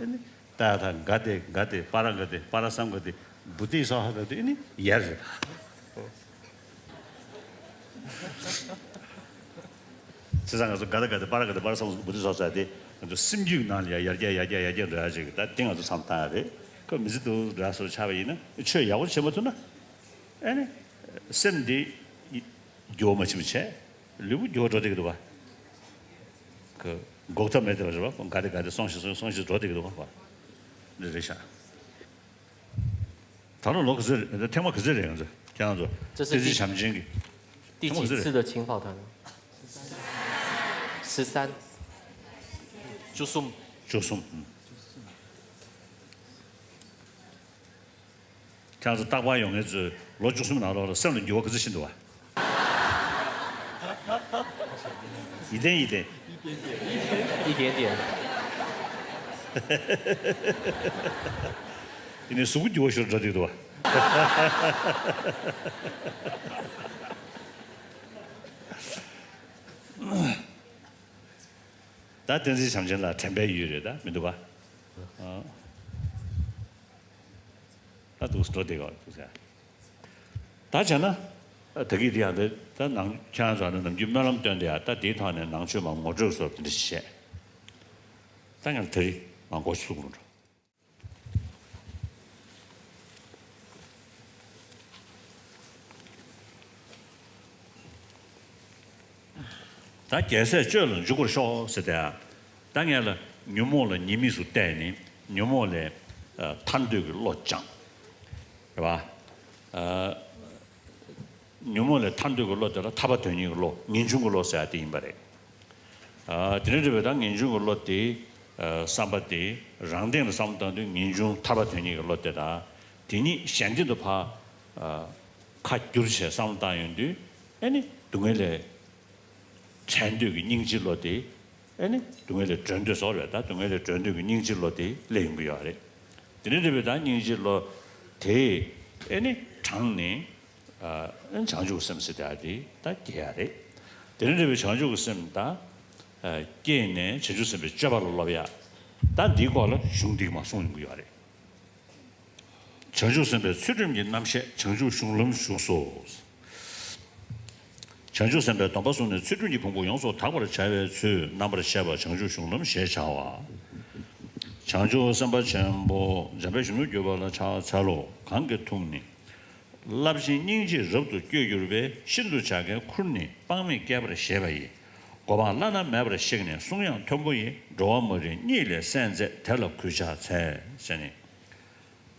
ཨེ་ནི་ཏ་ཐ་ག་ཏེ་ག་ཏེ་པ་ར་ག་ཏེ་པ་ར་སམ་ག་ཏེ་བུ་ཏི་སྭཱ་ཧཱ་ག་ཏེ་ཨེ་ནི་ཡར་རེད། བྱས་ཙང་ང་ཚོ་ག་ཏེ་ག་ཏེ་པ་ར་ག་ཏེ་པ་ར་སམ་བུ་ཏི་སྭཱ་ཧཱ་ཟེར་ཏེ་ང་ཚོ་སེམས་རྒྱུད་ནང་ལ་ཡ་ཡར་རྒྱས་ཡར་རྒྱས་ཡར་རྒྱས་འགྲོ་ཡ་ཅིག་ད་དེ་ང་ཚོ་བསམ་བཏང་ཡ་རེད། ཁོ་མི་ཚེ་འདུག་འདྲ་སོ་ཆགས་པ་ཡིན་ན་ཆོས་ཡག་པོ་བྱེད་མ་ཐུབ་ན་ཨེ་ནི་སེམས་འདི་འགྱུར་བ་མ་ཕྱིན་པ་བྱས། ལུས་པོ་འགྱུར་བ་འགྲོ་བསྡད་ཀྱི་འདུག་ག་ཁོ་འགོག་ཐབས་མེད་དེ་རེད་པ། ཁོ་ག་ཏེ་ག་ཏེ་སོང་ཞིག་སོང་ཞིག་འགྲོ་བསྡད་ཀྱི་འདུག་ག་འདི་རེད་ཤག་ད་རུང་ལོ་ག་ཚོད་རེད། ཐེངས་མ་ག་ཚོད་རེད། ང་ཚོ་ཁྱེད་རང་ཚོ། 这是第- བསྟན་འཛིན་བྱམས་ཆེན་གྱི། 第几次的浸泡汤呢？十三。 བཅུ་གསུམ། བཅུ་གསུམ། ཨུམ། ཁྱེད་ཚོ་རྟག་པར་ཡོང་མཁན་ཚོས་ལོ་བཅུ་གསུམ་ནང་ལོགས་ལ་སེམས་ལ་འགྱུར་བ་ག་ཚོད་ཕྱིན་འདུག་ག་ཡིད་བརྟན་ཡིད་བརྟན། 一点点。 ཡིན་ནའི་གཟུགས་པོ་འགྱུར་བ་ཤོར་འགྲོ་བསྡད་འདུག་ག་ད་བསྟན་འཛིན་བྱམས་ཆེན་ལ་དྲན་པའི་ཡུལ་རེད་ད་མི་འདུག་ག་ཨ། ད་འདུག་སེ་འགྲོ་བསྡད་ཡོད་འདུག་ཟེར། ད་བྱས་ན། ད་གིན་དེ་ཡང་དེ་ད་ནང་ཁྱེད་རང་ཚོ་ནི་ནམ་རྒྱུན་སྨོན་ལམ་བཏོན་དེ་ཡང་ད་དེའི་ཐོག་ནས་ནང་ཆོས་མ་ངོ་སྤྲོད་སོགས་དེ་འདྲ་ཞིག་བྱས། ད་ཡང་དེ་རིང་མ་འགོ་ཚུགས་འགྲོ། ད་རྒྱལ་སྲས་སྤྱོད་ལ་འཇུག་པར་ཤོག་ཟེར་ཏེ། ད་ངས་ལ་ཉོན་མོངས་ལ་ཉེས་དམིགས་སུ་བལྟས་ནས་ཉོན་མོངས་ལས་ཨ་ཐར་འདོད་ཀྱི་བློ་སྦྱངས། རེད་པ། ཨ་ཉོན་མོངས་ལས་ཐར་འདོད་ཀྱི་བློ་དེ་ལ་ཐར་པ་དོན་གཉེར་གྱི་བློ་ངེས་འབྱུང་གི་བློ་ཟེར་ཡ་དེ་ཡིན་པ་རེད། ཨ་དེ་ནས་འདྲ་བའི་ད་ངེས་འབྱུང་གི་བློ་དེ་ཨ་བསམ་པ་དེ་རང་སྟེང་ལ་བསམ་བློ་བཏང་དུས་ངེས་འབྱུང་ཐར་པ་དོན་གཉེར་གྱི་བློ་དེ་དང་། དེ་གཉིས་གཞན་སྟེང་དུ་ཕར་ཨ་ཁ་བསྒྱུར་བྱས་བསམ་བློ་བཏང་ཡོང་དུས་ཨེ་ནི་སྡུག་བསྔལ་ལས་བྲལ་འདོད་ཀྱི་སྙིང་རྗེའི་བློ་དེ། ཨེ་ནི་སྡུག་བསྔལ་ལས་གྲོལ་འདོད་སོགས་རེད། ད་སྡུག་བསྔལ་ལས་གྲོལ་འདོད་ཀྱི་སྙིང་རྗེའི་བློ་དེ་སླེབས་ཡོང་གི་ཡོད་རེད། དེ་ནས་འདྲ་བའི་ད་སྙིང་རྗེའི་བློ་དེ་ཨེ་ནི་དྲངས་ནས་ཨ་བྱང་ཆུབ་སེམས་ཟེར་ཡ་དེ་ད་སྐྱེ་ཡ་རེད། དེ་ནས་འདྲ་བའི་བྱང་ཆུབ་ཀྱི་སེམས་ད་ཨ་སྐྱེས་ནས་བྱང་ཆུབ་སེམས་དཔའི་སྤྱོད་པ་ལ་སློབ་ཡ། ད་འདིའི་སྐོར་ལ་གཞུང་འདི་མར་གསུངས་ཡོང་གི་ཡོད་རེད། བྱང་ཆུབ་སེམས་དཔའི་ཚུལ་ཁྲིམས་ཀྱི་རྣམ་བཤད་བྱང་ཆུབ་གཞུང་ལམ་བཞུགས་སོ། བྱང་ཆུབ་སེམས་དཔའི་སྡོམ་པ་བསྲུངས་ནས་ཚུལ་ཁྲིམས་ཀྱི་ཕུང་པོ་ཡོངས་སུ་དག་པར་བྱ་བའི་ཚུལ་རྣམ་པར་བཤད་པ་བྱང་ཆུབ་གཞུང་ལམ་ཞེས་བྱ་བ། བྱང་ཆུབ་སེམས་དཔའ་ཆེན་པོ་འཇམ་དཔལ་གཞོན་ནུར་གྱུར་པ་ལ་ཕྱག་འཚལ་ལོ། གང་གིས་ཐུགས་ནི་རླབས་ཆེན་སྙིང་རྗེས་རབ་ཏུ་བསྐྱོད་གྱུར་པས། ཤིན་ཏུ་བྱ་དཀའི་ཁུར་ནི་དཔག་མེད་བསྐྱེད་པར་བཞེད་པ་ཡི། གོ་འཕང་བླ་ན་མེད་པར་གཤེགས་ནས་གསུང་ཡང་མཐོན་པོ་ཡི། འགྲོ་བ་མ་རིག་གཉིད་ལས་སད་མཛད་དེ་ལ་གུས་ཕྱག་འཚལ། ཟེར་ནས།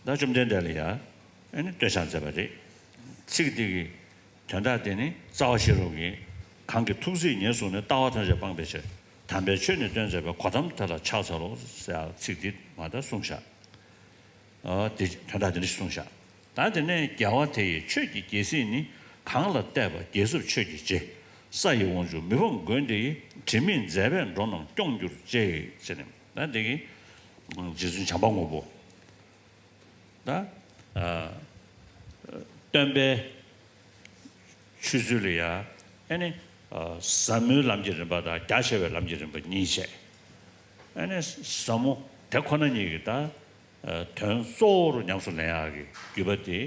ད་བཅོམ་ལྡན་འདས་ལ་ཡང་ཨ་ནི་བསྟོད་ཕྱག་མཛད་པ་རེད། ཚིག་འདི་གི་དོན་དག་དེ་ནི་རྩ་བ་ཤེས་རབ་ཀྱིས། གང་གིས་ཐུགས་བརྩེས་ཉེར་བཟུང་ནས། ལྟ་བ་ཐམས་ཅད་སྤངས་པའི་ཕྱིར། དམ་པའི་ཆོས་ནི་སྟོན་མཛད་པའི། གོ་ཏམ་དེ་ལ་ཕྱག་འཚལ་ལོ། ཟེར་ཚིག་འདི་མ་ད་གསུངས་བཞག་ཨ་དེ་དོན་དག་དེ་འདྲ་ཞིག་གསུངས་བཞག་ད་དེ་ནས་རྒྱལ་བ་དེ་ཡི་ཆོས་ཀྱི་རྒྱལ་སྲིད་ནི། གང་ལ་གཏད་པ་རྒྱལ་ཚབ་ཆོས་ཀྱི་རྗེ། ས་ཡི་དབང་ཕྱུག་མི་ཕམ་མགོན་དེ་ཡིས། དྲི་མེད་མཛད་པས་འགྲོ་རྣམས་སྐྱོང་གྱུར་ཅིག་ཟེར་ནས་ད་འདི་གི་རྗེ་བཙུན་བྱམས་པ་མགོན་པོ། ད་ཨ་སྟོན་པའི་ཆོས་ཚུལ་ལ་ཡ་ཨེ་ནི་ཨ་ཟབ་མོའི་ལམ་གྱི་རིམ་པ་དང་རྒྱ་ཆེ་བའི་ལམ་གྱི་རིམ་པ་གཉིས་བྱས། ཨེ་ནི་ཟབ་མོ་དེ་ཁོ་ན་ཉིད་ཀྱི་ད་ཨ་དོན་གཙོ་བོར་ཉམས་སུ་ལེན་ཡག་གི་བརྒྱུད་པ་དེ་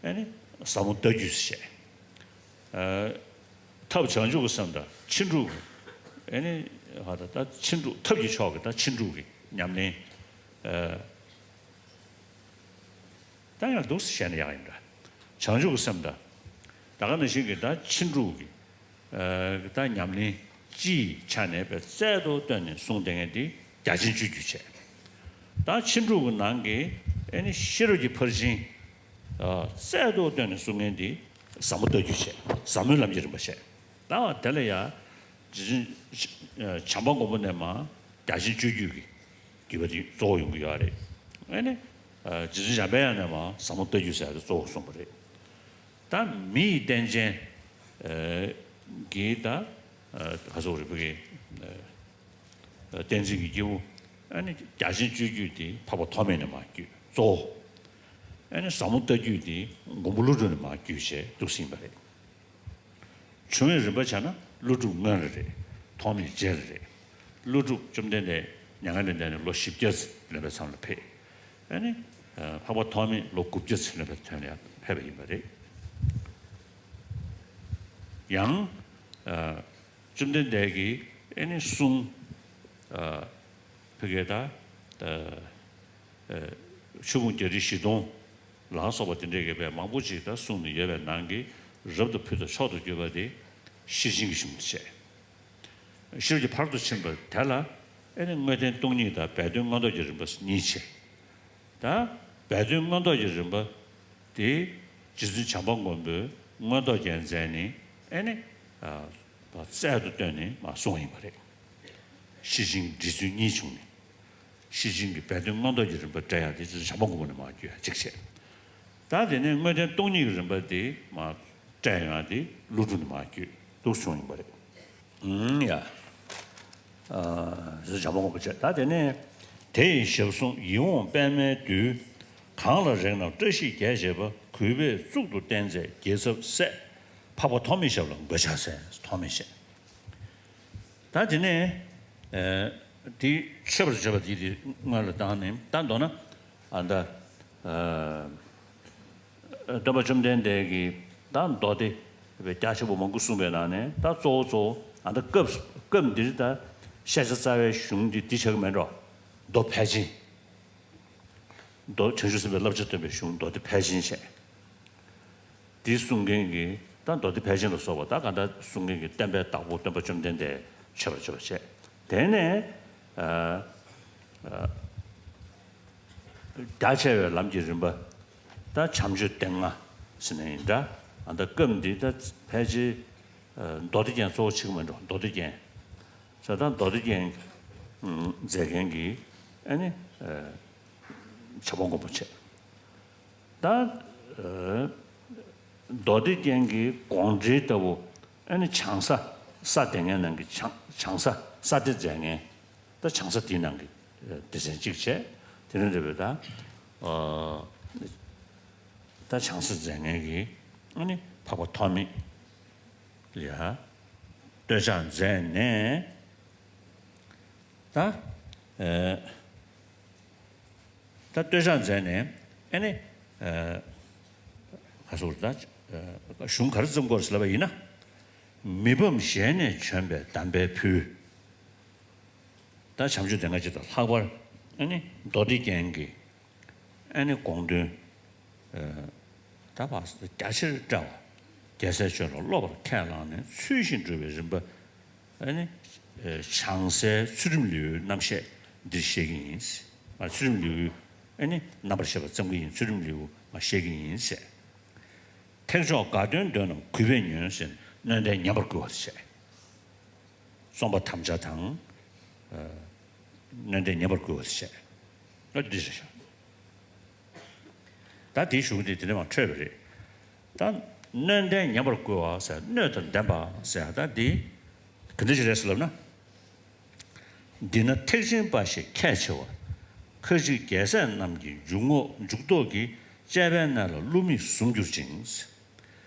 ཨེ་ནི་ཟབ་མོ་ལྟ་བརྒྱུད་ཟེར་བྱས། ཨ་ཐབས་བྱང་ཆུབ་ཀྱི་སེམས་དང་ཕྱིན་དྲུག་གི་ཨེ་ནི་ཧ་ད་ད་ཕྱིན་དྲུག་ཐབས་ཀྱི་མཆོག་གི་ད་ཕྱིན་དྲུག་གི་ཉམས་ལེན། ཨ་ད་ཡང་འདུག་སེ་བཤད་ན་ཡག་ཡིན་འདྲ། བྱང་ཆུབ་ཀྱི་སེམས་དང་། ད་ག་ནང་བཞིན་གྱི་ད་ཕྱིན་དྲུག་གི་ཨ་ད་ཉམས་ལེན་སྤྱིའི་ཆ་ནས་པའི་རྩལ་དུ་བཏོན་ནས་གསུངས་བསྡད་མཁན་དེ་རྒྱ་ཆེན་སྤྱོད་བརྒྱུད་བྱས། ད་ཕྱིན་དྲུག་གི་ནང་གི་ཨེ་ནི་ཤེས་རབ་ཀྱི་ཕར་ཕྱིན། ཨ་རྩལ་དུ་བཏོན་ནས་གསུང་མཁན་དེ་ཟབ་མོ་ལྟ་བརྒྱུད་བྱས། ཟབ་མོའི་ལམ་གྱི་རིམ་པ་བཤད། ད་དེ་ལ་ཡང་རྗེ་བཙུན་བྱམས་པ་མགོན་པོ་ནས་མར་རྒྱ་ཆེན་སྤྱོད་བརྒྱུད་ཀྱི་བརྒྱུད་པ་དེ་གཙོ་བོ་ཡོང་གི་ཡོད་རེད། ཨ་ནི་ཨ་རྗེ་བཙུན་འཇམ་དཔལ་དབྱངས་ནས་མར་ཟབ་མོ་ལྟ་བརྒྱུད་ཟེར་ཡ་དེ་གཙོ་བོ་གསུངས་པ་རེད། ད་མི་ཡི་རྟེན་ཅན་ཨ་གྱི་ད་ཨ་ག་ཟེར་དགོས་རེད། བོད་ཀྱི་ཨ་བསྟན་འཛིན་གྱི་སྐྱེས་བུ་ཨ་ནི་རྒྱ་ཆེན་སྤྱོད་བརྒྱུད་དེ་འཕགས་པ་ཐོགས་མེད་ནས་མར་བརྒྱུད་གཙོ་བོ། ཨ་ནི་ཟབ་མོ་ལྟ་བརྒྱུད་དེ་མགོན་པོ་ཀླུ་སྒྲུབ་ནས་མར་བརྒྱུད་བྱས་འདུག་ཟིན་པ་རེད། བྱུང་བའི་རིམ་པ་བྱས་ན་ཀླུ་སྒྲུབ་སྔོན་ལ་རེད། ཐོགས་མེད་རྗེས་ལ་རེད། ཀླུ་སྒྲུབ་བཅོམ་ལྡན་འདས་མྱ་ངན་ལས་འདས་ནས་ལོ་བཞི་བརྒྱ་ཙམ་ལོན་པའི་མཚམས་ལ་ཕེབས། ཨ་ནི། འཕགས་པ་ཐོགས་མེད་ལོ་དགུ་བརྒྱ་ཙམ་ལོན་པའི་དོན་ལ་ཡང་ཕེབས་པ་ཡིན་པ་རེད། ཡང་། བཅོམ་ལྡན་འདས་ཀྱིས་ཨ་ནི་གསུང་། ཕ་གི་ད། ཆོས་ཕུང་བརྒྱད་ཁྲི་བཞི་སྟོང་ལ་སོགས་པ་དེ་འདྲའི་གི་དཔེ་མང་པོ་ཅིག་ད་གསུངས་ནས་ཡོད་པའི་ནང་གི་རབ་ཏུ་ཕུལ་དང་མཆོག་ཏུ་གྱུར་པ་དེ་ཤེར་ཕྱིན་གྱི་གཞུང་དུ་བྱས། ཤེར་གྱི་ཕར་དུ་ཕྱིན་པ་དེ་ལ་ཨ་ནི་དངོས་བསྟན་སྟོང་ཉིད་དང་སྦས་དོན་མངོན་རྟོགས་ཀྱི་རིམ་པ་གཉིས་བྱས། ད་སྦས་དོན་མངོན་རྟོགས་ཀྱི་རིམ་པ་དེ་རྗེ་བཙུན་བྱམས་པ་མགོན་པོས་མངོན་རྟོགས་རྒྱལ་མཚན་ནས་ཨ་ནི་རྩལ་དུ་བཏོན་ནས་མར་གསུངས་པ་ཡིན་པ་རེད། ཤེར་ཕྱིན་གྱི་འབྲི་ཚུལ་གཉིས་བྱུང་ནས། ཤེར་ཕྱིན་གྱི་སྦས་དོན་མངོན་རྟོགས་ཀྱི་རིམ་པ་བཀྲལ་ཡག་དེ་རྗེ་བཙུན་བྱམས་པ་མགོན་པོ་ནས་མར་བརྒྱུད་ཡག་གཅིག་བྱས། ད་དེ་ནས་དངོས་བསྟན་སྟོང་ཉིད་ཀྱི་རིམ་པ་དེ་མར་བཀྲལ་ཡོང་ཡག་དེ་ཀླུ་སྒྲུབ་ནས་མར་བརྒྱུད་འདུག་གསུངས་ཡིན་པ་རེད། ཨུམ་ཡ། རྗེ་བཙུན་བྱམས་པ་མགོན་པོ་བྱས། ད་དེ་ནས་དེ་ཡི་ཞབས་ཟུང་ཡིད་འོང་པདྨའི་རྡུལ། གང་ལ་རེག་རྣམས་བཀྲ་ཤིས་རྒྱས་བྱེད་པ། གུས་པས་གཙུག་ཏུ་བསྟེན་མཛད་རྒྱལ་ཚབ་སྲས། འཕགས་པ་ཐོགས་མེད་ཞབས་ལ་མགོས་ཕྱག་འཚལ། ཐོགས་མེད་བཤད། ད་དེ་ནས་ཨ་དེ་མཆོད་པར་བརྗོད་པ་དེ་དེ་སྔོན་ལ་བཏང་ནས། ད་མདོར་ན་ཨ་ད་ཨ་སྟོན་པ་བཅོམ་ལྡན་འདས་ཀྱིས་ད་མདོ་སྡེ་བའི་རྒྱ་ཆེན་པོ་མང་པོ་གསུངས་པའི་ནང་ནས། ད་གཙོ་བོ་གཙོ་བོ་ཨ་ད་སྐབས་སྐབས་འདིར་ད་ཤེས་བྱ་རྩ་བའི་གཞུང་འདི་འདི་ཆགས་ཀྱི་མེད་འགྲོ། མདོ་ཕལ་ཆེན། མདོ་བྱང་ཆུབ་སེམས་དཔའི་བསླབ་བྱ་སྟོན་པའི་གཞུང་མདོ་སྡེ་ཕལ་ཆེན་བཤད། འདི་གསུང་མཁན་གྱི་ད་མདོ་སྡེ་ཕལ་ཆེན་ལ་སོགས་པ་ད་ག་འདྲ་གསུང་མཁན་གྱི་བསྟན་པའི་བདག་པོ་སྟོན་པ་བཅོམ་ལྡན་འདས་མཆོད་པར་བརྗོད་པ་བྱས། དེ་ནས་ཨ་ཨ་རྒྱ་ཆེ་བའི་ལམ་གྱི་རིམ་པ། ད་བྱམས་ཆོས་སྡེ་ལྔ་ཟེར་ནས་ཡིན་འདྲ། ཨ་ད་སྐབས་འདི་ད་ཕལ་ཆེར་ཨ་མདོ་སྡེ་རྒྱན་གཙོ་བོ་ཆགས་ཀྱི་མེད་འགྲོ། མདོ་སྡེ་རྒྱན། ས་དང་མདོ་སྡེ་རྒྱན་མཛད་མཁན་གྱི་ཨ་ནི་བྱམས་པ་མགོན་པོ་བྱས། ད་མདོ་སྡེ་རྒྱན་གྱི་དགོངས་འགྲེལ་ལྟ་བུ་ཨ་ནི་བྱང་ས་ས་སྡེ་ལྔའི་ནང་གི་བྱང་བྱང་ས་ས་སྡེ་མཛད་མཁན། ད་བྱང་ས་དེའི་ནང་གི་སྡེ་ཚན་གཅིག་བྱས། དེ་རིང་འདྲ་བའི་ད་ད་བྱང་ས་མཛད་མཁན་གྱི་ཨ་ནི་འཕགས་པ་ཐོགས་མེད་ལ་ཡ་བསྟོད་ཕྱག་མཛད་ནས། ད་ཨ་ད་བསྟོད་ཕྱག་མཛད་ནས་ཨ་ནི་ཨ་ག་སོགས་ད་ཨ་གཞུང་ག་རེ་བརྩམས་དགོས་ཟེར་ལབ་པ་ཡིན་ན། མི་ཕམ་ཞལ་ནས་བྱོན་པའི་གདམས་པའི་ཕུལ། ད་བྱམས་ཆོས་སྡེ་ལྔ་སྤྱི་དང་ལྷག་པར་ཨ་ནི་མདོ་སྡེ་རྒྱན་གྱི་ཨ་ནི་དགོངས་དོན། ཨ་ད་བ་རྒྱ་ཆེར་བཀྲལ་བ། རྒྱལ་སྲས་ཆོས་ལ་སློབ་པར་ཁས་བླངས་ནས་ཚུལ་བཞིན་སྒྲུབ་པའི་རིམ་པ། ཨ་ནི་ཨ་བྱང་སའི་ཚུལ་ཁྲིམས་ལེའུའི་རྣམ་བཤད་འདིར་བཤད་ཀྱི་ཡིན། ཨ་ཚུལ་ཁྲིམས་ལེའུ་ཨ་ནི་རྣམ་པར་བཤད་པ་བརྩམས་ཀྱི་ཡིན། ཚུལ་ཁྲིམས་ལེའུ་མ་བཤད་ཀྱི་ཡིན་ཟེར། ཐེག་མཆོག་དགའ་སྟོན་འདོན་རྣམས་གུས་པས་ཉོན་ཟེར་སྣོན་ལྡན་ཉན་པར་བསྐུལ་བར་བཤད། རྩོམ་པ་དམ་བཅའ་དང་། ཨ་སྣོན་ལྡན་ཉན་པར་བསྐུལ་བར་བཤད། ཨ་འདི་རེད་ཤག་ད་དེའི་གཞུག་དེ་དེ་ནས་མར་འཕྲོས་པ་རེད། ད་སྣོན་ལྡན་ཉན་པར་བསྐུལ་བ་ཟེར། སྣོད་དང་ལྡན་པ་ཟེར། ད་འདི་ག་འདྲ་ཞིག་རེད་ཟེར་ལབ་ན། འདི་ན་ཐེག་ཆེན་པ་ཞེས་ཁས་འཆེ་བ། ཁ་ཅིག་རྒྱལ་སྲས་རྣམས་ཀྱི་འཇུག་ངོགས་འཇུག་ལྡོག་གི་དཔྱད་པའི་གནས་ལ་བསླུ་མེད་ཟུང་གྱུར་ཅིང་།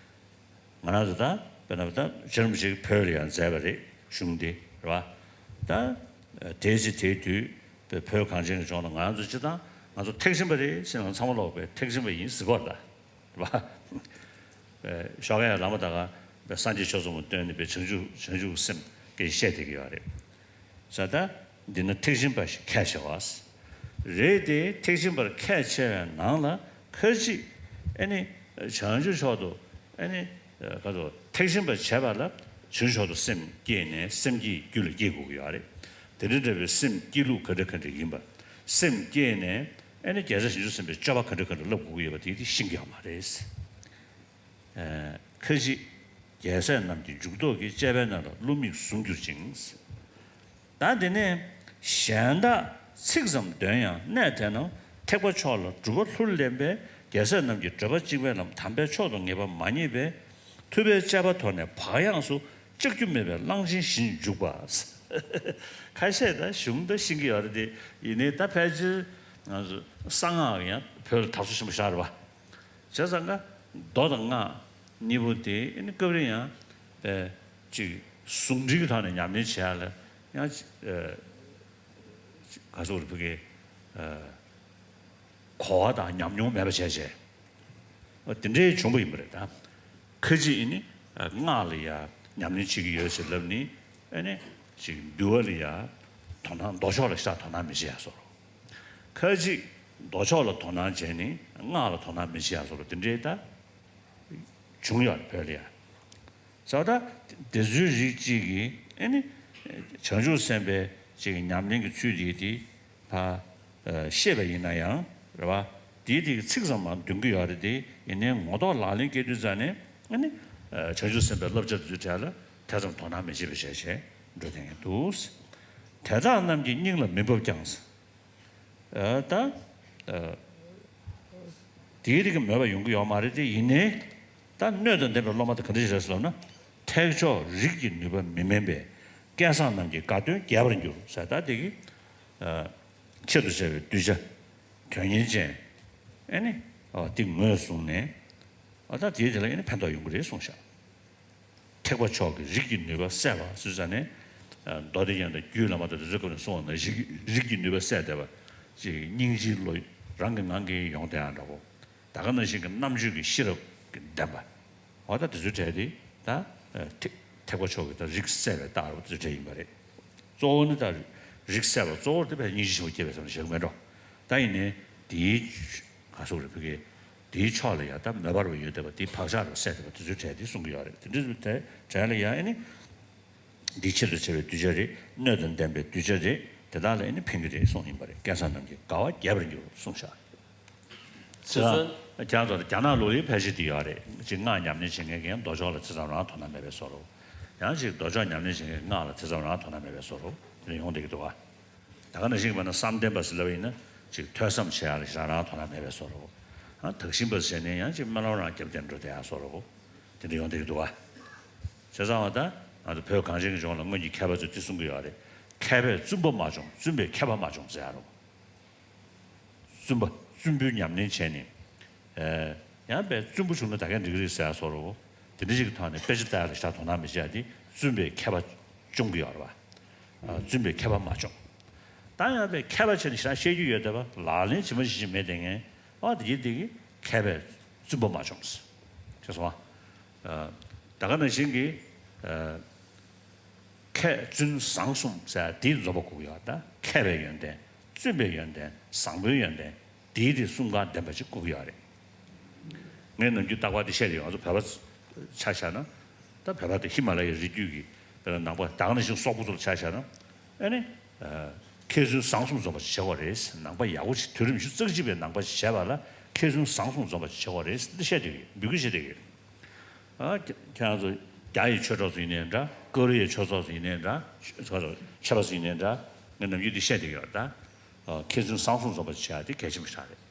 ང་རང་ཚོ་ད་དཔེར་ན་ད་རྗེ་རིན་པོ་ཆེ་གིས་བོད་ལ་ཡང་མཛད་པ་རེད། གཞུང་འདི་རེད་པ། ད་དེའི་ཚེ་དེའི་དུས་བོད་གངས་ཅན་གྱི་ལྗོངས་ལ་ང་ཚོ་སྤྱིར་བཏང་ང་ཚོ་ཐེག་ཆེན་པ་རེད་ཟེར་ན་ཚང་མ་ལོག་པའི་ཐེག་ཆེན་པ་ཡིན་ཟེར་གྱི་ཡོད་རེད་ད། རེད་པ། ཞོགས་ཀས་བླ་མ་ད་ག་སངས་རྒྱས་ཆོས་ཚོགས་མ་བཏོན་ནས་པའི་བྱང་ཆུབ་བྱང་ཆུབ་སེམས་ཀྱི་བཤད་བསྡད་ཀྱི་ཡོད་རེད། ས་ད་འདི་ན་ཐེག་ཆེན་པ་ཞིག་ཁས་འཆེ་བ། རེད་དེ་ཐེག་ཆེན་པར་ཁས་འཆེ་བའི་ནང་ལ་ཁ་ཅིག་ཨ་ནི་བྱང་ཆུབ་མཆོག་ཏུ་ཨ་ནི་ག་ཚོད་ཐེག་ཆེན་པར་བྱེད་པ་ལ་བྱང་ཆུབ་མཆོག་ཏུ་སེམས་བསྐྱེད་ནས་སེམས་བསྐྱེད་རྒྱུད་ལ་སྐྱེ་དགོས་ཀྱི་ཡོད་རེད། དེ་འདྲ་འདྲ་བའི་སེམས་བསྐྱེད་ལུགས་ག་འདྲ་ག་འདྲ་ཡིན་པ། སེམས་བསྐྱེད་ནས་ཨ་ནི་རྒྱལ་སྲས་བྱང་ཆུབ་སེམས་དཔའི་སྤྱོད་པ་ག་འདྲ་ག་འདྲ་བསླབ་དགོས་ཀྱི་ཡོད་པ་དེ་དེ་ཤེས་ཀྱི་ཡོད་མ་རེད། ཁ་ཅིག་རྒྱལ་སྲས་རྣམས་ཀྱི་འཇུག་ལྡོག་གི་དཔྱད་པའི་གནས་ལ་བསླུ་མེད་ཟུང་གྱུར་ཅིང་། ད་དེ་ནས་གཞན་དག་ཚིག་ཙམ་འདོན་ཡང་གནད་དེ་རྣམས་ཐེག་པ་མཆོག་ལ་སྒྲུབ་པ་ལྷུར་ལེན་པའི་རྒྱལ་སྲས་རྣམས་ཀྱི་བགྲོད་པ་གཅིག་པའི་ལམ་དམ་པའི་མཆོག་ཏུ་ངེས་པ་མ་རྙེད་པས་ཐུབ་པའི་དཔྱད་པ་དོར་ནས་བག་ཡངས་སུ་ལྕགས་ཀྱུ་མེད་པའི་གླང་ཆེན་བཞིན་འཇུག་པ། ཁ་ཤས་ད་གཞུང་ད་ཤེས་ཀྱི་ཡོད་རེད་དེ། ཡིན་ནའི་ད་ཕལ་ཆེར་ང་ཚོ་གསང་སྔགས་ཡང་བོད་ལ་དར་སོ་ཆེན་པོ་ཞིག་རེད་པ། བྱས་ཙང་ཀ་མདོ་དང་སྔགས་གཉིས་པོ་དེ་ཨ་ནི་སྐབས་རེ་ཡང་ཨེ་ཅིག་ཟུང་འབྲེལ་གྱི་ཐོག་ནས་ཉམས་ལེན་བྱེད་ཡ་ལ་ཡང་ཨེ་ག་ཟེར་དགོས་རེད། ཕ་གི་ཨེ་གོ་བ་དང་ཉམས་མྱོང་མེད་པ་བྱས་བྱས། འོ་དེ་འདྲའི་བྱུང་བ་ཡིན་པ་རེད་ད། ཁ་ཅིག་ཨ་ནི་སྔགས་ལ་ཡ་ཉམས་ལེན་བྱེད་ཀྱི་ཡོད་ཟེར་ལབ་ནི་ཨ་ནི་ཅིག་འདུལ་བ་ལ་ཡ་དོ་སྣང་མདོ་ཕྱོགས་ལ་ཤ་དོ་སྣང་མི་བྱེད་ཡ་བཟོ་འདྲ། ཁ་ཅིག་མདོ་ཕྱོགས་ལ་དོ་སྣང་བྱས་ནས་སྔགས་ལ་དོ་སྣང་མི་བྱེད་ཡ་བཟོ་འདྲ་དེ་འདྲའི་ད་བྱུང་ཡོད་རེད་བོད་ལ་ཡ། ས་ད་དེ་ཚོའི་རིགས་གཅིག་གིས་ཨེ་ནི་བྱང་ཆུབ་སེམས་དཔའི་གཅིག་གི་ཉམས་ལེན་གྱི་ཚུལ་དེ་དེ་ཕ་ཤེས་པ་ཡིན་ན་ཡང་རེད་བ། དེའི་དེ་གི་ཚིག་ཙམ་མ་འདོན་གྱི་ཡོད་རེད་དེ། ཡིན་ནའི་ངོ་ཐོག་ལག་ལེན་སྐྱེལ་དུས་ཙ་ནས་ཨེ་ནི་བྱང་ཆུབ་སེམས་དཔའི་བསླབ་བྱ་དེ་ཚོའི་གྲས་ལ་དེ་ཙམ་དོ་སྣང་མི་བྱེད་པ་བྱས་བྱས་འགྲོ་བསྡད་མཁན་འདུག། དེ་དག་རྣམས་ཀྱི་སྙིང་ལ་མི་འབབ་ཀྱང་། ཨ་ད་ཨ་དེའི་རིགས་ཀྱི་མོས་པ་ཡོང་གི་ཡོད་མ་རེད་དེ། ཡིན་ནའི་ད་སྣོད་དང་ལྡན་པའི་སློབ་མ་དེ་ག་འདྲ་ཞིག་རེད་ཟེར་ལབ་ན། ཐེག་མཆོག་རིགས་ཀྱི་ནུས་པ་མི་དམན་པས་སྐལ་བཟང་རྣམས་ཀྱི་དགའ་སྟོན་རྒྱས་པར་འགྱུར་ཟེར། ད་དེ་གི་ཨ་ཆེད་དུ་བྱ་བའི་གདུལ་བྱ་དོན་གཉེར་ཅན་ཨེ་ནི་ཨ་དེ་ངོས་བཟུང་ནས་ཨ་ད་དེའི་དེ་ལ་ཨེ་ནི་ཕན་ཐོགས་ཡོང་གི་རེད་གསུངས་ཤག། ཐེག་པ་མཆོག་གི་རིགས་ཀྱི་ནུས་པ་གསལ་བ་ཟེར་ཙ་ནས། མདོ་སྡེ་རྒྱན་དང་རྒྱུད་བླ་མ་དང་དེ་ཚོའི་སྐབས་ནས་གསུངས་པ་ན། རིགས་རིགས་ཀྱི་ནུས་པ་གསལ་བསྡད་པ་ཅིག་སྙིང་རྗེའི་བློ་རང་གི་ངང་གིས་ཡོང་བསྡད་ཡ་འདྲ་བོ། ད་ག་ནང་བཞིན་གྱི་རྣམ་དཔྱོད་ཀྱི་ཤེས་རབ་ཀྱི་ལྡན་པ། འོ་ད་དེ་ཚོའི་གྲས་དེ་ད་ཐེག་ཐེག་པ་མཆོག་གི་ད་རིགས་གསལ་བའི་རྟགས་རེད་བ། དེ་ཚོའི་གྲས་ཡིན་པ་རེད། གཙོ་བོ་ནི་ད་རིགས་གསལ་བ་གཙོ་བོར་དེ་བས་སྙིང་རྗེ་ཆེན་པོ་སྐྱེ་བའི་བསམ་བློ་བཞག་གི་མེད་འགྲོ། ད་ཡིན་ནའི་དེའི་ག་ཟེར་དགོས་རེད། ཕ་གི་དེའི་ཕྱོགས་ལ་ཡ་ད་མོས་པ་རུ་ཡོད་བསྡད་པ་དེའི་བག་ཆགས་རུ་སད་བསྡད་པ་དེ་ཚོའི་གྲས་དེ་གསུང་གི་ཡོད་རེད། དེ་འདྲའི་གྲས་ལ་ཡ་ཨེ་ནི་འདི་ཆེད་དུ་བྱ་བའི་གདུལ་བྱ་རེད། སྣོད་དང་ལྡན་པའི་གདུལ་བྱ་རེད། དེ་དག་ལ་ཨེ་ནི་ཕན་གྱི་རེད་གསུངས་ཡིན་པ་རེད། སྐལ་བཟང་རྣམས་ཀྱི་དགའ་བ་རྒྱས་པར་འགྱུར་གསུངས་ཤག། ཚེ་བཙུན། ཁྱེད་རང་ཚོ་རྒྱ་ནག་ལོགས་ལ་ཕལ་ཆེར་དེ་ཡོད་རེད། ཅིག་སྔགས་ཉམས་ལེན་བྱེད་མཁན་གྱིས་མདོ་ཕྱོགས་ལ་ཇི་ཙམ་རང་དོ་སྣང་མེད་པའི་བཟོ་འདྲ། ཡང་ཅིག་མདོ་ཕྱོགས་ཉམས་ལེན་བྱེད་མཁན་སྔགས་ལ་ཇི་ཙམ་རང་དོ་སྣང་མེད་པའི་བཟོ་འདྲ་དེ་འདྲ་ཡོང་བསྡད་ཀྱི་འདུག་ག། ད་ག་ནང་བཞིན་པ་ན་བསམ་གཏན་པ་ཟེར་ལབ་པ་ཡིན་ན་ཅིག་ཐོས་བསམ་བྱེད་ཡག་ལ་ཞེ་དྲག་རང་དོ་སྣང་མེད་པའི་བཟོ་འདྲ། ཨ་དག་ཞིང་པ་ཟེར་ནས་ཡང་ཅིག་སྨོན་ལམ་རང་རྒྱབ་བསྡད་འགྲོ་བསྡད་ཡག་བཟོ་འདྲ། དེ་འདྲ་ཡོང་བསྡད་ཀྱི་འདུག་ག། བྱས་ཙང་བ་ད་ང་ཚོ་བོད་གངས་ཅན་གྱི་ལྗོངས་ལ་སྔོན་གྱི་མཁས་པ་ཚོས་དེ་གསུང་གི་ཡོད་རེད། མཁས་པས་བཙུན་པ་མ་བྱུང་། བཙུན་པས་མཁས་པ་མ་བྱུང་ཟེར་ཡག་རེད། བཙུན་པ་བཙུན་པོའི་ཉམས་ལེན་བྱས་ནས། ཨེ་ཡང་དཔེ་བཙུན་པོ་བྱུང་ན་ད་ག་འགྲིག་གི་རེད་ཟེར་ཡག་བཟོ་འདྲ། དེ་འདྲ་ཞིག་གི་ཐོག་ནས་དཔེ་ཆ་ལྟ་ཡག་ལ་ཞེ་དྲག་དོ་སྣང་མི་བྱེད་ཡག་དེ་བཙུན་པས་མཁས་པ་སྐྱོང་གི་ཡོད་རེད་བ། ཨ་བཙུན་པས་མཁས་པ་མ་སྐྱོང་། ད་ཡང་དཔེ་མཁས་པ་བྱས་ནས་ཞེ་དྲག་བཤད་རྒྱུ་ཡོད་བསྡད་པ། ལག་ལེན་ཇི་མ་ཇི་བཞིན་མེད་བསྡད་མཁན། ཨ་དེ་གིས་དེ་གིས་མཁས་པས་བཙུན་པ་མ་སྐྱོང་ཟེར། ཤེས་སོང་ཨ། ད་ག་ནང་བཞིན་གྱི་ཨ་མཁས་བཙུན་བཟང་གསུམ་ཟེར་དེའི་འཛོམས་པ་དགོས་ཀྱི་ཡོད། ད་མཁས་པའི་ཡོན་ཏན། བཙུན་པའི་ཡོན་ཏན། བཟང་པོའི་ཡོན་ཏན། དེའི་དེ་གསུམ་ཀ་ལྡན་པ་ཅིག་དགོས་ཀྱི་ཡོད་རེད། ངས་ནམ་རྒྱུན་རྟག་པར་དེ་བཤད་དེ་ཡོད། ང་ཚོ་བོད་པ་ཆ་བཞག་ན། ད་བོད་པ་དེ་ཧི་མ་ལ་ཡའི་རི་རྒྱུད་ཀྱི་དཔེར་ན་ནང་པ་ད་ག་ནང་བཞིན་སོག་པོ་ཚོ་ལ་ཆ་བཞག་ན། ཨེ་ནི་མཁས་བཙུན་བཟང་གསུམ་འཛོམས་པ་ཅིག་བྱེད་དགོས་རེད། ནང་པ་ཡག་པོ་ཅིག་དུས་རིམ་བཞི་རྩ་གཅིག་པའི་ནང་པ་ཅིག་བྱེད་པ་ལ་མཁས་བཙུན་བཟང་གསུམ་འཛོམས་པ་ཅིག་བྱེད་དགོས་རེད། འདི་བཤད་དེ་ཡོད། འབོད་སྐུལ་བྱེད་དེ་ཡོད། ཨ་ཁྱེད་ཁྱེད་རང་ཚོ་རྒྱ་ཡི་ཆོས་གྲོགས་ཚོ་ཡིན་ནའི་འདྲ། ཀོ་རི་ཡའི་ཆོས་ཚོགས་ཚོ་ཡིན་ནའི་འདྲ། ཆོས་ཆོས་ཆོས་པ་ཚོ་ཡིན་ནའི་འདྲ། ངས་ནམ་རྒྱུན་འདི་བཤད་བསྡད་ཀྱི་ཡོད་རེད་ད། ཨ་མཁས་བཙུན་བཟང་གསུམ་འཛོམས་པ་ཅིག་བྱེད་ཡག་དེ་གལ་ཆེན་པོ་ཞིག་རེད།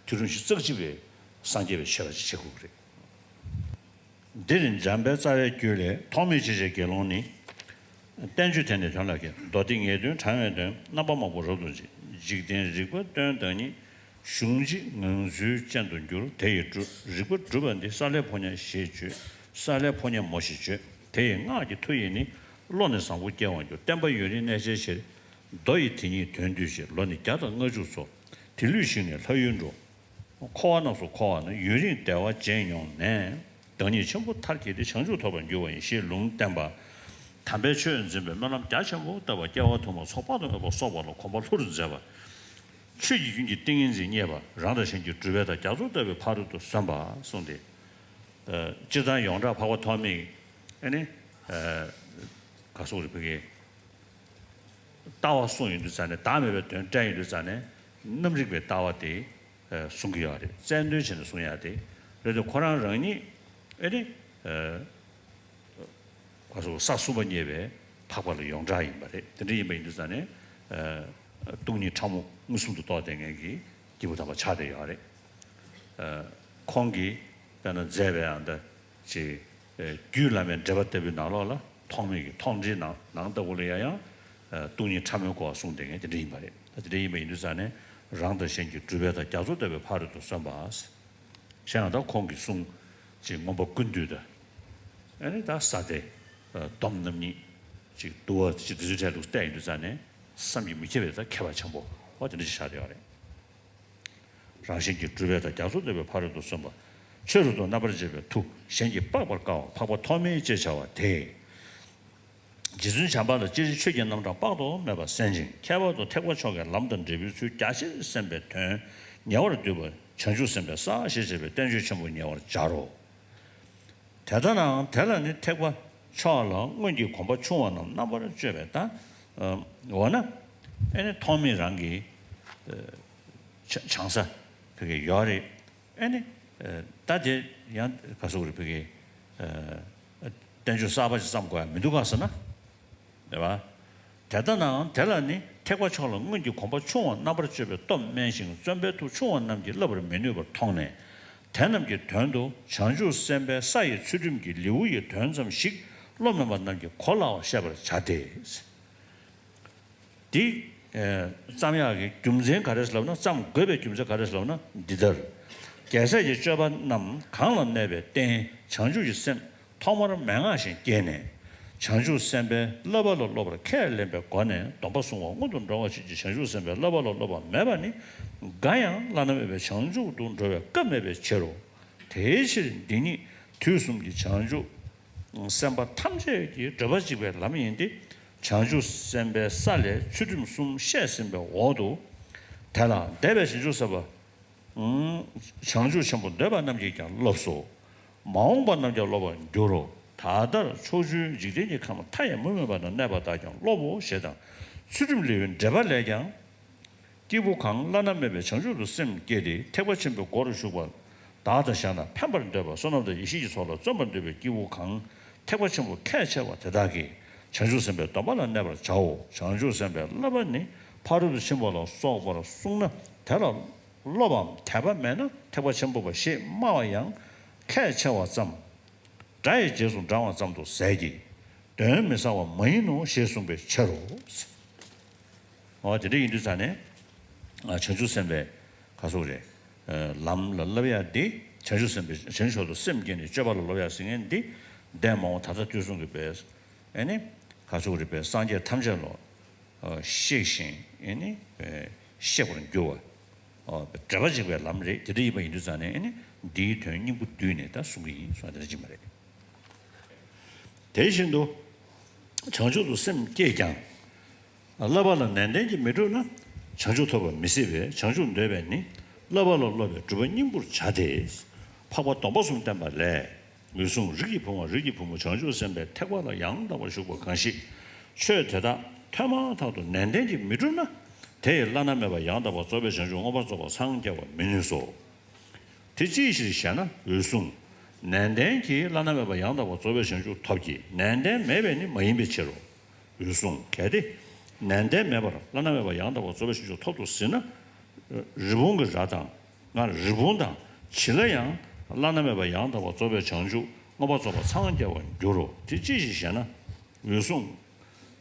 དུས་རིམ་བཞི་རྩ་གཅིག་པའི་སངས་རྒྱས་པའི་ཆོས་པ་ཅིག་བྱེད་དགོས་ཀྱི་རེད། འདིར་འཇམ་དཔལ་རྩ་བའི་རྒྱུད་ལས་ཐོགས་མེད་ཅེས་བྱའི་དགེ་སློང་ནི། བསྟན་བཅོས་དེ་ནི་དོན་ལ་མཁས། མདོ་སྡེ་ངེས་དོན་དྲང་བའི་དོན། རྣམ་པ་མང་པོ་རབ་ཏུ་འབྱེད། འཇིག་རྟེན་རིག་པ་སྟོན་བདག་ཉིད། གཞུང་གཅིག་ངང་ཚུལ་ཅན་དུ་འགྱུར་དེ་ཡི་གྲུབ། རིག་པ་གྲུབ་པ་འདི་ས་ལེ་ཕོ་ཉ་ཞེས་བརྗོད། ས་ལེ་ཕོ་ཉ་མོ་ཞེས་བརྗོད། དེ་ཡི་སྔགས་ཀྱི་མཐུ་ཡིས་ནི། བློ་ནི་བཟང་པོ་སྐྱེ་བར་འགྱུར། བསྟན་པ་ཡུན་རིང་གནས་བྱའི་ཕྱིར། མདོ་ཡི་དེ་ཉིད་དོན་བསྡུས་ཕྱིར། ལོ་ནི་བརྒྱ་དང་ལྔ་བཅུ་འཚོ། དེ་ལུས་ཞིག་ནས་ལྷ་ཡུལ་འགྲོ། འཁོར་བ་རྣམས་སུ་འཁོར་བ་ན། ཡུན་རིང་བདེ་བ་རྗེས་མྱོང་ནས། བདག་ཉིད་ཆེན་པོ་མཐར་གྱིས་ཏེ། བྱང་ཆུབ་ཐོབ་པར་འགྱུར་བ་ཡིན། ཞེས་ལུང་བསྟན་པ། དམ་པའི་ཆོས་འཛིན་པའི་སྨོན་ལམ་རྒྱ་ཆེན་པོ་བཏབ་པ། སྐྱེ་བ་ཐུན་མོང་ཚོགས་དཔག་ཏུ་མེད་པ་གསོག་པ་ལ་གོམས་པ་ལྷུར་མཛད་པ། ཆོས་ཀྱི་རྒྱུན་གྱི་ཏིང་ངེ་འཛིན་རྙེད་པ། རང་དང་གཞན་གྱི་སྒྲུབ་པའི་དང་རྒྱ་མཚོ་ལྟ་བུའི་ཕ་རོལ་ཏུ་སོན་པ་གསུངས་ཏེ། ཨ་སྤྱིར་བཏང་ཡོངས་གྲགས་འཕགས་པ་ཐོགས་མེད་ཀྱི་ཨ་ནི་ཨ་ག་སོགས་རེད་ཕ་གི། ལྟ་བ་གསུངས་ཡོང་དུས་ཙ་ནས། བདག་མེད་པའི་དོན་བཀྲལ་ཡོང་དུས་ཙ་ནས། རྣམ་རིག་པའི་ལྟ་བ་དེ་ཨ་གསུང་གི་ཡོད་རེད། རྩལ་འདོན་བྱས་ནས་གསུང་ཡག་དེ་རེད་དེ། ཁོ་རང་རང་ཉིད་ཨེ་རེད་ཨ་ག་སོགས་ས་གསུམ་པ་བརྙེས་པའི་འཕགས་པ་ལ་ཡོངས་གྲགས་ཡིན་པ་རེད། དེ་འདྲ་ཡིན་པ་ཡིན་དུས་ཙ་ནས་ཨ་སྟོང་ཉིད་ཕྲ་མོ་མངོན་སུམ་དུ་རྟོགས་བསྡད་མཁན་གྱི་སྐྱེས་བུ་དམ་པ་ཆགས་བསྡད་ཡོད་རེད། ཨ་ཁོང་གིས་དཔེར་ན་མཛད་པའི་ཨ་འདི་ཅིག་ཨེ་རྒྱུད་བླ་མའི་འགྲེལ་པ་ལྟ་བུའི་ནང་ལོགས་ལ་ཐོགས་མེད་ཀྱི་ཐོགས་འགྲེལ་ནང་ནང་ལྟ་བུ་ལ་ཡང་ཡང་ཨ་སྟོང་ཉིད་ཕྲ་མོའི་སྐོར་གསུངས་བསྡད་མཁན་དེ་འདྲ་ཡིན་པ་རེད། ད་དེ་འདྲ་ཡིན་པ་ཡིན་དུས་ཙང་ནས་རང་དང་གཞན་གྱི་སྒྲུབ་པའི་དང་རྒྱ་མཚོ་ལྟ་བུའི་ཕ་རོལ་ཏུ་སོན་པ། གཞན་ཡང་ད་ཁོང་གི་གསུང་ཅིག་མངོན་པ་ཀུན་བཏུས་དང་། ཨ་ནི་ད་ས་དེ་སྡོམ་རྣམ་གཉིས་ཅིག་བསྡུ་བ་ཅིག་དེ་ཚོའི་གྲས་དུ་བལྟས་ཡོང་དུས་ཙང་ནས་བསམ་གྱིས་མི་ཁྱབ་པའི་ད་མཁས་པ་ཆེན་པོ་འོ་དེ་འདྲ་ཞིག་ཆགས་བསྡད་ཡོད་རེད། རང་བཞིན་གྱིས་གྲུབ་པའི་དང་རྒྱ་མཚོ་ལྟ་བུའི་ཕ་རོལ་ཏུ་སོན་པ། ཆོས་རབ་ཏུ་རྣམ་པར་འབྱེད་པའི་མཐུ་གཞན་གྱིས་དཔག་པར་དཀའ་བ་འཕགས་པ་ཐོགས་མེད་ཅེས་བྱ་བ་དེ། རྗེ་བཙུན་བྱམས་པ་ལ་སྤྱིར་ཆོས་ཀྱི་རྣམ་གྲངས་དཔག་ཏུ་མེད་པ་གསན་ཅིང་ཁྱད་པར་དུ་ཐེག་པ་མཆོག་གི་ལམ་དང་འབྲས་བུའི་ཚུལ་རྒྱ་ཆེར་གསན་པའི་དོན་ཉེ་བར་བསྡུས་པ་བྱང་ཆུབ་སེམས་དཔའི་ས་ཞེས་བྱ་བའི་བསྟན་བཅོས་ཆེན་པོ་ཉེ་བར་སྦྱར་རོ། དེ་ལྟ་ནའང་དེ་ལ་ནི་ཐེག་པ་མཆོག་ལ་སྔོན་གྱི་གོམས་པ་ཆུང་བ་རྣམས་རྣམ་པར་དཔྱོད་པས་ད། འོ་ན། ཨེ་ནི་ཐོགས་མེད་རང་གི་ཆ་ཆང་ས་བོད་ཀྱི་ཡོད་རེད། ཨེ་ནི། ད་དེ་ཡང་ག་སོག་རེད་བོད་ཀྱི། བསྟན་བཅོས་གསར་པ་ཞིག་བརྩམ་དགོས་ཡ་མི་འདུག་ག་ཟེར་ན། རེད་བ། དེ་ལྟ་ནའང་དེ་ལ་ནི་ཐེག་པ་མཆོག་ལ་སྔོན་གྱི་གོམས་པ་ཆུང་བ་རྣམ་པར་དཔྱོད་པའི་སྟོབས་དམན་ཞིང་བརྩོན་པའི་མཐུ་ཆུང་བ་རྣམས་ཀྱིས་བསླབ་པར་མི་ནུས་པར་མཐོང་ནས། དེ་རྣམས་ཀྱི་དོན་དུ་བྱང་ཆུབ་སེམས་དཔའི་ས་ཡི་ཚུལ་ཁྲིམས་ཀྱི་ལེའུ་ཡི་དོན་ཙམ་ཞིག་བློ་དམན་པ་རྣམས་ཀྱིས་གོ་སླ་བར་བཤད་པར་བྱ་སྟེ། འདི། ཨེ། བརྩམ་ཡག་གི་རྒྱུ་མཚན་ག་རེ་ལབ་ན་བརྩམ་དགོས་པའི་རྒྱུ་མཚན་ག་རེ་ལབ་ན་འདི་ལྟར། རྒྱལ་སྲས་ཀྱི་སྤྱོད་པ་རྣམས་གང་ལ་གནས་པའི་རྟེན་བྱང་ཆུབ་ཀྱི་སེམས་ཐོག་མར་མན་ངག་བཞིན་བསྐྱེད་ནས། བྱང་ཆུབ་སེམས་དཔའི་བསླབ་པ་ལ་སློབ་པར་ཁས་ལེན་པའི་སྒོ་ནས་སྡོམ་པ་བཟུང་བ་སྔོན་དུ་འགྲོ་བ་ཞིག་གིས་བྱང་ཆུབ་སེམས་དཔའི་བསླབ་པ་ལ་སློབ་པ་མེད་པ་ནི་འགའ་ཡང་བླ་ན་མེད་པའི་བྱང་ཆུབ་ཏུ་འགྲོ་བའི་སྐབས་མེད་པའི་ཕྱིར་རོ། དེའི་ཕྱིར་འདི་ཉིད་དུས་གསུམ་གྱི་བྱང་ཆུབ་སེམས་དཔའ་ཐམས་ཅད་ཀྱི་བགྲོད་པ་གཅིག་པའི་ལམ་ཡིན་ཏེ། བྱང་ཆུབ་སེམས་དཔའི་ས་ལས་ཚུལ་ཁྲིམས་གསུམ་བཤད་ཟིན་པའི་འོག་ཏུ། དེ་ལ་འདས་པའི་བྱང་ཆུབ་སེམས་དཔའ། བྱང་ཆུབ་ཆེན་པོ་འདོད་པ་རྣམས་ཀྱིས་ཀྱང་སློབས་སོ། མ་འོངས་པ་རྣམས་ཀྱང་སློབ་པར་འགྱུར་རོ། ད་ལྟར་ཕྱོགས་བཅུའི་འཇིག་རྟེན་གྱི་ཁམས་མཐའ་ཡས་མུ་མེད་པ་ན་གནས་པ་དག་ཀྱང་སློབ་བོ་ཞེས་དང་། ཚུལ་ཁྲིམས་ལེའུའི་འགྲེལ་པ་ལས་ཀྱང་། སྐྱེས་བུ་གང་བླ་ན་མེད་པའི་བྱང་ཆུབ་ཏུ་སེམས་བསྐྱེད་དེ་ཐེག་པ་ཆེན་པོའི་སྒོ་རུ་ཞུགས་པ་བདག་དང་གཞན་དང་ཕན་པར་འདོད་པ་བསོད་ནམས་དང་ཡེ་ཤེས་ཀྱི་ཚོགས་ལ་བརྩོན་པར་འདོད་པའི་སྐྱེས་བུ་གང་ཐེག་པ་ཆེན་པོ་ཁས་འཆེ་བ་དེ་དག་གིས་བྱང་ཆུབ་སེམས་དཔའི་སྡོམ་པ་ལ་གནས་པར་བྱའོ། བྱང་ཆུབ་སེམས་དཔའི་བསླབ་པ་ནི་ཕ་རོལ་ཏུ་ཕྱིན་པ་ལ་སོགས་པར་གསུངས་ན་དེ་ལ་སློབ་པའམ་དད་པ་མེད་ན་ཐེག་པ་ཆེན་པོ་པ་ཞེས་སྨྲ་བ་ཡང་ཁས་འཆེ་བ་ཙམ། སྒྲ་ཡི་རྗེས་སུ་འབྲང་བ་ཙམ་དུ་ཟད་ཀྱི། དོན་མི་གསལ་བ་མ་ཡིན་ནོ་ཞེས་གསུངས་པའི་ཕྱིར་རོ། འོ་དེ་འདྲ་ཡིན་དུས་ཙང་ནས། བྱང་ཆུབ་སེམས་དཔའི་ག་སོགས་རེད། ལམ་ལ་བསླབ་ཡ་འདི་བྱང་ཆུབ་སེམས་དཔའི་བྱང་ཆུབ་མཆོག་ཏུ་སེམས་བསྐྱེད་ནས་སྤྱོད་པ་ལ་སློབ་ཡ་ཟེར་མཁན་འདི། འདས་མ་འོངས་ད་ལྟ་དུས་གསུམ་གྱི་དཔེ། ཨེ་ནི། ག་སོགས་རེད་པས་སངས་རྒྱས་ཐམས་ཅད་ལ། གཤེགས་ཤིང་ཨེ་ནི། གཤེགས་པར་འགྱུར་བ། བགྲོད་པ་གཅིག་པའི་ལམ་རེད་དེ་འདྲ་ཡིན་པ་ཡིན་དུས་ཙང་ནས་ཨེ་ནི། འདིའི་དོན་སྙིང་པོ་བསྡུས་ནས་ད་གསུང་གི་ཡིན་གསུང་བ་དེ་འདྲ་ཅིག་མ་རེད། དེ་བཞིན་དུ། བྱང་ཆུབ་ཏུ་སེམས་བསྐྱེད་ཀྱང་། བསླབ་པ་ལ་ནན་ཏན་གྱིས་མི་བགྲོད་ན་བྱང་ཆུབ་ཐོབ་པ་མི་སྲིད་པས་བྱང་ཆུབ་འདོད་པས་ནི་བསླབ་པ་ལ་སློབ་པའི་སྒྲུབ་པ་སྙིང་པོར་བྱ་སྟེ། འཕགས་པ་སྡོམ་པ་གསུམ་བསྟན་པ་ལས། འོད་སྲུང་། རིགས་ཀྱི་བུ་མོ། རིགས་ཀྱི་བུ་མོ་བྱང་ཆུབ་སེམས་དཔའི་ཐེག་པ་ལ་ཡང་དག་པར་ཞུགས་པ་གང་ཞིག་ཆོས་དེ་དག་ཐོས་མ་ཐག་ཏུ་ནན་ཏན་གྱིས་མི་བགྲོད་ན། དེ་ཡིས་བླ་ན་མེད་པ་ཡང་དག་པར་རྫོགས་པའི་བྱང་ཆུབ་མངོན་པར་རྫོགས་པར་འཚང་རྒྱ་བར་མི་ནུས་སོ། དེ་ཅིའི་ཕྱིར་ཞེ་ན། འོད་སྲུང་། ནན་ཏན་གྱིས་བླ་ན་མེད་པ་ཡང་དག་པར་རྫོགས་པའི་བྱང་ཆུབ་ཐོབ་ཀྱི། ནན་ཏན་མེད་པས་ནི་མ་ཡིན་པའི་ཕྱིར་རོ། འོད་སྲུང་། གལ་ཏེ། ནན་ཏན་མེད་པར་བླ་ན་མེད་པ་ཡང་དག་པར་རྫོགས་པའི་བྱང་ཆུབ་ཐོབ་ཏུ་ཟིན་ན། རི་བོང་གི་རྭ་དང་། ང་རི་བོང་དང་། བྱི་ལ་ཡང་། བླ་ན་མེད་པ་ཡང་དག་པར་རྫོགས་པའི་བྱང་ཆུབ་མངོན་པར་རྫོགས་པར་འཚང་རྒྱ་བར་འགྱུར་རོ། དེ་ཅིའི་ཕྱིར་ཞེ་ན། འོད་སྲུང་།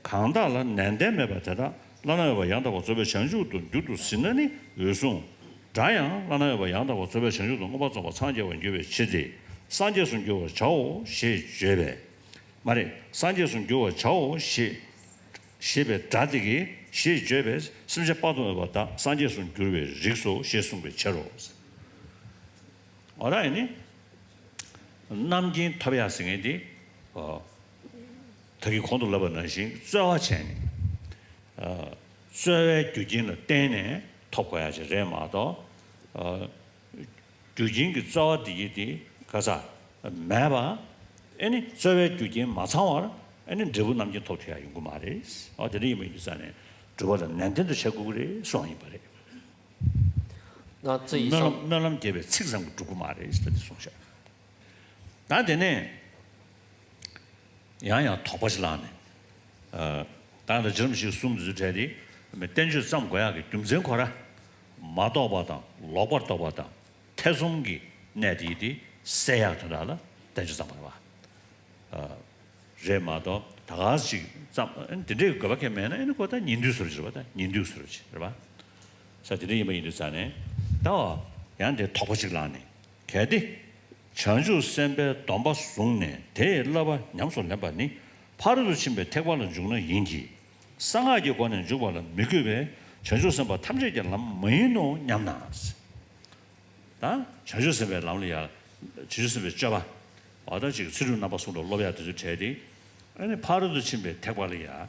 གང་དག་ལ་ནན་ཏན་མེད་པ་དེ་དག་བླ་ན་མེད་པ་ཡང་དག་པར་རྫོགས་པའི་བྱང་ཆུབ་ཏུ་འགྱུར་དུ་ཟིན་ན་ནི་འོད་སྲུང་། སྒྲ་ཡང་བླ་ན་མེད་པ་ཡང་དག་པར་རྫོགས་པའི་བྱང་ཆུབ་ཏུ་མངོན་པར་རྫོགས་པར་འཚང་རྒྱ་བར་འགྱུར་བའི་ཕྱིར་ཏེ། སངས་རྒྱས་སུ་འགྱུར་བར་བྱའོ་ཞེས་བརྗོད་པས། མ་རེད། སངས་རྒྱས་སུ་འགྱུར་བར་བྱའོ་ཞེས། ཞེས་པའི་སྒྲ་དེ་གིས་ཞེས་བརྗོད་པས་སེམས་ཅན་དཔག་ཏུ་མེད་པ་དག་སངས་རྒྱས་སུ་འགྱུར་བའི་རིགས་སོ་ཞེས་གསུངས་པའི་ཕྱིར་རོ། འོ་ད་ཡིན་ནི། རྣམ་མཁྱེན་ཐོབ་ཡག་ཟེར་མཁན་དེ། ཨོ། ད་གིན་གོང་དུ་ལབ་པ་ནང་བཞིན་རྩོལ་བ་བྱས་ནས། ཨ། རྩོལ་བའི་རྒྱུ་རྐྱེན་ལ་བརྟེན་ནས་ཐོབ་དགོས་ཡག་ཅིག་རེད་མ་གཏོགས། ཨ། རྒྱུ་རྐྱེན་གྱི་རྩོལ་བ་དེ་ཡིན་དེ་ག་ས་མེད་པ། ཨེ་ནི་རྩོལ་བའི་རྒྱུ་རྐྱེན་མ་ཚང་བར་ཨེ་ནི་འབྲས་བུ་རྣམ་མཁྱེན་ཐོབ་ཐུབ་ཡག་ཡོང་གི་མ་རེད། ཨོ་དེ་འདྲ་ཡིན་པ་ཡིན་དུས་ཙང་ནས་སྒྲུབ་པ་ལ་ནན་ཏན་དུ་བྱེད་དགོས་ཀྱི་རེད་གསུངས་པ་ཡིན་པ་རེད། ང་ཚོ་ཡི་སྨོན་ལམ་སམ་སྨོན་ལམ་རྒྱས་པའི་ཚིག་ཙམ་གྱིས་འགྲུབ་ཀྱི་མ་རེད་ཟེར་ཏེ་གསུངས་ཤག་ད་དེ་ནས་ཡང་ཡང་དོགས་པ་ཞིག་ལངས་ནས། ཨ། ད་ལྟ་རྗེ་རིན་པོ་ཆེས་གསུངས་དུས་གྲས་དེ་བསྟན་བཅོས་བརྩམས་དགོས་ཡག་གི་རྒྱུ་མཚན་ཁོ་ར་མ་རྟོགས་པ་དང་ལོག་པར་རྟོག་པ་དང་ཐེ་ཚོམ་གྱི་གནས་དེ་དེ་སེལ་ཡག་དོན་དག་ལ་བསྟན་བཅོས་བརྩམས་པ་རེད་བ། ཨ། རེད་མ་གཏོགས་ད་ག་ཞིག་ཙམ་དེ་འདྲའི་དགོས་པ་གང་མེད་ན་ཨེ་ནི་ཁོ་ད་ཉིན་དུས་བཟོ་འདྲ་ཅིག་རེད་བ། ད་ཉིན་དུས་བཟོ་འདྲ་ཅིག་རེད་བ། ས་དེ་འདྲ་ཡིན་པ་ཡིན་དུས་ཙང་ནས་ད་ཡང་དེ་དོགས་པ་ཅིག་ལངས་ནས། གལ་ཏེ། བྱང་ཆུབ་སེམས་དཔའི་སྡོམ་པ་བཟུང་ནས་དེ་ཡི་བསླབ་པ་ཉམས་སུ་ལེན་པ་ནི་ཕ་རོལ་ཏུ་ཕྱིན་པའི་ཐེག་པ་ལ་འཇུག་ན་ཡིན་གྱི། གསང་སྔགས་ཀྱི་སྒོ་ནས་འཇུག་པ་ལ་མི་དགོས་པས་བྱང་ཆུབ་སེམས་དཔའ་ཐམས་ཅད་ཀྱི་ལམ་མ་ཡིན་ནོ་སྙམ་ན། ད་བྱང་ཆུབ་སེམས་དཔའི་ལམ་ལ་ཡང་བྱང་ཆུབ་སེམས་དཔའི་སྤྱོད་པ། འོ་ད་ཅིག་ཚུལ་ཁྲིམས་རྣམ་པ་གསུམ་ལ་སློབ་ཡག་དེ་ཚོའི་གྲས་དེ། ཨ་ནི་ཕ་རོལ་ཏུ་ཕྱིན་པའི་ཐེག་པ་ལ་ཡང་།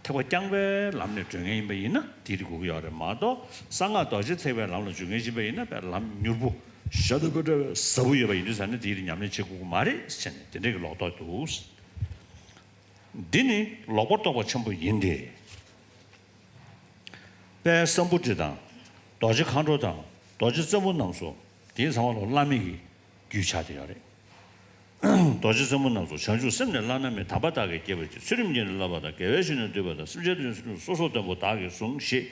ཐེག་པ་རྐྱང་པའི་ལམ་ནས་བགྲོད་མཁན་ཡིན་པ་ཡིན་ན་དེ་དེ་དགོས་ཀྱི་ཡོད་རེད་མ་གཏོགས། གསང་སྔགས་རྡོ་རྗེ་ཐེག་པའི་ལམ་ལ་འཇུག་མཁན་ཡིན་པ་ཡིན་ན་པའི་ལམ་མྱུར་པོ་ཞབས་ཏོག་པོ་འདྲ་བའི་ཟབ་པོ་ཡོད་པ་ཡིན་དུས་ཙང་ནས་དེ་དེ་ཉམས་ལེན་བྱེད་དགོས་ཀྱི་མ་རེད་ཟེར་ནས་དེ་འདྲའི་གི་ལོག་རྟོག་འདུག་འདི་ནི་ལོག་པར་རྟོག་པ་ཆེན་པོ་ཡིན་ཏེ། དཔལ་སམ་བྷོ་ཊ་དང་། རྡོ་རྗེ་མཁའ་འགྲོ་དང་རྡོ་རྗེ་རྩེ་མོ་རྣམས་སོ། དེའི་ཚང་མ་ལ་བླ་མེད་ཀྱི་རྒྱུད་ཆགས་བསྡད་ཡོད་རེད། རྡོ་རྗེ་རྩེ་མོ་རྣམས་སོ། བྱང་ཆུབ་སེམས་ནི་བླ་ན་མེད། དམ་པ་བདག་གིས་བསྐྱེད་པར་བགྱི། ཚུལ་ཁྲིམས་ཀྱིས་ནི་བསླབ་པ་དང་། དགེ་བའི་བཤེས་གཉེན་བསྟེན་པ་དང་། སེམས་ཅན་དོན་ཕྱིར་སྟོན་སོ་སོར་སྟོན་པོ་བདག་གིས་བཟུང་ཞེས་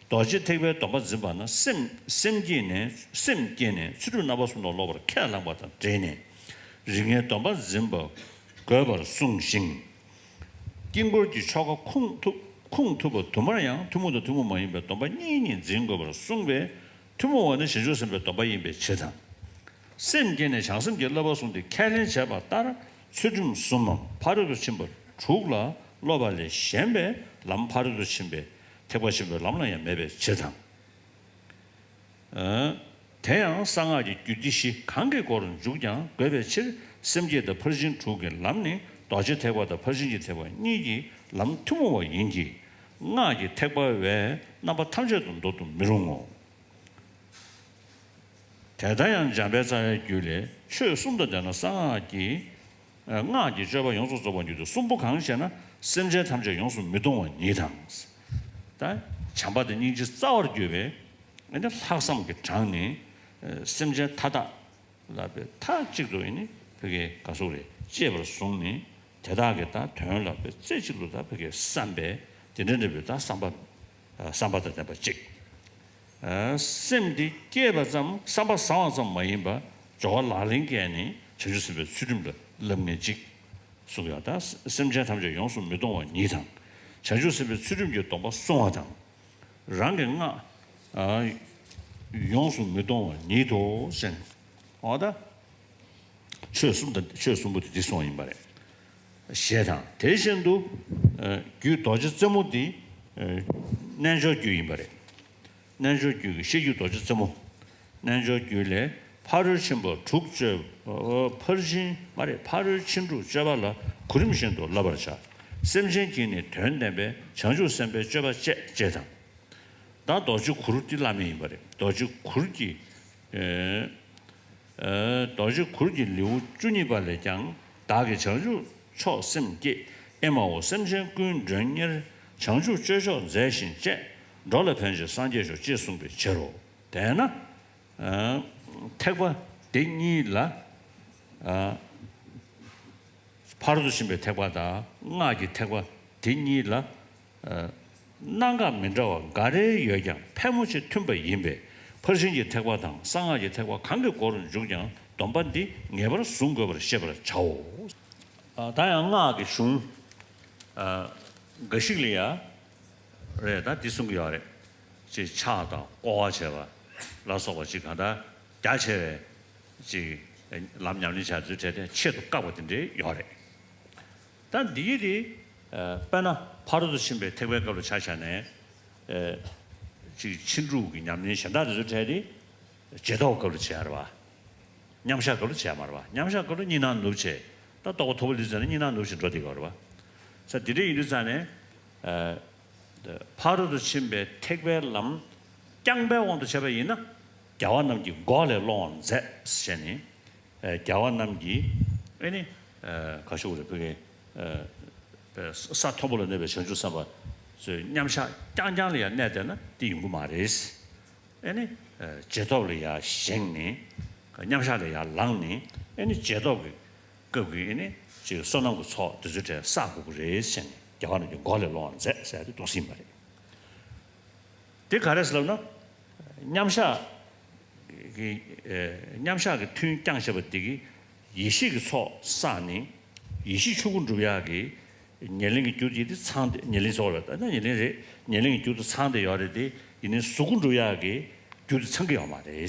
རྡོ་རྗེ་ཐེག་པའི་སྡོམ་པ་འཛིན་པ་ན་སེམས་སེམས་བསྐྱེད་ནས་སེམས་བསྐྱེད་ནས་ཚུལ་ཁྲིམས་རྣམ་པ་གསུམ་དང་སློབ་པར་ཁས་བླངས་པ་དང་འབྲེལ་ནས་རིགས་ལྔའི་སྡོམ་པ་འཛིན་པ་དགོས་པར་གསུངས་ཤིང་། དཀྱིལ་འཁོར་གྱི་ཆོ་ག་ཁུངས་ཐུབ་ཁུངས་ཐུབ་པ་དུ་མར་ཡང་ཐུན་མོང་དང་ཐུན་མོང་མ་ཡིན་པའི་སྡོམ་པ་གཉིས་གཉིས་འཛིན་དགོས་པར་གསུངས་པས། ཐུན་མོང་བ་ནི་བྱང་ཆུབ་སེམས་དཔའི་སྡོམ་པ་ཡིན་པའི་ཕྱིར་དང་། སེམས་བསྐྱེད་ནས་བྱང་སེམས་ཀྱི་བསླབ་པ་བཟུང་སྟེ་ཁས་ལེན་བྱས་པ་ལྟར་ཚུལ་ཁྲིམས་གསུམ་མམ་ཕ་རོལ་ཏུ་ཕྱིན་པ་དྲུག་ལ་སློབ་པ་ལས་གཞན་པའི་ལམ་ཕ་རོལ་ཏུ་ཕྱིན་པའི་ཐེག་པ་ཆེན་པོའི་ལམ་ལ་ཡང་མེད་པའི་ཕྱིར་དང་། དེ་ཡང་གསང་སྔགས་ཀྱི་རྒྱུད་སྡེ་བཞི་གང་གི་སྒོར་འཇུག་ཀྱང་དགོས་པའི་ཕྱིར། སེམས་བསྐྱེད་དང་ཕར་ཕྱིན་དྲུག་གི་ལམ་ནི་རྡོ་རྗེ་ཐེག་པ་དང་ཕར་ཕྱིན་གྱི་ཐེག་པ་གཉིས་ཀྱི་ལམ་ཐུན་མོང་བ་ཡིན་གྱི། སྔགས་ཀྱི་ཐེག་པ་བས་རྣམ་པ་ཐམས་ཅད་དུ་འདོར་དུ་མི་རུང་ངོ་། དེ་ལྟར་ཡང་འཇམ་དཔལ་རྩ་བའི་རྒྱུད་ལས། ཆོས་གསུམ་དང་ལྡན་ན་གསང་སྔགས་ཀྱི། སྔགས་ཀྱི་སྤྱོད་པ་ཡོངས་སུ་རྫོགས་པར་འགྱུར་ཏེ། གསུམ་པོ་གང་ཞེ་ན། སེམས་ཅན་ཐམས་ཅད་ཡོངས་སུ་མི་གཏོང་བ་ཉིད་དང་། ད་བྱམས་པ་དང་སྙིང་རྗེ་རྩ་བར་གྱུར་པའི་ཨ་ནི་ལྷག་བསམ་གྱི་གྲངས་ནི། སེམས་ཅན་མཐའ་དག་ལ་པའི་མཐའ་གཅིག་ཏུ་ཨ་ནི་ཕ་གིའི་ག་སོགས་རེད་གཅེས་པར་བཟུང་ནས་དེ་དག་གི་ད་དོན་ལ་པའི་རྩེ་གཅིག་ཏུ་ད་ཕ་གིའི་བསམ་པས་དེ་འདྲ་འདྲ་པའི་ད་བསམ་པ་བསམ་པ་དང་ལྡན་པ་གཅིག་སེམས་འདི་སྐྱེས་པ་ཙམ་བསམ་པ་བཟང་བ་ཙམ་མ་ཡིན་པར་སྦྱོར་བ་ལག་ལེན་བཀལ་ནས་བྱང་ཆུབ་སེམས་དཔའི་ཚུལ་ཁྲིམས་ལ་བསླབ་ངེས་ཅིག་གསུངས་ཡོད། ད་སེམས་ཅན་ཐམས་ཅད་ཡོངས་སུ་མི་གཏོང་བ་ཉིད་དང་། བྱང་ཆུབ་སེམས་དཔའི་ཚུལ་ཁྲིམས་ཀྱི་སྡོམ་པ་བསྲུང་བ་དང་། རང་གི་སྔགས་ཡོངས་སུ་མི་གཏོང་བ་ཉིད་དོ་ཟེར། འོ་ད། ཆོས་གསུམ་དང་ཆོས་གསུམ་པོ་དེ་འདི་གསུངས་པ་ཡིན་པ་རེད། ཞེས་དང་དེ་བཞིན་དུ། རྒྱུད་རྡོ་རྗེ་རྩེ་མོ་འདི། རྣལ་འབྱོར་རྒྱུད་ཡིན་པ་རེད། རྣལ་འབྱོར་རྒྱུད་ཀྱི་བཤད་རྒྱུད་རྡོ་རྗེ་རྩེ་མོ། རྣལ་འབྱོར་རྒྱུད་ལས་ཕ་རོལ་ཕྱིན་པ་དྲུག་སྤྱོད། ཕར་ཕྱིན་མ་རེད་ཕ་རོལ་ཕྱིན་དྲུག་སྤྱོད་པ་ལ་གོ་རིམ་བཞིན་དུ་བསླབ་པར་བྱ། སེམས་ཅན་གྱི་ནི་དོན་བསྟན་པས་བྱང་ཆུབ་སེམས་དཔའི་སྤྱོད་པ་བཅས་ཅེས་དང་། ད་རྡོ་རྗེ་གུར་འདི་བླ་མེད་ཡིན་པ་རེད། རྡོ་རྗེ་གུར་གྱི། རྡོ་རྗེ་གུར་གྱི་ལེའུ་བཅུ་གཉིས་པ་ལས་ཀྱང་བདག་གིས་བྱང་ཆུབ་མཆོག་སེམས་བསྐྱེད། ཨེ་མའོ་སེམས་ཅན་ཀུན་མགྲོན་གཉེར། བྱང་ཆུབ་སྤྱོད་མཆོག་མཛད་ཞིང་བཅས། འགྲོ་ལ་ཕན་ཕྱིར་སངས་རྒྱས་ཤོག་ཅེས་གསུངས་པའི་ཕྱིར་རོ། དེས་ན། ཐེག་པ་དེ་གཉིས་ལ། ཕ་རོལ་ཏུ་ཕྱིན་པའི་ཐེག་པ་དང་སྔགས་ཀྱི་ཐེག་པ་དེ་གཉིས་ལ། གནད་འགག་མི་འདྲ་བ་འགའ་རེ་ཡོད་ཀྱང་ཕལ་མོ་ཆེ་མཐུན་པ་ཡིན་པས་ཕར་ཕྱིན་གྱི་ཐེག་པ་དང་གསང་སྔགས་ཀྱི་ཐེག་པ་གང་གི་སྒོ་རུ་འཇུག་ཀྱང་སྡོམ་པ་འདི་ངེས་པར་བཟུང་དགོས་པར་ཤེས་པར་བྱའོ། ད་ཡང་སྔགས་ཀྱི་གཞུང་འགའ་ཞིག་ལ་ཡང་རེད་ད་འདི་གསུང་གི་ཡོད་རེད། ཅེས་ཕྱག་དང་བསྐོར་བ་བྱས་པ་ལ་སོགས་པ་ཅིག་གང་ལྟར་རྒྱ་ཆེ་བའི་ཅིག་ལམ་ཉམས་ལེན་བྱ་ཚུལ་འཕྲལ་བསྟན་ཆེད་དུ་བཀག་པ་དེ་འདྲའི་ཡོད་རེད། ད་འདིའི་རིགས། དཔེར་ན་ཕ་རོལ་ཏུ་ཕྱིན་པའི་ཐེག་པའི་སྐབས་ལ་ཆ་བཞག་ནས། ཅིག་ཕྱིན་དྲུག་གི་ཉམས་ལེན་གཞན་དག་དེ་ཚོ་འཕྲལ་དེ། རྗེས་ཐོབ་སྐབས་ལ་བྱེད་ཡ་རེད་བ། མཉམ་བཞག་སྐབས་ལ་བྱེད་ཡ་མ་རེད་བ། མཉམ་བཞག་སྐབས་ལ་གཉིས་སྣང་ནུབ་བྱས། ད་རྟོགས་པ་མཐོ་པོ་ལུས་ཙམ་ནས་གཉིས་སྣང་ནུབ་བྱས་འགྲོ་བསྡད་ཡོད་རེད་བ། ས་དེ་འདྲ་ཡིན་དུས་ཙང་ནས། ཕ་རོལ་ཏུ་ཕྱིན་པའི་ཐེག་པའི་ལམ་རྐྱང་པའི་དབང་དུ་བྱས་པ་ཡིན་ན། རྒྱལ་བ་རྣམས་ཀྱིས་འགོག་ལས་སློང་བར་མཛད་ཟེར་ནས། རྒྱལ་བ་རྣམས་ཀྱིས་ཨེ་ནི། ག་ཤོག་རེ་ཕུལ་མཁན། ས་མཐོན་པོ་ལ་གནས་པའི་བྱང་ཆུབ་སེམས་དཔའ་ཚོས་མཉམ་བཞག་རྐྱང་རྐྱང་ལ་ཡང་གནས་བསྡད་ན་དེ་ཡོང་གི་མ་རེད། ཨེ་ནི། རྗེས་ཐོབ་ལ་ཡང་བཞེངས་ནས། མཉམ་བཞག་ལ་ཡང་ལངས་ནས་ཨེ་ནི་རྗེས་ཐོབ་ཀྱི་སྐབས་ཀྱི་ཨེ་ནི་ཅིག་བསོད་ནམས་ཀྱི་ཚོགས་དེ་ཚོའི་གྲས་བསགས་དགོས་ཀྱི་རེད་ཟེར་ནས་རྒྱལ་བ་རྣམས་ཀྱིས་འགོག་ལས་སློང་བར་མཛད་ཟེར་ཡ་དེ་འདུག་སེ་ཡིན་པ་རེད། དེ་ག་རེ་ཟེར་ལབ་ན། མཉམ་བཞག་གི་མཉམ་བཞག་གི་ཐུན་བསྐྱངས་བཞག་པ་དེ་གིས་ཡེ་ཤེས་ཀྱི་ཚོགས་བསགས་ནས་ཡེ་ཤེས་ཆོས་སྐུ་འགྲུབ་ཡག་གི་ཉེར་ལེན་གྱི་རྒྱུ་དེ་དེ་ཚང་སྟེ་ཉེར་ལེན་ཚོགས་རེད་ད་ན་ཉེར་ལེན་རེད། ཉེར་ལེན་གྱི་རྒྱུ་དེ་ཚང་སྟེ་ཡོད་རེད་དེ་ཡིན་ནའི་གཟུགས་སྐུ་འགྲུབ་ཡག་གི་རྒྱུ་དེ་ཚང་གི་ཡོད་མ་རེད།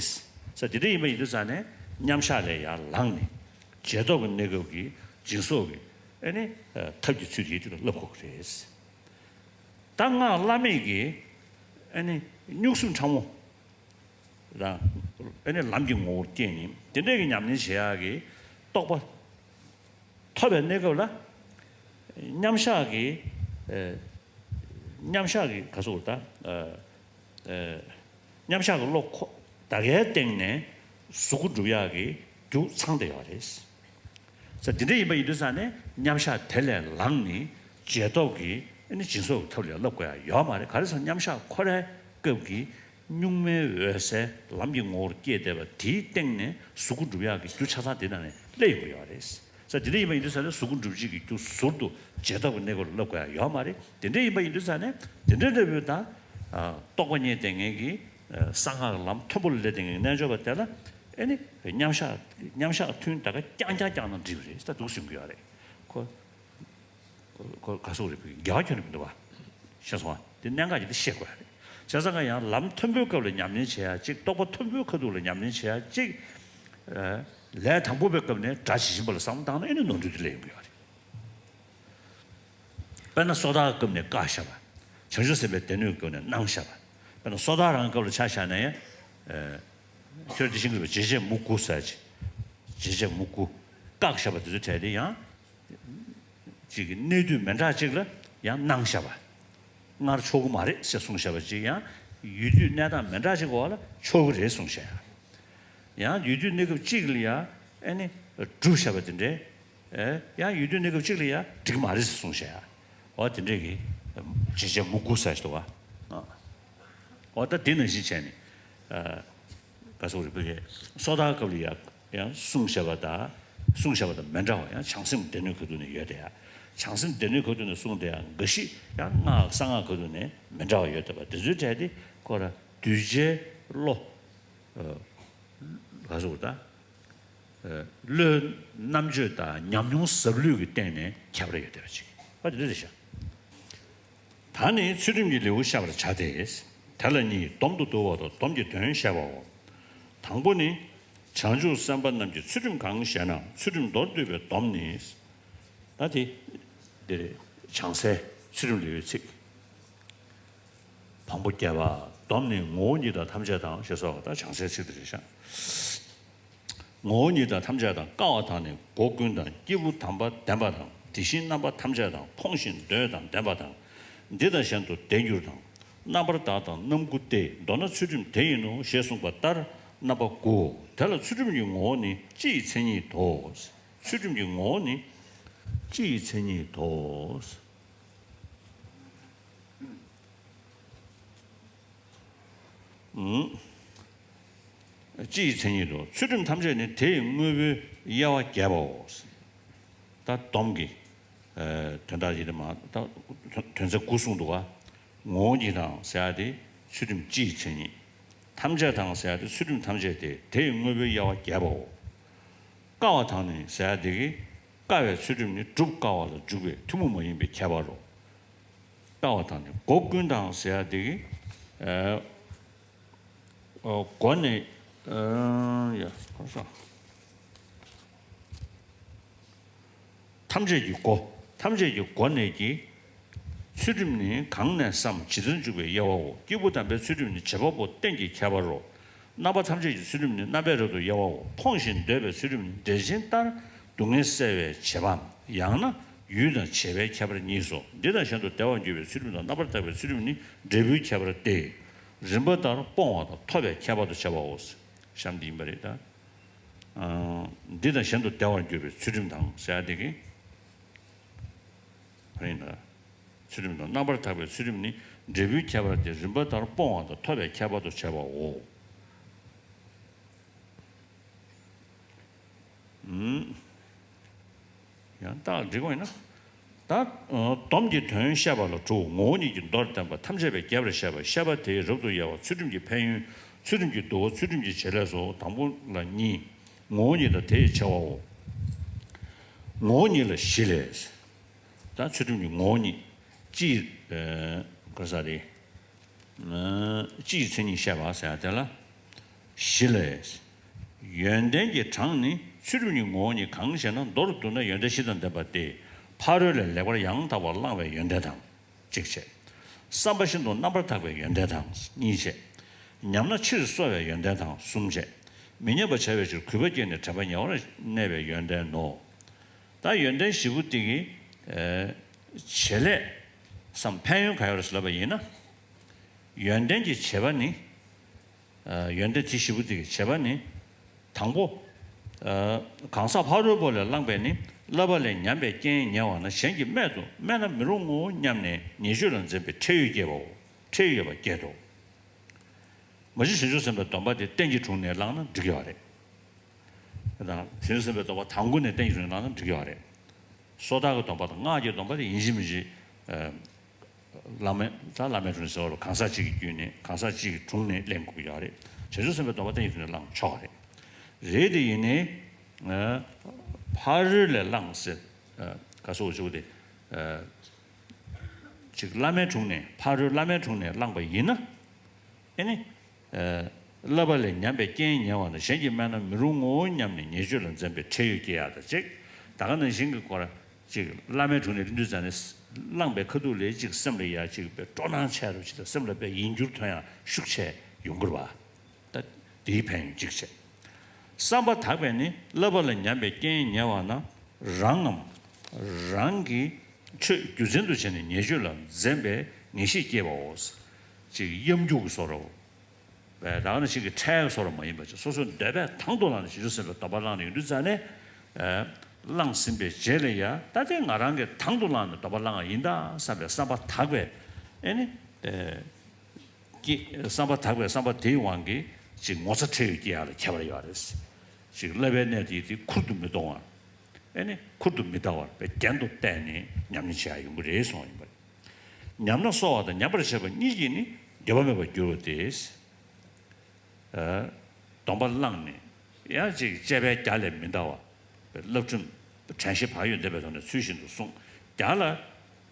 ས་དེ་འདྲ་ཡིན་པ་ཡིན་དུས་ཙང་ནས་མཉམ་བཞག་ལས་ཡར་ལངས་ནས་རྗེས་ཐོབ་ཀྱི་གནས་སྐབས་ཀྱི་སྦྱིན་སོགས་ཀྱི་ཨ་ནི་ཐབས་ཀྱི་ཚུལ་དེ་དེ་ལ་བསླབ་དགོས་ཀྱི་རེད། ད་སྔགས་བླ་མེད་ཀྱི་ཨ་ནི་གཉུག་སེམས་ཕྲ་མོ་དང་ཨ་ནི་ལམ་གྱི་ངོ་བོར་སྐྱེས་ནས་དེ་འདྲས་ཀྱི་ཉམས་ལེན་བྱེད་ཡག་གི་རྟོགས་པ། ཐོབ་པའི་གནས་སྐབས་ལ་མཉམ་བཞག་གི་ཨེ་མཉམ་བཞག་གི་ག་སོགས་ད་ཨེ་ཨེ་མཉམ་བཞག་གི་བློ་ཁོ་ད་གའི་སྟེང་ནས་གཟུགས་སྐུ་འགྲུབ་ཡག་གི་རྒྱུ་ཚང་བསྡད་ཡོད་རེད། ས་འདི་འདྲ་ཡིན་པ་ཡིན་དུས་ཙང་ནས་མཉམ་བཞག་དེ་ལས་ལངས་ནས་རྗེས་ཐོབ་ཀྱི་ཨ་ནི་སྦྱིན་སོགས་ཀྱི་ཐབས་ལ་བསླབ་དགོས་ཡ་ཡོད་མ་རེད། ག་རེ་ཟེར་ན་མཉམ་བཞག་ཁོ་རའི་སྐབས་ཀྱི་གཉུག་མའི་འོད་གསལ་ལམ་གྱི་ངོ་བོར་སྐྱེས་བསྡད་པ་དེའི་སྟེང་ནས་གཟུགས་སྐུ་འགྲུབ་ཡག་གི་རྒྱུ་ཆ་ཚང་དེ་ནང་ནས་སླེབས་ཡོང་གི་ཡོད་རེད། ས་དེ་འདྲ་ཡིན་པ་ཡིན་དུས་ཙང་ནས་གཟུགས་སྐུ་འགྲུབ་བྱེད་ཀྱི་རྒྱུ་ཟུར་དུ་རྗེས་ཐོབ་ཀྱི་གནས་སྐབས་ལ་བསླབ་དགོས་ཡ་ཡོད་མ་རེད། དེ་འདྲ་ཡིན་པ་ཡིན་དུས་ཙང་ནས་དེ་འདྲ་འདྲ་བོའི་ད་རྟོགས་པ་རྙེད་བསྡད་མཁན་གྱི་གསང་སྔགས་ལམ་མཐོན་པོ་ལ་སླེབས་བསྡད་མཁན་གྱི་རྣལ་འབྱོར་པ་དེ་ལ་ཨེ་ནི་མཉམ་བཞག་མཉམ་བཞག་ཐུན་ད་ག་རྐྱང་རྐྱང་རྐྱང་ན་འགྲིག་གི་རེད། ད་འདུག་སེ་ཡོང་གི་ཡོད་རེད། ཁོ་ཁོ་ག་སོགས་རེད། དགེ་བ་ཁྱོན་ནས་མི་འདུག་བ། ཤེས་སོང་བ། དེ་གནད་འགག་ཅིག་དེ་ཤེས་དགོས་རེད། བྱས་ཙང་ཀ་ཡང་ལམ་མཐོན་པོའི་སྐབས་ལ་ཉམས་ལེན་བྱེད་ཡ་གཅིག་རྟོགས་པ་མཐོན་པོའི་ཁ་ཐུག་ལ་ཉམས་ལེན་བྱེད་ཡ་གཅིག་ལས་དང་པོ་པའི་སྐབས་ནས་དགྲ་ཇི་བཞིན་པ་ལ་བསམ་བློ་བཏང་ན་ཨེ་ནི་ནོར་འཁྲུལ་དེ་སླེབས་ཡོང་གི་ཡོད་རེད། དཔེར་ན་སོ་ཐར་སྐབས་ནས་བཀག་བཞག་པ། བྱང་ཆུབ་སེམས་དཔའི་སྡེ་སྣོད་སྐབས་ནས་གནང་བཞག་པ། དཔེར་ན་སོ་ཐར་རང་སྐབས་ལ་ཆ་བཞག་ན་ཡང་། ཁྱོད་དེ་བཞིན་གྱི་རྗེས་བྱེད་མུ་དགུ་ཟེར་ཅིག་རྗེས་བྱེད་མུ་དགུ་བཀག་བཞག་པ་དེ་ཚོའི་གྲས་དེ་ཡང་། གཅིག་གི་གནས་དུས་མི་འདྲ་གཅིག་ལ་ཡང་གནང་བཞག་པ། སྔར་ཆོག་གི་མ་རེད་ཟེར་གསུངས་བཞག་པ་གཅིག་ཡང་། ཡུལ་དུས་གནས་སྟངས་མི་འདྲ་གཅིག་གི་འོག་ལ་ཆོག་གི་རེད་གསུངས་བཞག་ཡང་ཡུལ་དུས་གནས་སྐབས་གཅིག་ལ་ཡང་ཨེ་ནི་སྒྲུབ་བཞག་པ་དེ་འདྲའི། ཨེ་ཡང་ཡུལ་དུས་གནས་སྐབས་གཅིག་ལ་ཡང་འགྲིག་གི་མ་རེད་ཟེར་གསུངས་བཞག་འོ་དེ་འདྲའི་གི་རྗེས་བྱེད་མུ་དགུ་ཟེར་ཞིག་འདུག་བ། འོ་ད་དེ་ནང་བཞིན་བྱས་ནས། ག་སོགས་རིག་པའི་སོ་ཐར་སྐབས་ལ་ཡང་ཡང་གསུངས་བཞག་པ་དང་གསུངས་བཞག་པ་དང་མི་འདྲ་བ་ཡང་བྱང་སེམས་སྡེ་སྣོད་ཁ་ཐུག་ནས་ཡོད་དེ་ཡང་བྱང་སེམས་སྡེ་སྣོད་ཁ་ཐུག་ནས་གསུངས་དེ་ཡང་འགའ་ཞིག་ཡང་སྔགས་གསང་སྔགས་ཁ་ཐུག་ནས་མི་འདྲ་བ་ཡོད་དེ་བ་དེ་ཚོའི་གྲས་དེ་ཁོ་ར་གདུལ་བྱའི་བློ། ག་སོགས་ད། བློའི་རྣམ་དཔྱོད་དང་ཉམས་མྱོང་ཟབ་ལྷོད་ཀྱི་སྟེང་ནས་ཁྱད་པར་ཡོད་བསྡད་པ་ཅིག་པ་དེ་འདྲ་རེད་ཤག་ད་ནི་ཚུལ་ཁྲིམས་ཀྱི་ལེའུ་བཤད་པར་བྱ་སྟེ། དེ་ལ་གཉིས། སྡོམ་དུ་བསྡུ་བ་དང་སྡོམ་གྱི་དོན་བཤད་པའོ། དང་པོ་ནི། བྱང་ཆུབ་སེམས་དཔའ་རྣམས་ཀྱི་ཚུལ་ཁྲིམས་གང་ཞེ་ན། ཚུལ་ཁྲིམས་མདོར་བསྡུས་པའི་སྡོམ་ནི། ད་དེ། འདི་རེད། བྱང་སའི་ཚུལ་ཁྲིམས་ལེའུའི་ཚིག་དང་པོ་བརྒྱད་པ། སྡོམ་ནི་ངོ་བོ་ཉིད་དང་ཐམས་ཅད་དང་ཞེས་སོགས་ད་བྱང་སའི་ཚིག་དེ་རེད་ཤག་ངོ་བོ་ཉིད་དང་ཐམས་ཅད་དང་། བསྐ་བ་དང་ནི་སྒོ་ཀུན་དང་། སྐྱེས་བུ་དམ་པ་ལྡན་པ་དང་། དེ་བཞིན་རྣམ་པ་ཐམས་ཅད་དང་། ཕོངས་ཤིང་འདོད་དང་ལྡན་པ་དང་། འདི་དང་གཞན་དུ་བདེ་འགྱུར་དང་། རྣམ་པར་དག་དང་རྣམ་མགུ་སྟེ། མདོར་ན་ཚུལ་ཁྲིམས་དེ་ཡིན་ནོ་ཞེས་གསུངས་པ་ལྟར་རྣམ་པ་དགུའོ། དེ་ལ་ཚུལ་ཁྲིམས་ཀྱི་ངོ་བོ་ནི་སྤྱི་ཡི་མཚན་ཉིད་དོ། ཚུལ་ཁྲིམས་ཀྱི་ངོ་བོ་ནི་སྤྱི་ཡི་མཚན་ཉིད་དོ། སྤྱི་ཡི་མཚན་ཉིད་དོ། ཚུལ་ཁྲིམས་ཐམས་ཅད་ནི་དེ་ཡི་དངོས་པོའི་དབྱེ་བ་བརྒྱད་པའོ། ད་སྡོམ་གྱི་དོན་དག་ཡིན་ན་མ་ད་དོན་ཚན་དགུ་གསུངས་འདུག་ག་ངོ་བོ་ཉིད་དང་ཟེར་ཡ་དེ་ཚུལ་ཁྲིམས་སྤྱི་ཡི་མཚན་ཉིད། ཐམས་ཅད་དང་ཟེར་ཡ་དེ་ཚུལ་ཁྲིམས་ཐམས་ཅད་དེ་དེ་ཡི་དངོས་པོའི་དབྱེ་བ་བརྒྱད་པའོ། བསྐ་བ་དང་ནི་ཟེར་ཡ་དེ་གི་བསྐ་བའི་ཚུལ་ཁྲིམས་ནི་སྒྲུབ་དཀའ་བ་ལ་འཇུག་པའི་ཐུན་མོང་མ་ཡིན་པའི་ཁྱད་པར་རོ། བསྐ་བ་དང་ནི་སྒོ་ཀུན་དང་ཟེར་ཡ་དེ་གི་ཨ་ཨ་སྒོ་ནས་ཨ་ཡ་ཁོ་ས། ཐམས་ཅད་ཀྱི་སྒོ། ཐམས་ཅད་ཀྱི་སྒོ་ནས་ཀྱི། ཚུལ་ཁྲིམས་ནི་གང་ནས་སམ་ཇི་ལྟར་འཇུག་པའི་དབྱེ་བའོ། སྐྱེས་བུ་དམ་པའི་ཚུལ་ཁྲིམས་ནི་བྱེད་པ་པོ་རྟེན་གྱི་ཁྱད་པར་རོ། རྣམ་པ་ཐམས་ཅད་ཀྱི་ཚུལ་ཁྲིམས་ནི་རྣམ་པའི་རབ་ཏུ་དབྱེ་བའོ། ཕོངས་ཤིང་འདོད་པའི་ཚུལ་ཁྲིམས་ནི་འབྲས་ཆན་ལྟར་སྡུག་བསྔལ་བསལ་བའི་བྱེད་པའམ་ཡང་ན་ཡུལ་དང་བྱེད་པའི་ཁྱད་པར་གཉིས་སོ། འདི་དང་གཞན་དུ་བདེ་བར་འགྱུར་བའི་ཚུལ་ཁྲིམས་དང་རྣམ་པར་དག་པའི་ཚུལ་ཁྲིམས་ནི་འབྲས་བུའི་ཁྱད་པར་ཏེ། རིམ་པ་ལྟར་སྤོང་བ་དང་ཐོབ་པའི་ཁྱད་པར་དུ་བྱ་བའོ། གཤམ་འདི་ཡིན་པ་རེད་ད། འདི་དང་གཞན་དུ་བདེ་བར་འགྱུར་བའི་ཚུལ་ཁྲིམས་དང་ཟེར་ཡ་དེ་གི་ཨ་ཡིན་ན། ཚུལ་ཁྲིམས་དང་རྣམ་པར་དག་པའི་ཚུལ་ཁྲིམས་ནི་འབྲས་བུའི་ཁྱད་པར་ཏེ་རིམ་པ་ལྟར་སྤོང་བ་དང་ཐོབ་པའི་ཁྱད་པར་དུ་བྱ་བའོ། ཡང་རྟགས་འགྲིག་པ་ཡིན་ན། ད་སྡོམ་གྱི་དོན་བཤད་པ་ལ་དྲུག་ངོ་བོ་ཉིད་ཀྱི་མདོར་བསྟན་པ། ཐམས་ཅད་པའི་རྒྱས་པར་བཤད་པ། བཤད་པ་དེའི་རབ་ཏུ་དབྱེ་བ། ཚུལ་ཁྲིམས་ཀྱི་ཕན་ཡོན། ཚུལ་ཁྲིམས་ཀྱི་བསྡུ་བ། ཚུལ་ཁྲིམས་ཀྱི་བྱེད་ལས་སོ། དང་པོ་ལ་གཉིས། ངོ་བོ་ཉིད་དང་དེ་ཡི་ཕྱེ་བའོ། ངོ་བོ་ཉིད་ལ་བཞི་ལས། ད་ཚུལ་ཁྲིམས་ཀྱི་ངོ་བོ་ཉིད། སྤྱི་ཡི་ག་ས་རེད། སྤྱི་ཡི་མཚན་ཉིད་བཤད་པ་ཟེར་ཡ་དེ་ལ་བཞི་ལས། ཡོན་ཏན་གྱི་གྲངས་ནི་ཚུལ་ཁྲིམས་ཀྱི་ངོ་བོ་ཉིད་གང་ཞེ་ན། མདོར་བསྡུ་ན་ཡོན་ཏན་བཞི་དང་ལྡན་པ་སྟེ། ཕ་རོལ་ལས་ལེགས་པར་ཡང་དག་པར་བླངས་པའི་ཡོན་ཏན་དང་གཅིག་བྱས། བསམ་པ་བཞིན་དུ་རྣམ་པར་དག་པའི་ཡོན་ཏན་དང་གཉིས་བྱས། ཉམས་ན་ཕྱིར་གསོ་བའི་ཡོན་ཏན་དང་གསུམ་བྱས། མི་ཉམས་པར་བྱ་བའི་ཕྱིར་གུས་པ་བསྐྱེད་ནས་དྲན་པ་ཉེ་བར་གནས་པའི་ཡོན་ཏན་ནོ། ད་ཡོན་ཏན་བཞི་པོ་དེ་གི་བྱེད་ལས་སམ་ཕན་ཡོན་གང་ཡོད་རེད་ཟེར་ལབ་པ་ཡིན་ན། ཡོན་ཏན་གྱི་བྱེད་པ་ནི། ཡོན་ཏན་དེ་བཞི་པོ་དེ་གི་བྱེད་པ་ནི། དང་པོ། གང་ཟག་ཕ་རོལ་པོ་ལས་བླངས་པས་ནི་བསླབ་པ་ལས་ཉམས་པའི་རྐྱེན་ཉེ་བ་ན་གཞན་གྱིས་རྨད་དུ་སྨད་ན་མི་རུང་ངོ་སྙམ་ནས་ཉེས་སྤྱོད་ལ་འཛེམ་པའི་ཁྲེལ་ཡོད་སྐྱེ་བའོ། ཁྲེལ་ཡོད་པ་སྐྱེད་དོ། མ་གཞི་བྱང་ཆུབ་སེམས་དཔའི་སྡོམ་པ་དེ་རྟེན་གྱི་དྲུང་ནས་བླངས་ན་འགྲིག་ཡོད་རེད། དང་བྱང་ཆུབ་སེམས་དཔའི་སྡོམ་པ་དང་པོ་ནས་རྟེན་གྱི་དྲུང་ནས་བླངས་ན་འགྲིག་ཡོད་རེད། སོ་ཐར་གྱི་སྡོམ་པ་དང་སྔགས་ཀྱི་སྡོམ་པ་དེ་ཡིན་གཅིག་མིན་གཅིག་བླ་མའི་ད་བླ་མའི་དྲུང་ནས་ཟེར་བ་ལ་གང་ཟག་གཅིག་གི་བརྒྱུད་ནས་གང་ཟག་གཅིག་གི་དྲུང་ནས་ལེན་དགོས་ཀྱི་ཡོད་རེད། བྱང་ཆུབ་སེམས་དཔའི་སྡོམ་པ་རྟེན་གྱི་དྲུང་ནས་བླངས་ཆོག་རེད། རེད་དེ་ཡིན་ནའི། ཕ་རོལ་ལས་བླངས་ཟེར། ག་སོགས་ཆུ་དེ། ཅིག་བླ་མའི་དྲུང་ནས་ཕ་རོལ་བླ་མའི་དྲུང་ནས་བླངས་པ་ཡིན་ན། ཨེ་ནི། བསླབ་པ་ལས་ཉམས་པའི་རྐྱེན་ཉེ་བ་ན་གཞན་གྱིས་སྨད་ན་མི་རུང་ངོ་སྙམ་ནས་ཉེས་སྤྱོད་ལ་འཛེམ་པའི་ཁྲེལ་ཡོད་སྐྱེ་ཡག་དང་གཅིག་ད་ག་ནང་བཞིན་གྱི་སྐོར། ཅིག་བླ་མའི་དྲུང་ནས་ལུས་འདུག་ཙང་ནས་བླངས་པའི་ཁ་ཐུག་ལས་ཅིག་སེམས་ལ་ཡ་ཅིག་པའི་སྤྲོ་སྣང་ཆེ་རུ་ཅིག་དང་སེམས་ལ་པའི་ཡིད་འགྱུར་ཐོན་ཡག་ཤུགས་ཆེ་ཡོང་གི་རེད་བ། ད་དེའི་ཕན་ཡོན་གཅིག་བྱས། བསམ་པ་དག་པས་ནི་བསླབ་པ་ལ་ཉམས་པའི་རྐྱེན་ཉེ་བ་ན་རང་ངམ། རང་གི་ཆོས་རྒྱུ་མཚན་དུ་བྱས་ནས་ཉེས་སྤྱོད་ལ་འཛེམ་པའི་ངེས་ཤེས་སྐྱེ་བའོ། ཅིག་གཡམ་རྒྱུག་གི་བཟོ་འདྲ་བོ། བས་ད་ག་ནང་བཞིན་གྱི་ཁྲལ་བཟོ་འདྲ་མ་ཡིན་པ་ཅིག་སོ་སོའི་འདོད་པས་དང་དུ་བླངས་ནས་བྱང་ཆུབ་སེམས་དཔའི་སྡོམ་པ་བླངས་ནས་ཡོང་དུས་ཙང་ནས། བླངས་ཟིན་པའི་རྗེས་ལ་ཡ་ད་ལྟའི་ང་རང་གིས་དང་དུ་བླངས་ནས་སྡོམ་པ་བླངས་པ་ཡིན་ད་བསམ་པའི་བསམ་པ་དག་པས་ཨེ་ནི། སྐྱེ། བསམ་པ་དག་པའི་བསམ་པ་དེའི་དབང་གིས་ཅིག་ངོ་ཚ་ཁྲེལ་ཡོད་སྐྱེ་ཡག་ལ་ཁྱད་པར་ཡོད་རེད། ཅིག་བསླབ་པའི་གནས་དེ་དེ་ཁུར་དུ་མི་གཏོང་བར། ཨེ་ནི་ཁུར་དུ་མི་ལྟ་བར་བའི་རྒྱན་དུ་བལྟས་ནས་ཉམས་ལེན་བྱེད་ཡག་ཡོང་གི་རེད་གསུངས་པ་ཡིན་པ་རེད། ཉམས་ན་གསོ་བ་དང་ཉམས་པར་བྱེད་པ་གཉིས་ཀྱིས་ནི་འགྱོད་པ་མེད་པར་འགྱུར་བ་སྟེ། སྡོམ་པ་བླངས་ནས་ཡང་ཅིག་དཔྱད་པའི་རྒྱ་ལས་མི་འདའ་བ། བསླབ་ཁྲིམས་དྲན་ཤེས་བག་ཡོད་ལྡན་པའི་ཐོག་ནས་ཚུལ་བཞིན་དུ་སྲུང་། རྒྱ་ལ་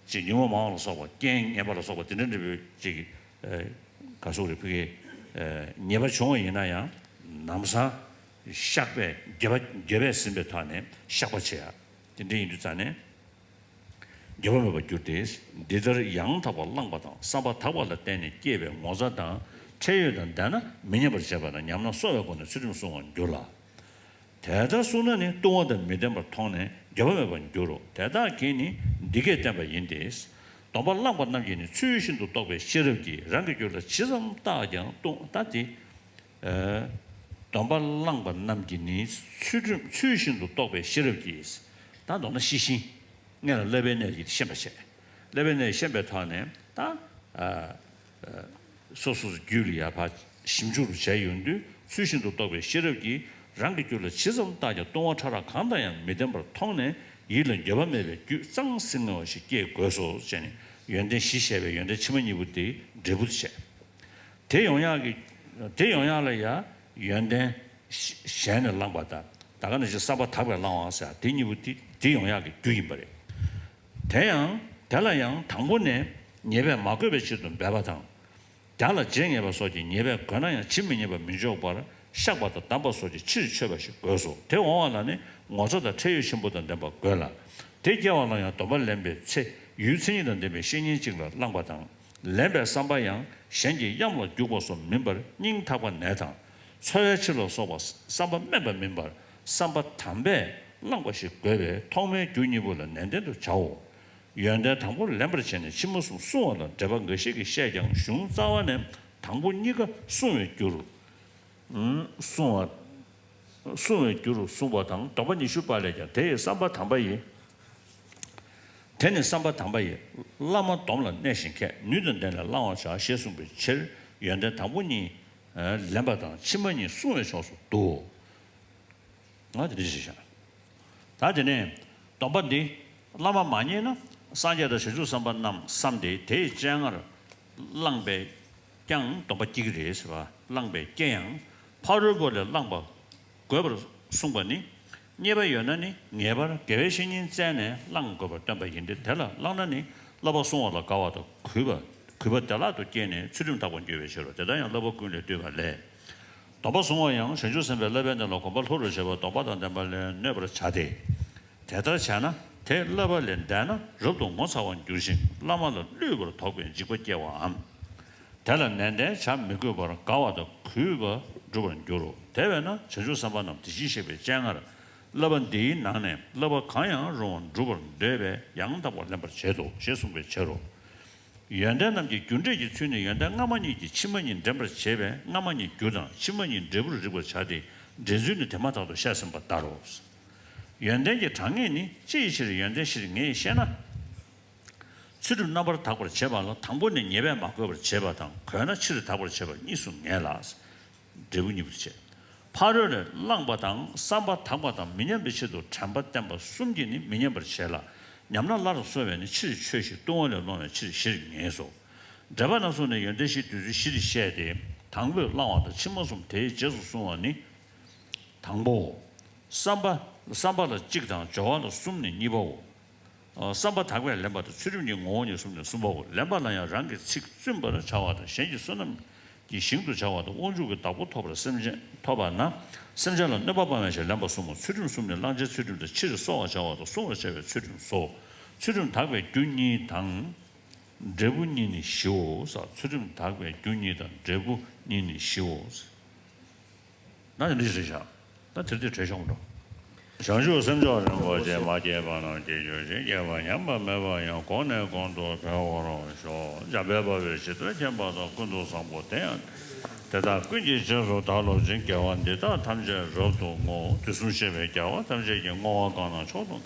ཅིག་ཉོན་མོངས་མ་འོངས་ལ་སོགས་པ་རྐྱེན་ངན་པ་ལ་སོགས་པ་དེ་འདྲ་འདྲ་བོའི་ཅིག་ག་སོགས་རེ་ཕུག་གི་ཉེས་པ་བྱུང་བ་ཡིན་ན་ཡང་ལམ་སང་བཤགས་པས་འགྱོད་པ་འགྱོད་པས་ཟིན་པའི་ཐོག་ནས་བཤགས་པ་བྱེད་ཡ་དེ་འདྲ་ཡིན་དུས་ཙང་ནས། འགྱོད་པ་མེད་པར་འགྱུར་ཏེ། འདི་ལྟར་ཡང་དག་པར་བླངས་པ་དང་བསམ་པ་དག་པ་ལ་བརྟེན་ནས་སྐྱེས་པའི་ངོ་ཚ་དང་ཁྲེལ་ཡོད་དང་ལྡན་ན་མི་ཉམས་པར་བྱེད་པ་དང་ཉམས་ན་གསོ་བའི་སྒོ་ནས་ཚུལ་ཁྲིམས་བསྲུང་བར་འགྱུར་ལ། དེ་ལྟར་བསྲུངས་ན་ནི་ལྟུང་བ་དང་མི་ལྡན་པར་མཐོང་ནས་འགྱོད་པ་མེད་པར་འགྱུར་རོ། དེ་དག་གིས་ནི་འདི་སྐད་བསྟན་པ་ཡིན་ཏེ། སྡོམ་པ་བླངས་པ་རྣམས་ཀྱིས་ནི་ཚུལ་བཞིན་དུ་རྟོགས་པའི་ཤེས་རབ་ཀྱིས་རང་གི་རྒྱུད་ལ་ཇི་ཙམ་བརྟགས་ཀྱང་ལྟུང་ད་དེ། སྡོམ་པ་བླངས་པ་རྣམས་ཀྱིས་ནི་ཚུལ་ཁྲིམས་ཚུལ་བཞིན་དུ་རྟོགས་པའི་ཤེས་རབ་ཀྱིས། ད་མདོར་ན་ཤེས་བཞིན། སྔོན་ལ་བསླབ་པའི་གནས་ཀྱི་ཤེས་པ་བྱས། བསླབ་པའི་གནས་ཤེས་པའི་ཐོག་ནས་ད། སོ་སོ་སོའི་རྒྱུད་ལ་ཡར་ཕར་ཞིབ་འཇུག་བྱས་ཡོང་དུས་ཚུལ་བཞིན་དུ་རྟོགས་པའི་ཤེས་རབ་ཀྱིས་རང་གི་རྒྱུད་ལ་ཇི་ཙམ་བརྟགས་ཀྱང་ལྟུང་བ་ཕྲ་རགས་གང་དང་ཡང་མི་ལྡན་པར་མཐོང་ནས་ཡིད་ལ་འགྱོད་པ་མེད་པའི་རྒྱུད་གཙང་སིང་ངེ་བ་ཞིག་སྐྱེ་དགོས་སོ་ཞེས་ནས་ཡོན་ཏན་བཞི་བཤད་པའི་ཡོན་ཏན་ཕྱི་མ་གཉིས་པོ་དེ་འབྲས་བུ་བཤད། དེ་ཡོང་ཡག་གི། དེ་ཡོང་ཡག་ལ་ཡང་ཡོན་ཏན་གཞན་ནས་བླངས་པ་དང་ད་ག་ནང་བཞིན་བསམ་པ་དག་པས་བླང་བ་ཟེར་དེ་གཉིས་པོ་དེ་དེ་ཡོང་ཡག་གི་རྒྱུ་ཡིན་པ་རེད། དེ་ཡང་དེ་ལ་ཡང་དང་པོ་ནས་ཉེས་པས་མ་གོས་པའི་ཕྱིར་དུ་འབད་པ་དང་། བདག་ལ་བྱེད་ངེས་པ་སོགས་ཀྱི་ཉེས་པས་གོས་ན་ཡང་བྱེད་མི་ཉེས་པ་མི་འཇོག་པར་བཤགས་པ་དང་བསྡམས་པ་སོགས་ཀྱི་ཕྱིར་མཆོད་པ་ཞིག་དགོས་སོ། དེ་འོང་བ་ལ་ནི་ངོ་ཚ་དང་ཁྲེལ་ཡོད་ཆེན་པོ་དང་ལྡན་པ་དགོས་ལ། དེ་སྐྱེ་བ་ལ་ཡང་སྡོམ་པ་ལེན་པའི་ཚེ་ཡུལ་མཚན་ཉིད་དང་ལྡན་པའི་བཤེས་གཉེན་གཅིག་ལ་བླངས་པ་དང་། ལེན་པའི་བསམ་པ་ཡང་གཞན་གྱི་གཡང་ལ་རྒྱུག་པ་སོགས་མིན་པར་སྙིང་ཐག་པ་ནས་དང་། འཚོ་བའི་ཕྱིར་ལ་སོགས་པ་བསམ་པ་དམན་པ་མིན་པར་བསམ་པ་དམ་པས་བླངས་པ་ཞིག་དགོས་པས་ཐོག་མའི་རྒྱུ་གཉིས་པོ་ལ་ནན་ཏན་དུ་བྱའོ། ཡོན་ཏན་དང་པོ་ལེན་པར་བྱས་ནས་ཕྱི་མ་གསུམ་བསྲུང་བ་ལ་འགྲེལ་པ་འགའ་ཞིག་གིས་བཤད་ཀྱང་གཞུང་རྩ་བ་ནས་དང་པོ་གཉིས་ཀ་བསྲུང་བའི་རྒྱུར། བསྲུང་བ། བསྲུང་བའི་རྒྱུར་གསུངས་པ་དང་སྡོམ་པ་ཉི་ཤུ་པ་ལས་ཀྱང་དེ་ཡི་བསམ་པ་དམ་པ་ཡིས། དེ་ནི་བསམ་པ་དམ་པ་ཡིས་བླ་མ་སྡོམ་ལ་གནས་ཤིང་མཁས་ནུས་དང་ལྡན་ལ་བླང་བར་བྱ་ཞེས་གསུངས་པའི་ཕྱིར་ཡོན་ཏན་དང་པོ་གཉིས་ལེན་པ་དང་ཕྱི་མ་གཉིས་བསྲུང་བའི་ཕྱོགས་སུ་འདུའོ། ང་དེ་འདྲ་ཞིག་བྱ། ད་དེ་ནས་སྡོམ་པ་འདི་བླ་མ་མ་རྙེད་ན་སངས་རྒྱས་དང་བྱང་ཆུབ་སེམས་དཔའ་རྣམས་བསམས་ཏེ་དེའི་སྤྱན་སྔར་བླངས་པས་ཀྱང་སྡོམ་པ་སྐྱེ་གི་རེད་ཟེར་བ། བླངས་པས་སྐྱེ་ཡང་ཕ་རོལ་པོ་ལས་བླངས་པ་དགོས་པར་གསུངས་པ་ནི། རྙེད་པ་ཡོད་ན་ནི་ངེས་པར་དགེ་བའི་བཤེས་གཉེན་བཙལ་ནས་བླང་དགོས་པར་སྟོན་པ་ཡིན་ཏེ་དེ་ལ་བླངས་ན་ནི་བསླབ་པ་བསྲུང་བ་ལ་དགའ་བ་དང་གུས་པ་གུས་པ་བདེ་བླག་ཏུ་སྐྱེས་ནས་ཚུལ་ཁྲིམས་དག་པར་འགྱུར་བའི་ཕྱིར་རོ། དེ་ལྟར་ཡང་བསླབ་པ་ཀུན་ལས་བཏུས་པ་ལས། སྡོམ་པ་བཟུང་བ་ཡང་བྱང་ཆུབ་སེམས་དཔའི་བསླབ་པའི་གནས་ལ་གོམས་པ་ལྷུར་བྱེད་པ་སྡོམ་པ་དང་ལྡན་པ་ལས་གནོད་པར་བྱ་སྟེ། དེ་ལྟར་བྱས་ན་དེ་བསླབ་པ་ལས་འདས་ན་རབ་ཏུ་ངོ་ཚ་བར་འགྱུར་ཞིང་བླ་མ་ལ་བསླུས་པར་དོགས་པའི་འཇིགས་པ་སྐྱེ་བའམ། དེ་ལ་ནན་ཏན་བྱ་མི་དགོས་པར་དགའ་བ་དང་གུས་པ་འགྲུབ་པར་འགྱུར་རོ། དེ་བས་ན་བྱང་ཆུབ་སེམས་དཔའ་རྣམས་དེ་བཞིན་གཤེགས་པའི་སྤྱན་སྔར། བསླབ་པ་འདིའི་ནང་ནས་བསླབ་པ་གང་ཡང་རུང་བ་འགྲུབ་པར་འདོད་པས་ཡང་དག་པར་ལེན་པར་བྱེད་དོ་ཞེས་གསུངས་པའི་ཕྱིར་རོ། ཡོན་ཏན་རྣམས་ཀྱི་རྒྱུ་འབྲས་ཀྱི་ཚུལ་ནི་ཡོན་ཏན་སྔ་མ་གཉིས་ཀྱིས་ཕྱི་མ་གཉིས་འདྲེན་པར་བྱེད་པས་སྔ་མ་གཉིས་རྒྱུ་དང་ཕྱི་མ་གཉིས་འབྲས་བུར་རིགས་པར་བྱ་སྟེ། འདྲེན་ཚུལ་ནི་དེ་མ་ཐག་ཏུ་བཤད་ཟིན་པ་ལྟར་རོ། ཡོན་ཏན་གྱི་གྲངས་ངེས་ནི་ཅིའི་ཕྱིར་ཡོན་ཏན་བཞིར་ངེས་ཤེ་ན། ཚུལ་ཁྲིམས་རྣམ་པར་དག་པར་བྱེད་པ་ལ་དང་པོ་ནས་ཉེས་པས་མ་གོས་པར་བྱེད་པ་དང་གོས་ན་ཕྱིར་དག་པར་བྱེད་པ་གཉིས་སུ་ངེས་ལ། འབྲས་བུ་གཉིས་པོ་དེ་བྱེད། ཕ་རོལ་ནས་བླངས་པ་དང་བསམ་པ་དག་པ་དང་མི་ཉམས་པའི་ཆེད་དུ་དྲན་པ་བསྟེན་པ་གསུམ་གྱིས་ནི་མི་ཉམས་པར་བྱེད་ལ། ཉམས་ན་སླར་གསོ་བས་ནི་ཕྱིར་ཆོས་བཞི་ལྟུང་བ་ལས་སློང་བའི་ཕྱིར་བཞིར་ངེས་སོ། འགྲེལ་པ་རྣམ་གསུམ་ནས་ཡོན་ཏན་བཞི་འདོད་ཚུལ་བཞི་སྟེ་བཤད་དེ། དང་པོས་བླང་བ་དང་ཕྱི་མ་གསུམ་དེའི་རྗེས་སུ་བཟུང་བ་ནི། དང་པོའོ། བསམ་པ་བསམ་པ་ལ་གཅིག་དང་སྦྱོར་བ་ལ་གསུམ་ནི་གཉིས་པའོ། ཨ། བསམ་པ་དག་པས་ལེན་པ་དང་ཚུལ་ཁྲིམས་ཀྱི་ངོ་བོ་ཉིད་གསུམ་ནི་གསུམ་པའོ། ལེན་པ་ལ་ཡང་རང་གི་ཚིག་བཙུན་པར་བྱ་བ་དང་གཞན་གྱི་བསོད་ནམས་ཀྱི་ཞིང་དུ་བྱ་བ་དང་དབང་ཕྱུག་གི་བདག་པོ་ཐོབ་པར་སེམས་ཅན་ཐོབ་པ་ན་སེམས་ཅན་ལ་གནོད་པ་སྤང་བའི་ཕྱིར་ལེན་པ་གསུམ་མོ། ཚུལ་ཁྲིམས་གསུམ་ནི་བླང་བྱའི་ཚུལ་ཁྲིམས་དང་ཕྱིར་གསོ་བར་བྱ་བ་དང་བསྲུང་བར་བྱ་བའི་ཚུལ་ཁྲིམས་སོ། ཚུལ་ཁྲིམས་དག་པའི་རྒྱུ་གཉིས་དང་། འབྲས་བུ་གཉིས་ནི་བཞིའོ། ཚུལ་ཁྲིམས་དག་པའི་རྒྱུ་གཉིས་དང་འབྲས་བུ་གཉིས་ནི་བཞིའོ། ན་ནི་རེད་བཞག་ད་དེར་དེ་བྲེལ་ཤོང་འགྲོ། བྱང་ཆུབ་སེམས་མཆོག་རིན་པོ་ཆེ། མ་སྐྱེས་པ་རྣམས་སྐྱེ་གྱུར་ཅིག་སྐྱེས་པ་ཉམས་པ་མེད་པ་ཡང་། གོང་ནས་གོང་དུ་འཕེལ་བར་ཤོག་འཇམ་དཔལ་དཔའ་བོས་ཇི་ལྟར་མཁྱེན་པ་དང་། ཀུན་ཏུ་བཟང་པོ་དེ་ཡང་དེ་དག་ཀུན་གྱི་རྗེས་སུ་བདག་སློབ་ཅིང་། དགེ་བ་འདི་དག་ཐམས་ཅད་རབ་ཏུ་བསྔོ། དུས་གསུམ་གཤེགས་པའི་རྒྱལ་བ་ཐམས་ཅད་ཀྱིས། བསྔོ་བ་གང་གནང་མཆོག་ཏུ་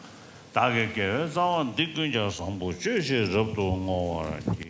བདག་གི་དགེ་བའི་རྩ་བ་འདི། ཀུན་ཀྱང་བཟང་པོ་སྤྱོད་ཕྱིར་རབ་ཏུ་བསྔོ་བར་བགྱི།